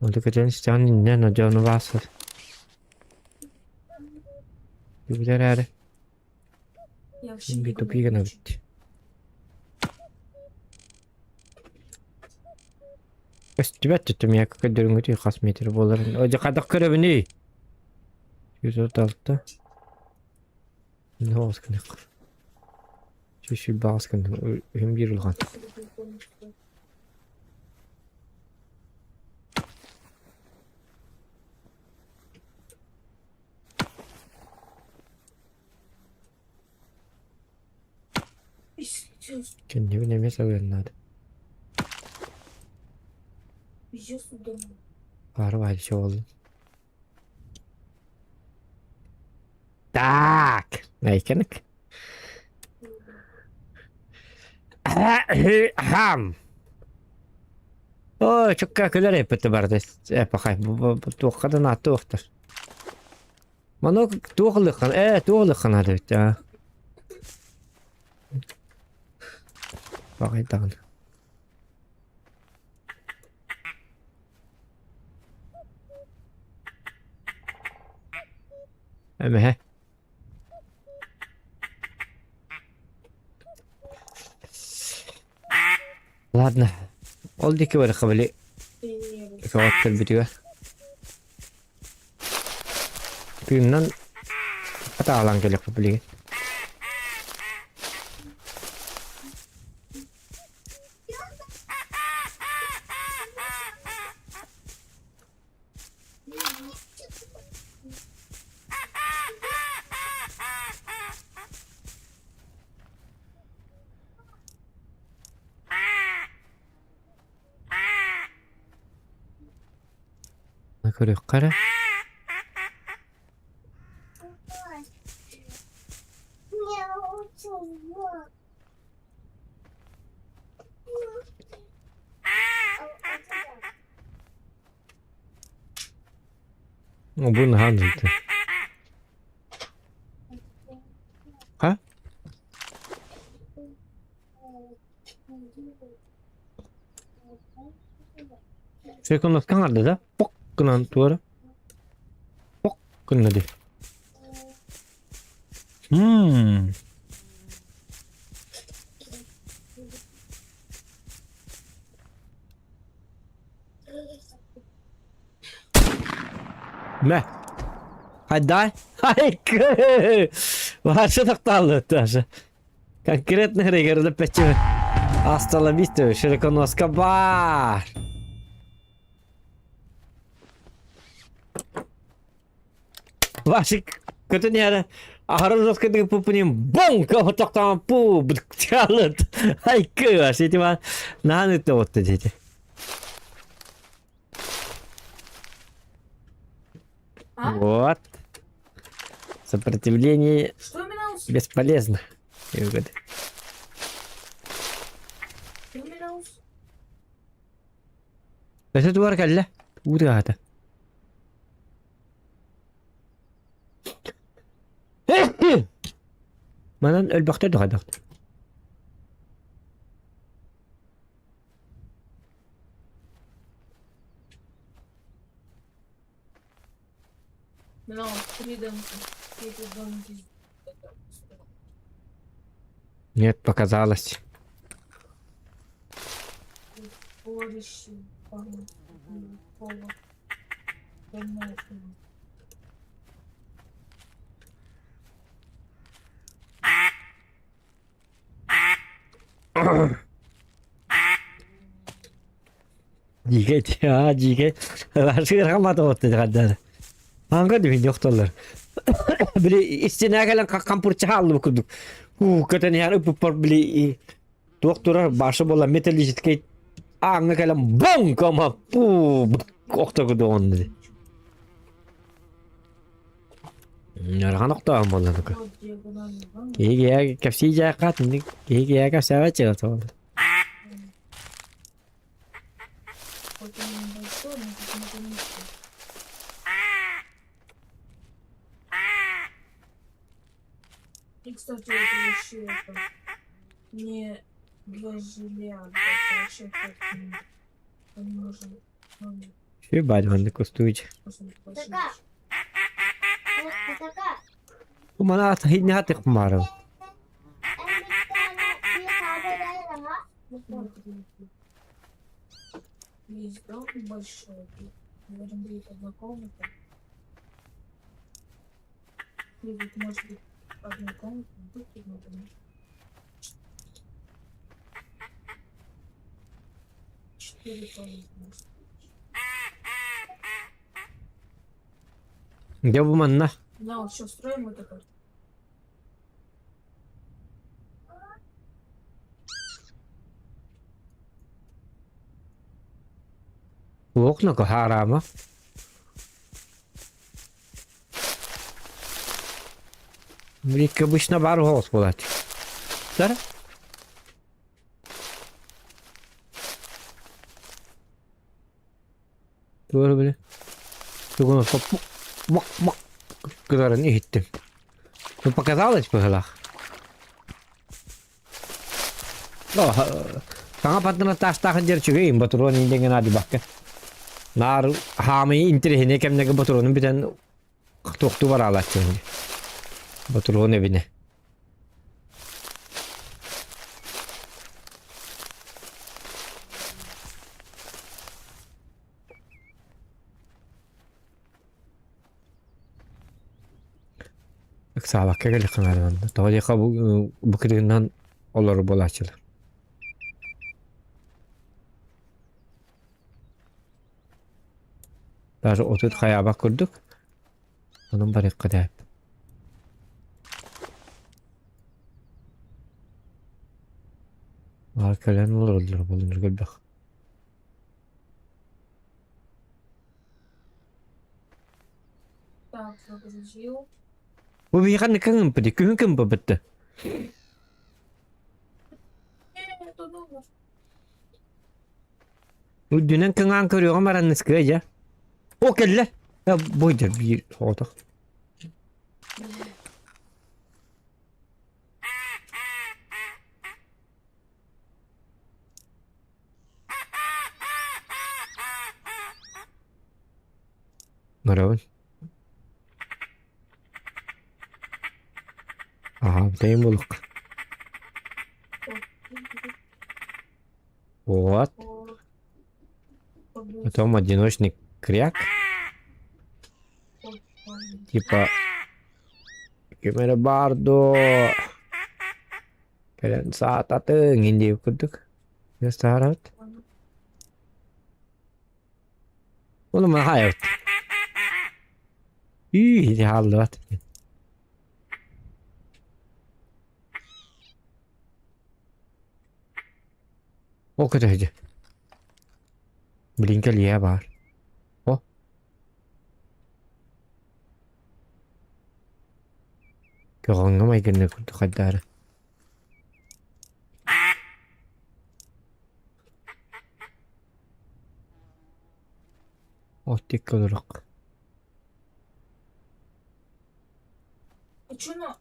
Ото көтөн истэҕинэ иннинэн одьону баасар. Бүтэрээри. Я вообще Биир никуда тупик не гынабыт. хочу. Көстүбэт түтүмиэкэ көрдөрүҥҥүтүй хас метр буоларын. О, дьэ хайдах көрөбүнүй? 136. Тоҕус гынык. 128 гынным. Үһүм биир улахан. Пиздец, Кэннибин эмиэ сабыан наада. пиздец удобно. Пара баайча буоллун. Так, Найкенек. Хам. Ой, чукка күлэр эппитэ барды. Эпахай, туохха да наатты уохтар. Маны туох ылыххан, ээ, туох ылыххан наада эбит, аа. Баҕай даҕаны. Эмэһэ. Ладно, ол диэки барыахха били көҕөттөрбүтүгэр. Тыынынан атаалаан кэлиэхпит билигин. Көрүөххэ эрэ. Бу наһаа ыты. Ха? Секундатка аҥарда да? Пок гынан туора. Пок гынна дии. Мм. Мэ. Хайдай. Ай, Ваша тохтааллы даже. Конкретно регерді пәче. Hasta la vista, широконоска бар. Вашик көтөн яра аһары жесткий пупуним бум тоқтаған пу буталыт. Айкы ваш эти ма наны то вот дети. А? Вот. Сопротивление Что менялось? бесполезно. Говорит. Что менялось? Өсө туар кэллэ. Уутаата. Манан өлбөхтөр дохайдахтар. Менялось три демки. Эти домки. Нет, показалось. Борище. Домов. Дьиикэй, аа дьиикэй. Барсыырҕаммат оҕотто Аҥга дивин охтоллор. Били истинэ кэлэн кампурча хааллыбыт курдук. Уу көтөн иһэр ыппыппар били туох турар башы буола металлический ааҥҥа кэлэн бум кома пуу охто курдук онно. Ыарахан охтоон буолла тука. Вот диагональный банк. Киһи киһи кэпсии дьааххат, киһи киһи кэпсээбэт дьыалата буолла. Хоть он небольшой, но почему-то низкий. И, кстати, это вообще это не для жилья, это вообще как он нужен. Он Ебать, маннык устуич. просто большой. Така. Така. Мана хиннэхатых маарыл. Есть дом большой. Наверное, будет одна комната. И вот может быть одна комната, но тут одна комната. Четыре комнаты может быть. Дьэ бу манна Да, вот все строим вот это. Окна хараама. Блин, обычно бар голос буолааччы. Сара? Туора били. Тугун мак мак гынарын иһиттим. Ну показалось быһылаах. Саҥа патына таастаахын дьэр үчүгэй ботуруон индеңен адыбакка. Наар хаамый интириһине кэмнеге ботуруонун бүтэн туохтуу бараалааччы. Ботуруон эбине. Ыксаабакка кэлиэххэ наада манна. Тоҕо диэххэ бу бу кырыгынан олору буолааччылар. Даже отут хайаабат курдук. Онон барыахха да Баар кэлэн олороллор буолунар көрбөх. Так, загрузил. Бу биһиэхэ кыҥымпыт, күһүн кымпыппыт. Э, это номер. Үрдүнэн кыҥаан көрүөҕүм аранныскыа дьэ. О кэллэ. Бойда биир соҕотох. Көрөбүн. Аха, тэйин булук. Вот. Потом одиночный кряк. Типа ким эрэ баар дуо? Кэлэн саататыҥ диир курдук. Саарабыт. Ону маһаайабыт. Ии, ити хааллыбат. Ол көтөһүдү. Блин, кэлиэ баар. О. Көҕөҥҥө майгынныыр курдук хайдаары. Ол тикки олоруох. А чё на...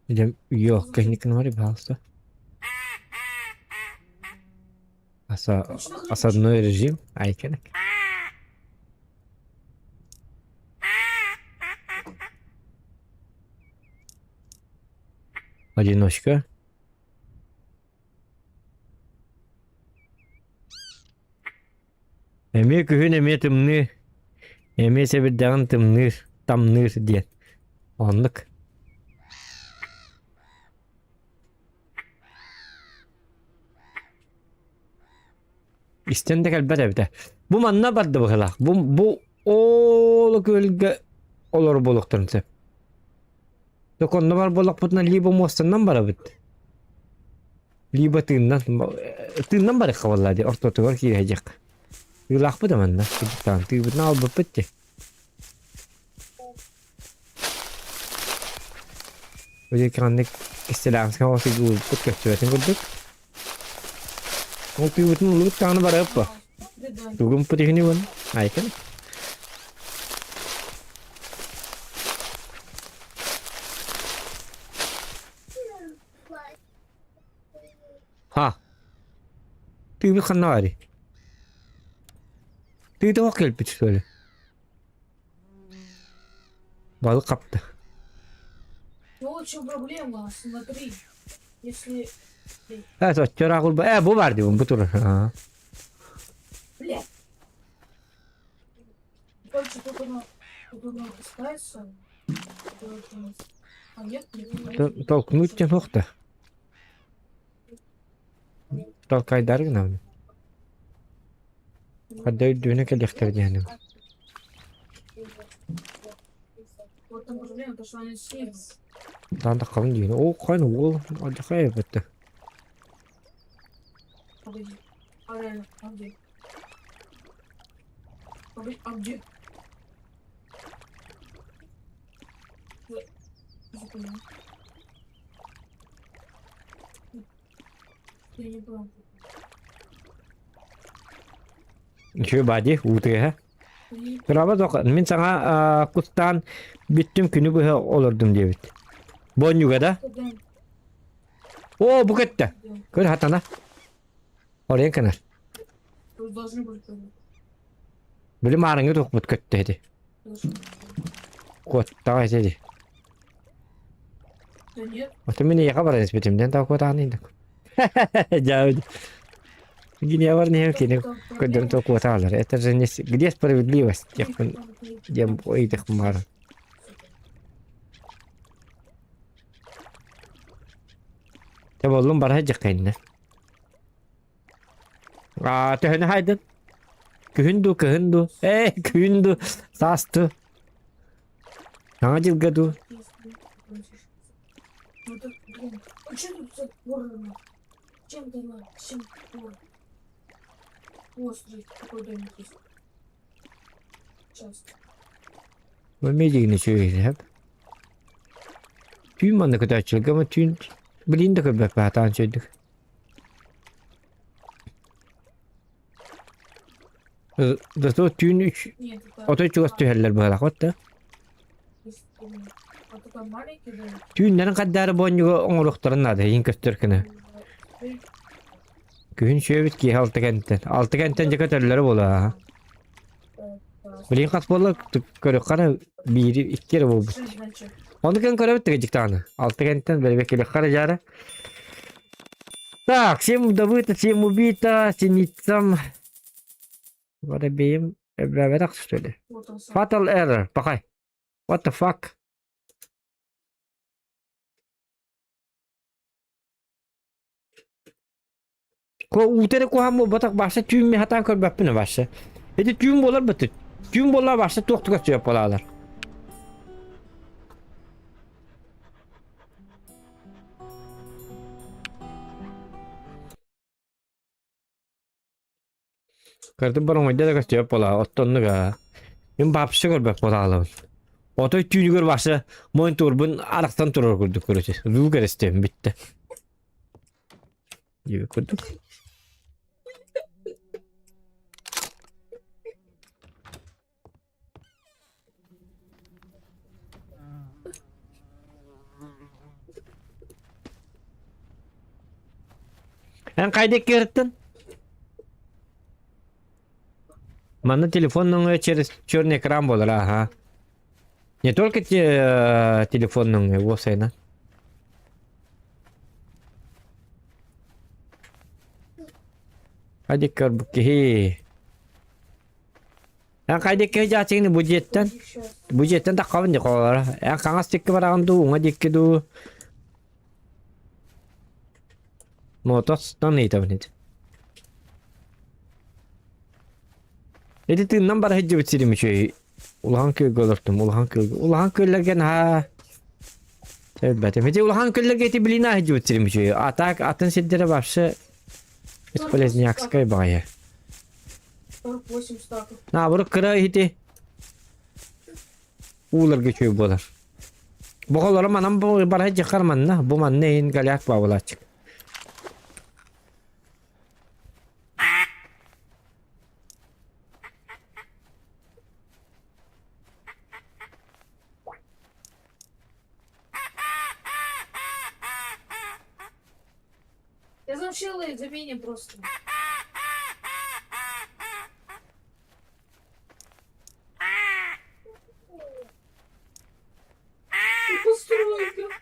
Идем ёлка не говори, пожалуйста. Аса, А чё на осадной режим, айкенек. Одиночка. Эмиэ күһүн эмиэ тымныы, эмиэ сэбирдэҕин тымныыр, тамныыр диэн. Оннук. Истэн да кэлбэт эбитэ. Бу манна барда быһыылаах. Бу, бу оолу күөлгэ олору буолуохтарын сөп. Доконно бар буоллахпытына либо муостанан барабыт, либо тыыннан тыыннан барыахха буолла дии ортотугар киирэдьэх. Тыылаахпыт да манна тыыбытынан албыппыт дии. Бу диэки ханнык кистэлээх уурбут көстүбэтин курдук. Ол тыыбытын ылбыт даҕаны барыаппа. Тугум путихини вон. Айкын. Ха. Тыыбыт ханна баарый? Тыы тоҕо кэлбит что ли? Балык хапта. Ну вот в чем проблема, смотри. Если... Э, соччораах улба. Э, бу бар дибин, бу турар. Аа. Блядь. Короче, тут оно, тут оно опускается. Тут оно- А нет, не Толкнуть диэн суох да. Толкайдары гынабын. Хадда үрдүнэ кэлиэхтэр диэхиним. Вот там проблема, то что они снизу. Таан таххабын диин. Оо, хайын уол алдьархай эбэттэ. Погоди. А реально, а где? Погоди, а где? Я не понял. Я не понял. Үчүгэй баадьы, уу тыаһа. Кыраба тоқ, мин саҥа кустаан бүттүм күнү быһа олордум диэбит. Бонньуга да? Оо, бу көттө. Көр хатана. Оройон кынар. Били маарыҥҥы тухпут көттө ити. Куоттаҕа ити ди. Ото мин эйиэхэ баран испитим диэн таа куотаҕын индик. Дьаа Гинея не кини көрдөрөн то куотаалар. Это же не где справедливость диэхпин диэн ыйытыахпын баҕаран. Тэ боллум бара сылдьыахха Аа төһөнү хаайдын? Күһүн дуу, кыһын дуу? Ээ, күһүн дуу, саас дуу? Саҥа дьылга дуу? Ну так, блин, а что тут за горло? Чем ты на чем город? Острый такой домик есть. Сейчас. Медигини үчүгэй Түүн манна көтөөччүлэргэ ама түүн билигин да көрбөппүн сатаан үчүгэйдик. Зато түүн үч Нет, это... отой чугас түһэллэр быһалаах да. есть, блин, А такой маленький домик. Түүннэрин хаддаары боонньуга оҥоруохтарын наада иһин көстөр гына. Күһүн сүөбүт киэһэ алта кэнтэн. Алта кэнтэн дьэ көтөллөрө буолаа. Билигин хас буолла көрүөххэ эрэ биири икки эрэ буолбут. Ону кэн көрөбүт дьик даҕаны. Алта кэнтэн бэрэбиэркэлиэххэ эрэ дьаара. Так, всем добыто, всем убито, синицам. Воробеем эбэбэтэх что ли? Fatal error, пахай. What the fuck? Ко уута эрэ куһаҕан буолбатах бааса түүн мин сатаан көрбөппүн бааса. Ити түүн буолар быты. Түүн буолла бааса туох да көстүбэт буолаалар. Көрдүм бар оҥойдо да көстүбэт буолаа оттоннук аа. Мин баапсы көрбөт буолаалабын. Отой түүнүгэр бааса монитурбун арахсан турар курдук короче. Звук эрэ истиэм бүттэ. Диэбит курдук. Эн хайда икки Манна телефон нөҥүө через черный экран буолар аха. Не только те, телефон нөҥүө уопсайынан. Хайда көрбүт киһи. Эн хайда киһи дьаачыгыны бу дьиэттэн бу дьиэттэн таххабын дии холоро. Эн хаҥас диэки бараҕын дуу, уҥа диэки дуу? Мотостан ыйытабын ити. Ити тыыннан бара сылдьыбыт сирим үчүгэй. Улахан күөлгэ олортум, улахан күөлгэ. Улахан күөллэргэ наһаа Эбэтим. Ити улахан күөллэргэ ити билина сылдьыбыт сирим үчүгэй. А так атын сирдэрэ вообще бесполезнякскай баҕайы. 48 стаков. Наоборот кыра ити ууларга үчүгэй буолар. Боҕолоро манан бара дьахар манна, бу манна иһин голяк баабылааччык. Я замчила за меня просто. Постройка.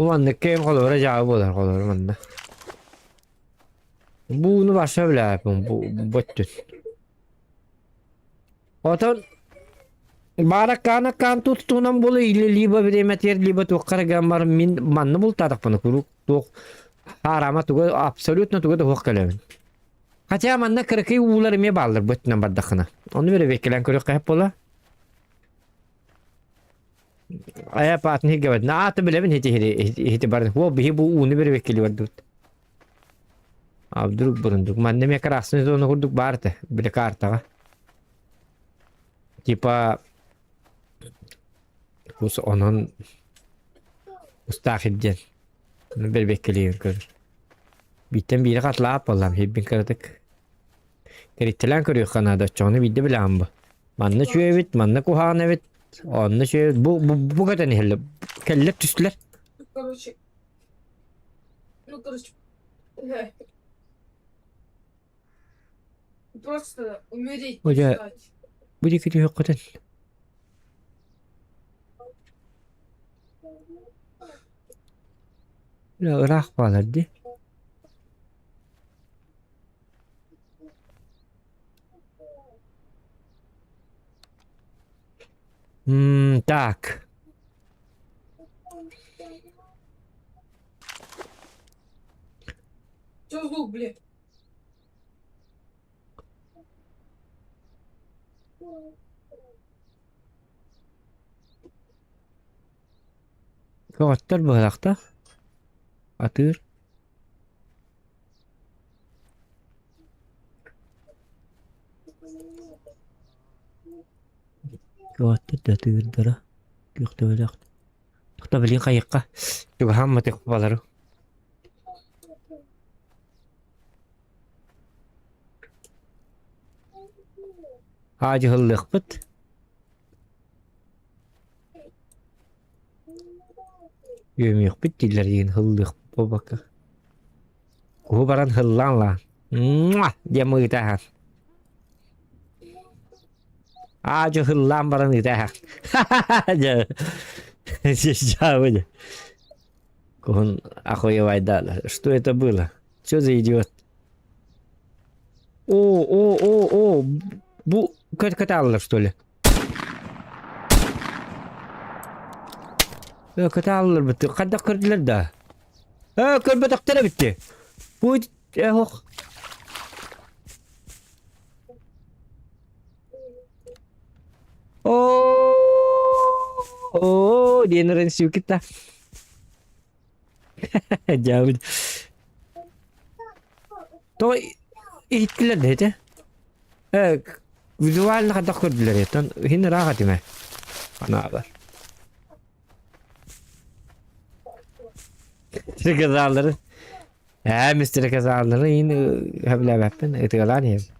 Бу маннык кэм холобура дьаабы буолар холобура манна. Бууну барса билээппин бу бу өттүн. Отон баараккаан туттуунан буолу или либо бириэмэтигэр либо туохха эрэ гынан баран мин манна бултаатахпына куруук туох хаарама туга абсолютно туга да суох кэлэбин. Хотя манна кыракый уулар эмиэ бааллар бу өттүнэн бардаххына. Ону бэрэбиэккэлээн көрүөххэ сөп буолла. Айа паатын хиггэбэт. Наата билэбин хити хити барын. Уол биһи бу ууну бэрэбиэккэли бардыбыт. А вдруг бурундук. Манна эмиэ красный зона курдук баар этэ. Били картаҕа. Типа кус онон устаах диэн. Бэрбэккэлиир көрөр. Бииртэн биири хатылаап буоллам хиббин кыратык. Кэриттэлээн көрүөххэ наада оччоҕуна биирдэ билэҕин бу. Манна үчүгэй эбит, манна куһаҕан эбит, онно үчүгэй эбит. Бу бу бу көтөн иһэллэр. Кэллэр түстүлэр. Короче, ну, короче, просто умереть, О не дьэ, встать. бу диэки түһүөххүтүн. Ыраах баалар дии. М, так. Чё звук, блин? Көҕөттөр быһылахта. Атыыр. Көҕөттөр да атыырдара. Күөх төбөлөөх. Тута билин хайыкка. Чугаһаамматых балары. Хаадьыһыллыахпыт. Үөмүөхпүт дииллэр диэн һыллыахпыт буолбакка. Куһу баран һыллаан лаан. Муа диэн ыытааһар. Аа-дьэ һыллаан баран ыытааһар. Дьэ дьаабы дьэ. Куһун охуевайдала. Что это было? Что за идиот? О, о, о, о, бу кытааллар что ли? Э, кытааллар битти. Хайдах көрдүлэр да? Э, көрбөтөхтөрө битти. Бу э, ох. О, о, диэн эрэн сүүкүтта. Дьаабыт. Тоҕо иһиттилэр да ити? Э, визуально хайдах көрдүлэр оттон иһин ыраах этимэ. Анаабар. Стрекозалары. Ээ, мистерказалары иһин сөбүлээбэппин, ытыалаан иһэбин.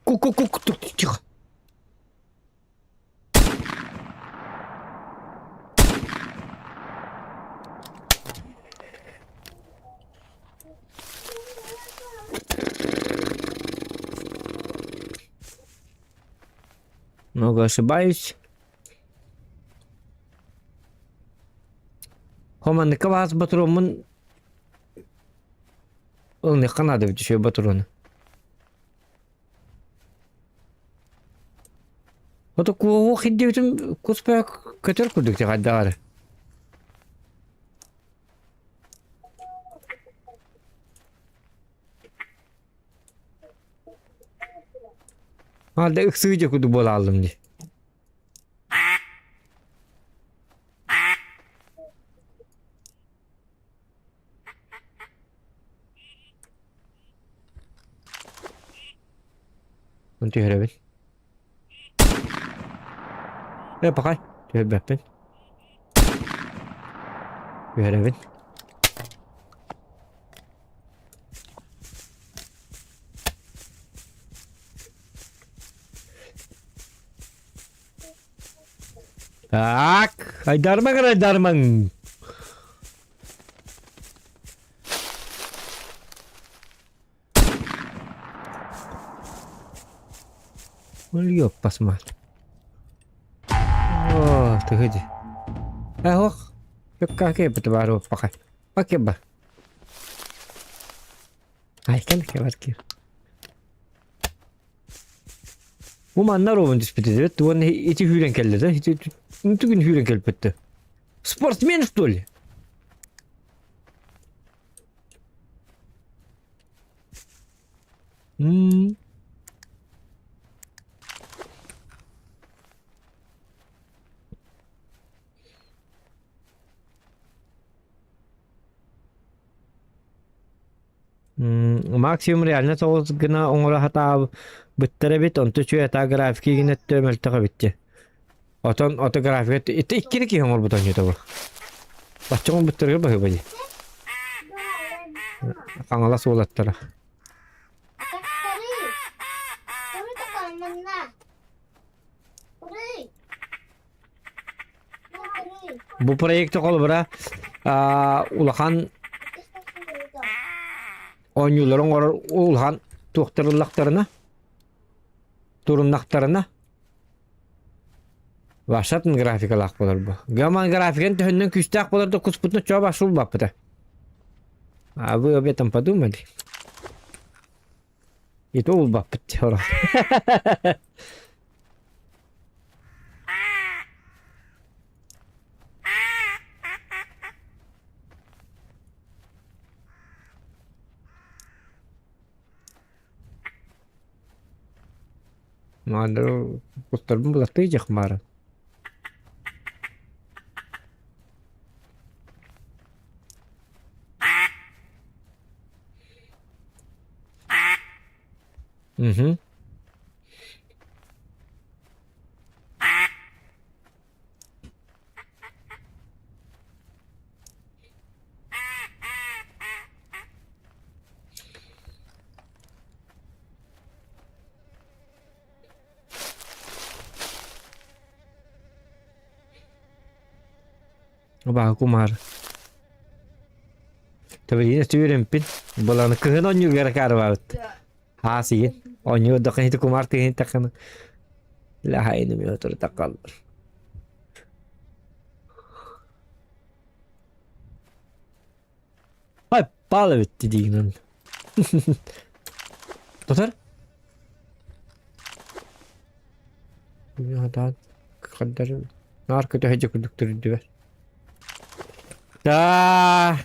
Ку-ку-ку-ку, тихо. Много ошибаюсь. Хоманныка баас ботуруоммун ылыныахха наада эбит үчүгэй ботуруону. Ото куоһуох ирдиэбитим куспа көтөр курдук хайдаҕа эрэ. Хаалда ыксыы дьэ курдук буола хааллым дии. Оны түһэрэбин. Э, пахай, түһэрбэппин. Түһэрэбин. Так, айдармаҥ, айдармаҥ. Өлүөппас маат. Оо, тыһы дии. Э, ох, Пекка баар уоппаха. Пакеба. Айкан кебар кир. Бу манна ровын түспүтэ эбит. Уонна ити хүүрэн кэллэ да. Ити түгүн хүүрэн кэлбитте. Спортсмен что ли? М. Максимум реально соҕус гына оҥоро сатаабыттар эбит, онто үчүгэй атаа графика игин өттө мөлтөх эбит дии. Отон ото графика ити иккини киһи оҥорбут оонньуута бу. Бачча оҥорбуттарыгар баһыыба дии. Хаҥалас уолаттара. Бу проекты холобура улахан оонньуулары оҥорор улахан туохтарыллахтарына туруннахтарына Вашатын графикалаах буолар бу. Гаман графикан төһөннөн күүстээх буолар да куспутун чоо башул баппыта. А вы об этом подумали? И то улбаппыт хоро. Маандыр кустарбын булаттыы дьахмаарын. Мгм. Абааһы кумаар. Төбөлүүн өстүбүрүмпүн. Быланы кыһын оонньуугар акаарыбаабыт. Аас игин. Оонньуу дохын ити кумаар тыһын таххана. Лахайны ми отур такаллар. Ай, пала битти диигинэн. Тотар? Наар көтө курдук түрдүбэр. Да.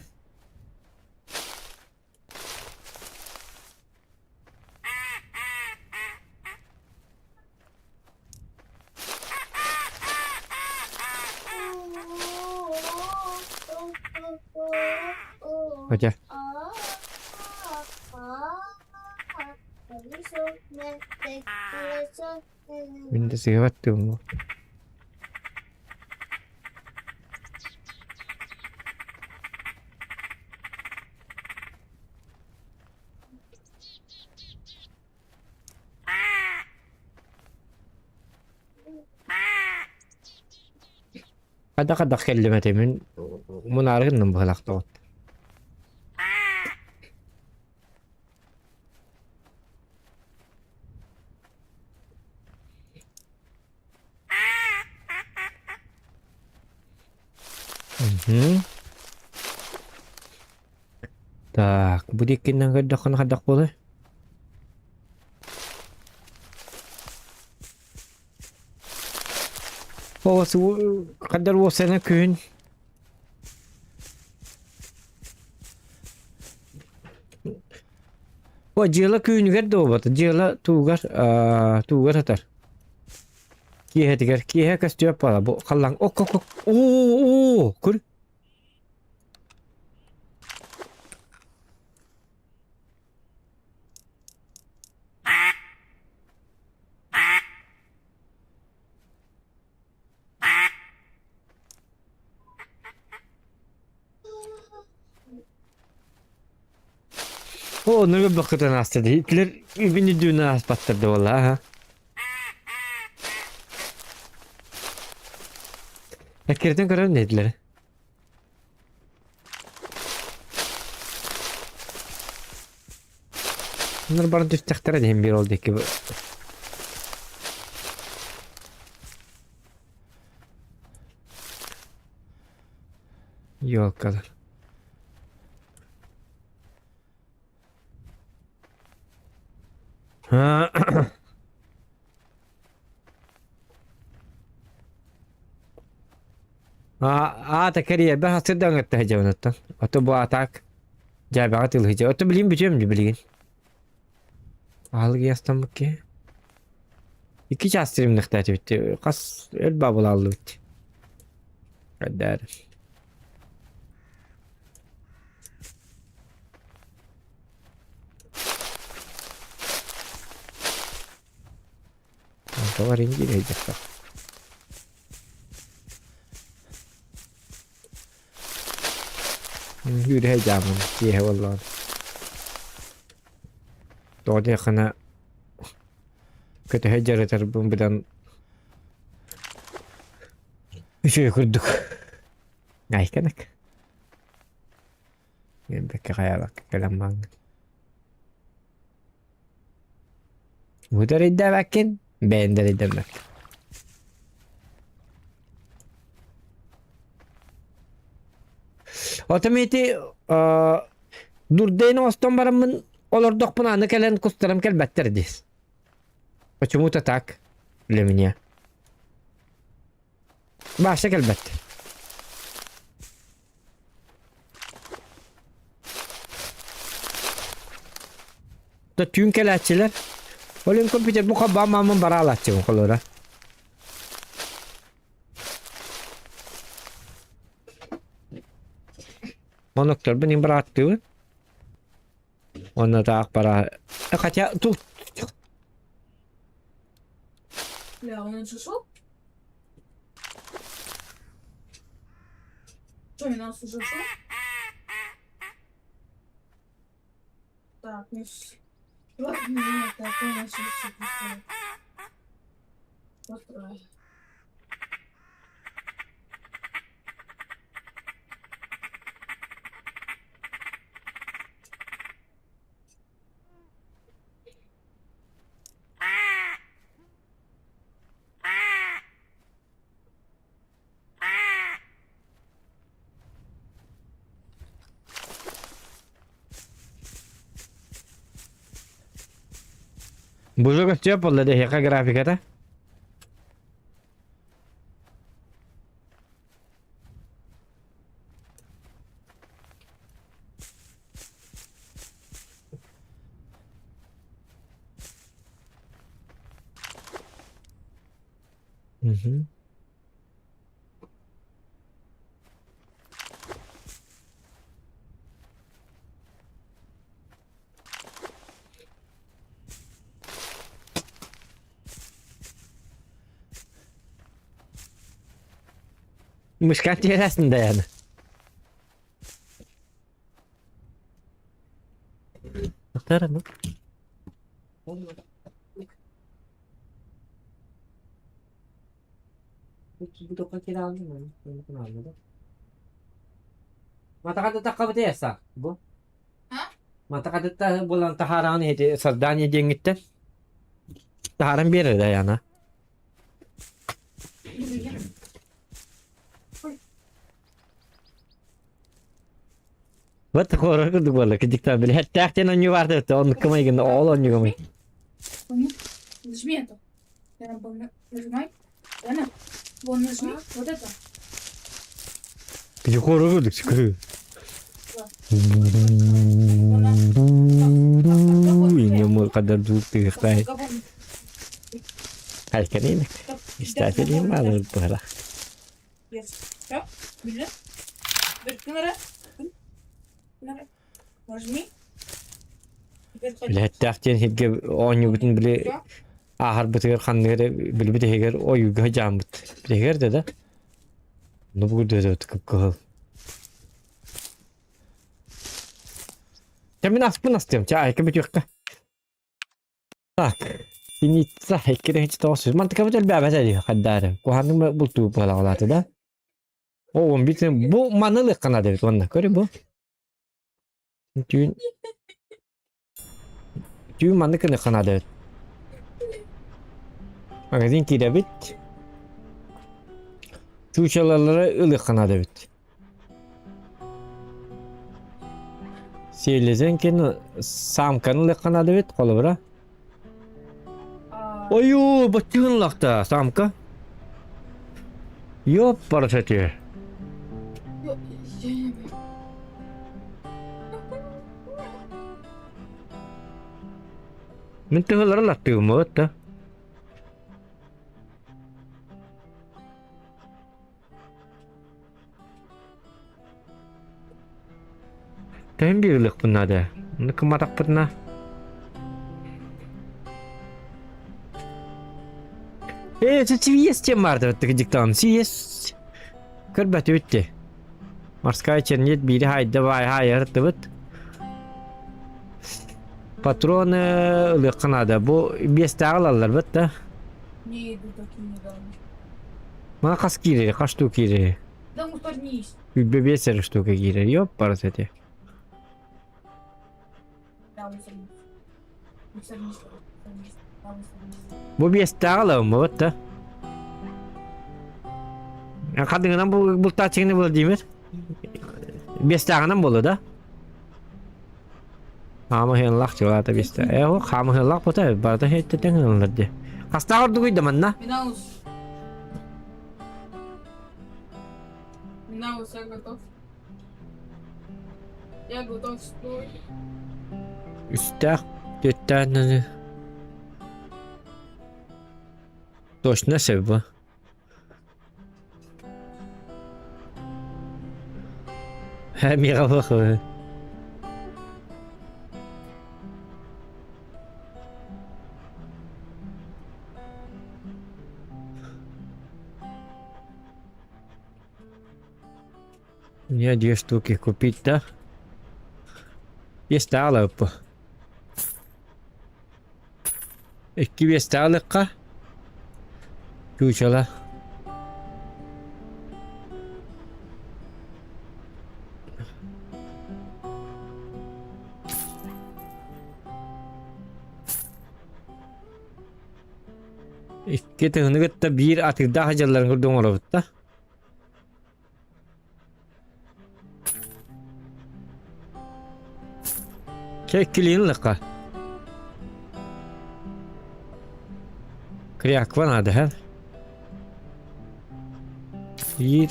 Хотя. Мин да сыһыбат тыыммын. Хадах-хадах кэллим этэ мин мунаарыгынным быһалахтаҕын. Мгм. Так, бу диэкинэн көрдөххүнэ хайдах буолуой? Ол хайдар уопсайынан күһүн О, дьыала күһүнүгэр да буолбата. Дьыала туугар, туугар сытар. Киэһэтигэр киэһэ көстүөп буола. Бу халлаан ок ок ок оо көр Оо, нөргө бөхкөтөн ааста дии. Итилэр үбүн үрдүнэн ааспаттар да буолла, аха. Эккирэтэн көрөр диэтилэр. Bunlar баран түстэхтэрэ диэн биир ол диэки. Ёлкалар. Аата кэрийэрбэ хасырда ыҥырта сылдьабын оттон. Ото бу атаак дьээбэҕэ тылыһыдьа. Ото билигин бүтүөм дии билигин. Аһылык ыйастаммыт киһи. Икки чаас тиримнэхтээтибит. Хас өл баабылааллыбыт. Көрдөөр. Тоҕо эрин диир Үүрэ дьаамын киэһэ буоллаҕына. Тоҕо диэххинэ көтөһө дьарытарбын быдан үчүгэй курдук. Айканак. Бэккэ хайаабакка кэлэн маҥҥын. Бу да эрэйдээбэккин, бэйэн да эрэйдэммэккин. Отом ити дурдейн оҥостон бараммын олордохпун аны кэлэн кустарым кэлбэттэр дии. Почему-то так для меня. Баша кэлбэт. Да түүн кэлээччилэр. Ол иһин компьютер бу хабаа маамын бараалааччыбын холура. Монокторбун им бырааттыыбын. Онно таах бара... Хотя тут... Бля, он ушел? Что, у нас уже ушел? Так, ну... Вот, нет, так, у нас всё пустое. Бузук өстүө буолла дэһиэхэ графиката. Мгм. Мышка интересно, Даяна. Повторно. Бу А? Матакадытта булан таһааран ити создание диэҥҥиттэн таһааран биэрэр Даяна. Вот хоррор курдук буолла кидиктан били эттээх диэн онньуу баар да оннукка майгын ол онньугумай. Нажми это. Нажимай. Лена, вон нажми. Вот это. Кiji хоррор курдук сүкүрүү. Иньому кадар дук тыгыхтай. Хайканин. Истателин баалар быһала. Все, били. Нажми. Билэттээх диэн сиргэ оонньуубутун били ааһарбытыгар ханныгар билбит иһигэр ойууга дьааммыт. Билигэр да да. Ну бу дөдөт кып-кыһыл. Чэ мин аспын астыам, чэ айка бүтүөххэ. Так, синица иккирэһичи тоҕус сүүс. Мантыкабыт элбээбэт эдии хайдаары. Куһаҕаннык бултуу буолаҕалаата да. О, он битин бу маны ылыахха наада эбит уонна. Көрү бу. Түүн Түүн маннык гыныахха наада эбит. Магазин киирэбит. Чуучалалары ылыахха наада эбит. Селезенкин самканы ылыахха наада эбит, холобура. Ойуу, баччыгын ылахта, самка. Ёппарасати. Мин тыһылары латтыгым да. Тэһин биэрилиэхпин наада. Ону кыматахпытына Ээ, съесть тем баар диктант. Съесть. Көрбөтүбүт ти. Морская чернит биири хайда баай хайыртыбыт. Патроны ылыахха наада. Бу биэстээҕи ылалларбыт да. Не иду таким недавно. Мана хас киирэр, хас штук киирэр? Да мусорнись. Үббэ биэс эрэ штука киирэр. Ёппарас эти. Да, мусорнись. Мусорнись. Мусорнись. Да, мусорнись. Бу биэстээҕи ылабын вот да. Хадыгынан бултааччыгыны Владимир? Биэстээҕинэн буолла да? Хаамыһыанлах чылаата биэстэ. Ээ, ол хаамыһыанлах бута барыта хеттетен гыналлар дии. Хастаах ордугуй да манна? Минаус. Минаус, я готов. Я готов, стой. Үстээх түөттээн Точно сөп бу. Миэхэ Мне две штуки купить, да? Есть алып. Икки биэстээх ылыахха Чуучала Икки тыһыны кытта биир атыырдаах дьалларын курдук оҥоробут да. Кэккилиин ылыахха. Кряква надо, һэ? Биир,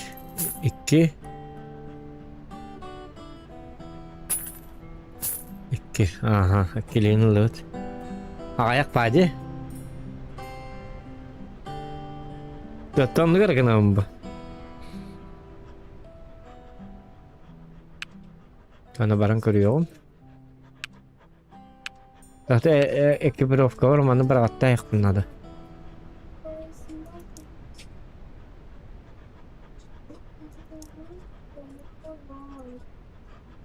икки. Икки, ага, иккилиин ыллыбыт. Аҕыйах баа дии. Оннугар гынабын бу. Аны баран көрүөҕүм. Ата экипировкабар маны быраҕаттаайахпын наада.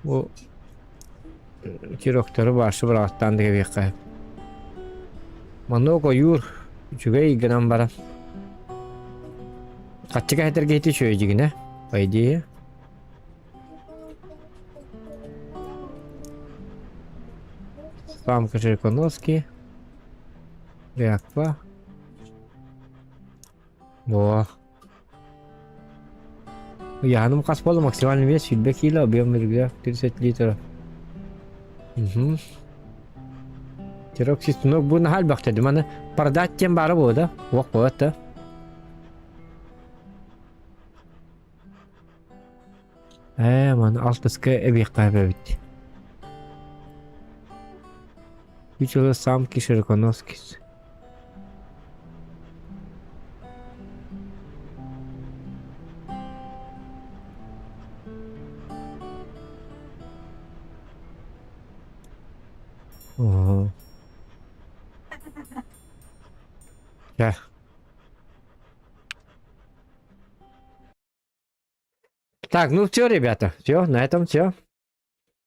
Бу тирокторы баарсы быраҕаттаан да кэбиэххэ. Маннык ойуур үчүгэй гынан баран. Хаччыга этэргэ ити үчүгэй дьигинэ, по идее. Самка Жирконоски. Ряква. Во. Ыйааһыным хас буолла? Максимальный вес 20 кило, объем рюкзак 30 литров. Угу. Тирок системок бу наһаа элбэхтэ. Маны продать диэн баара буолуо да? Уох буолат да? Ээ, маны алтыска эбиэххэ эбэбит. Үч самки широконоскис. Ого. Чэ. Так, ну все, ребята, все, на этом все.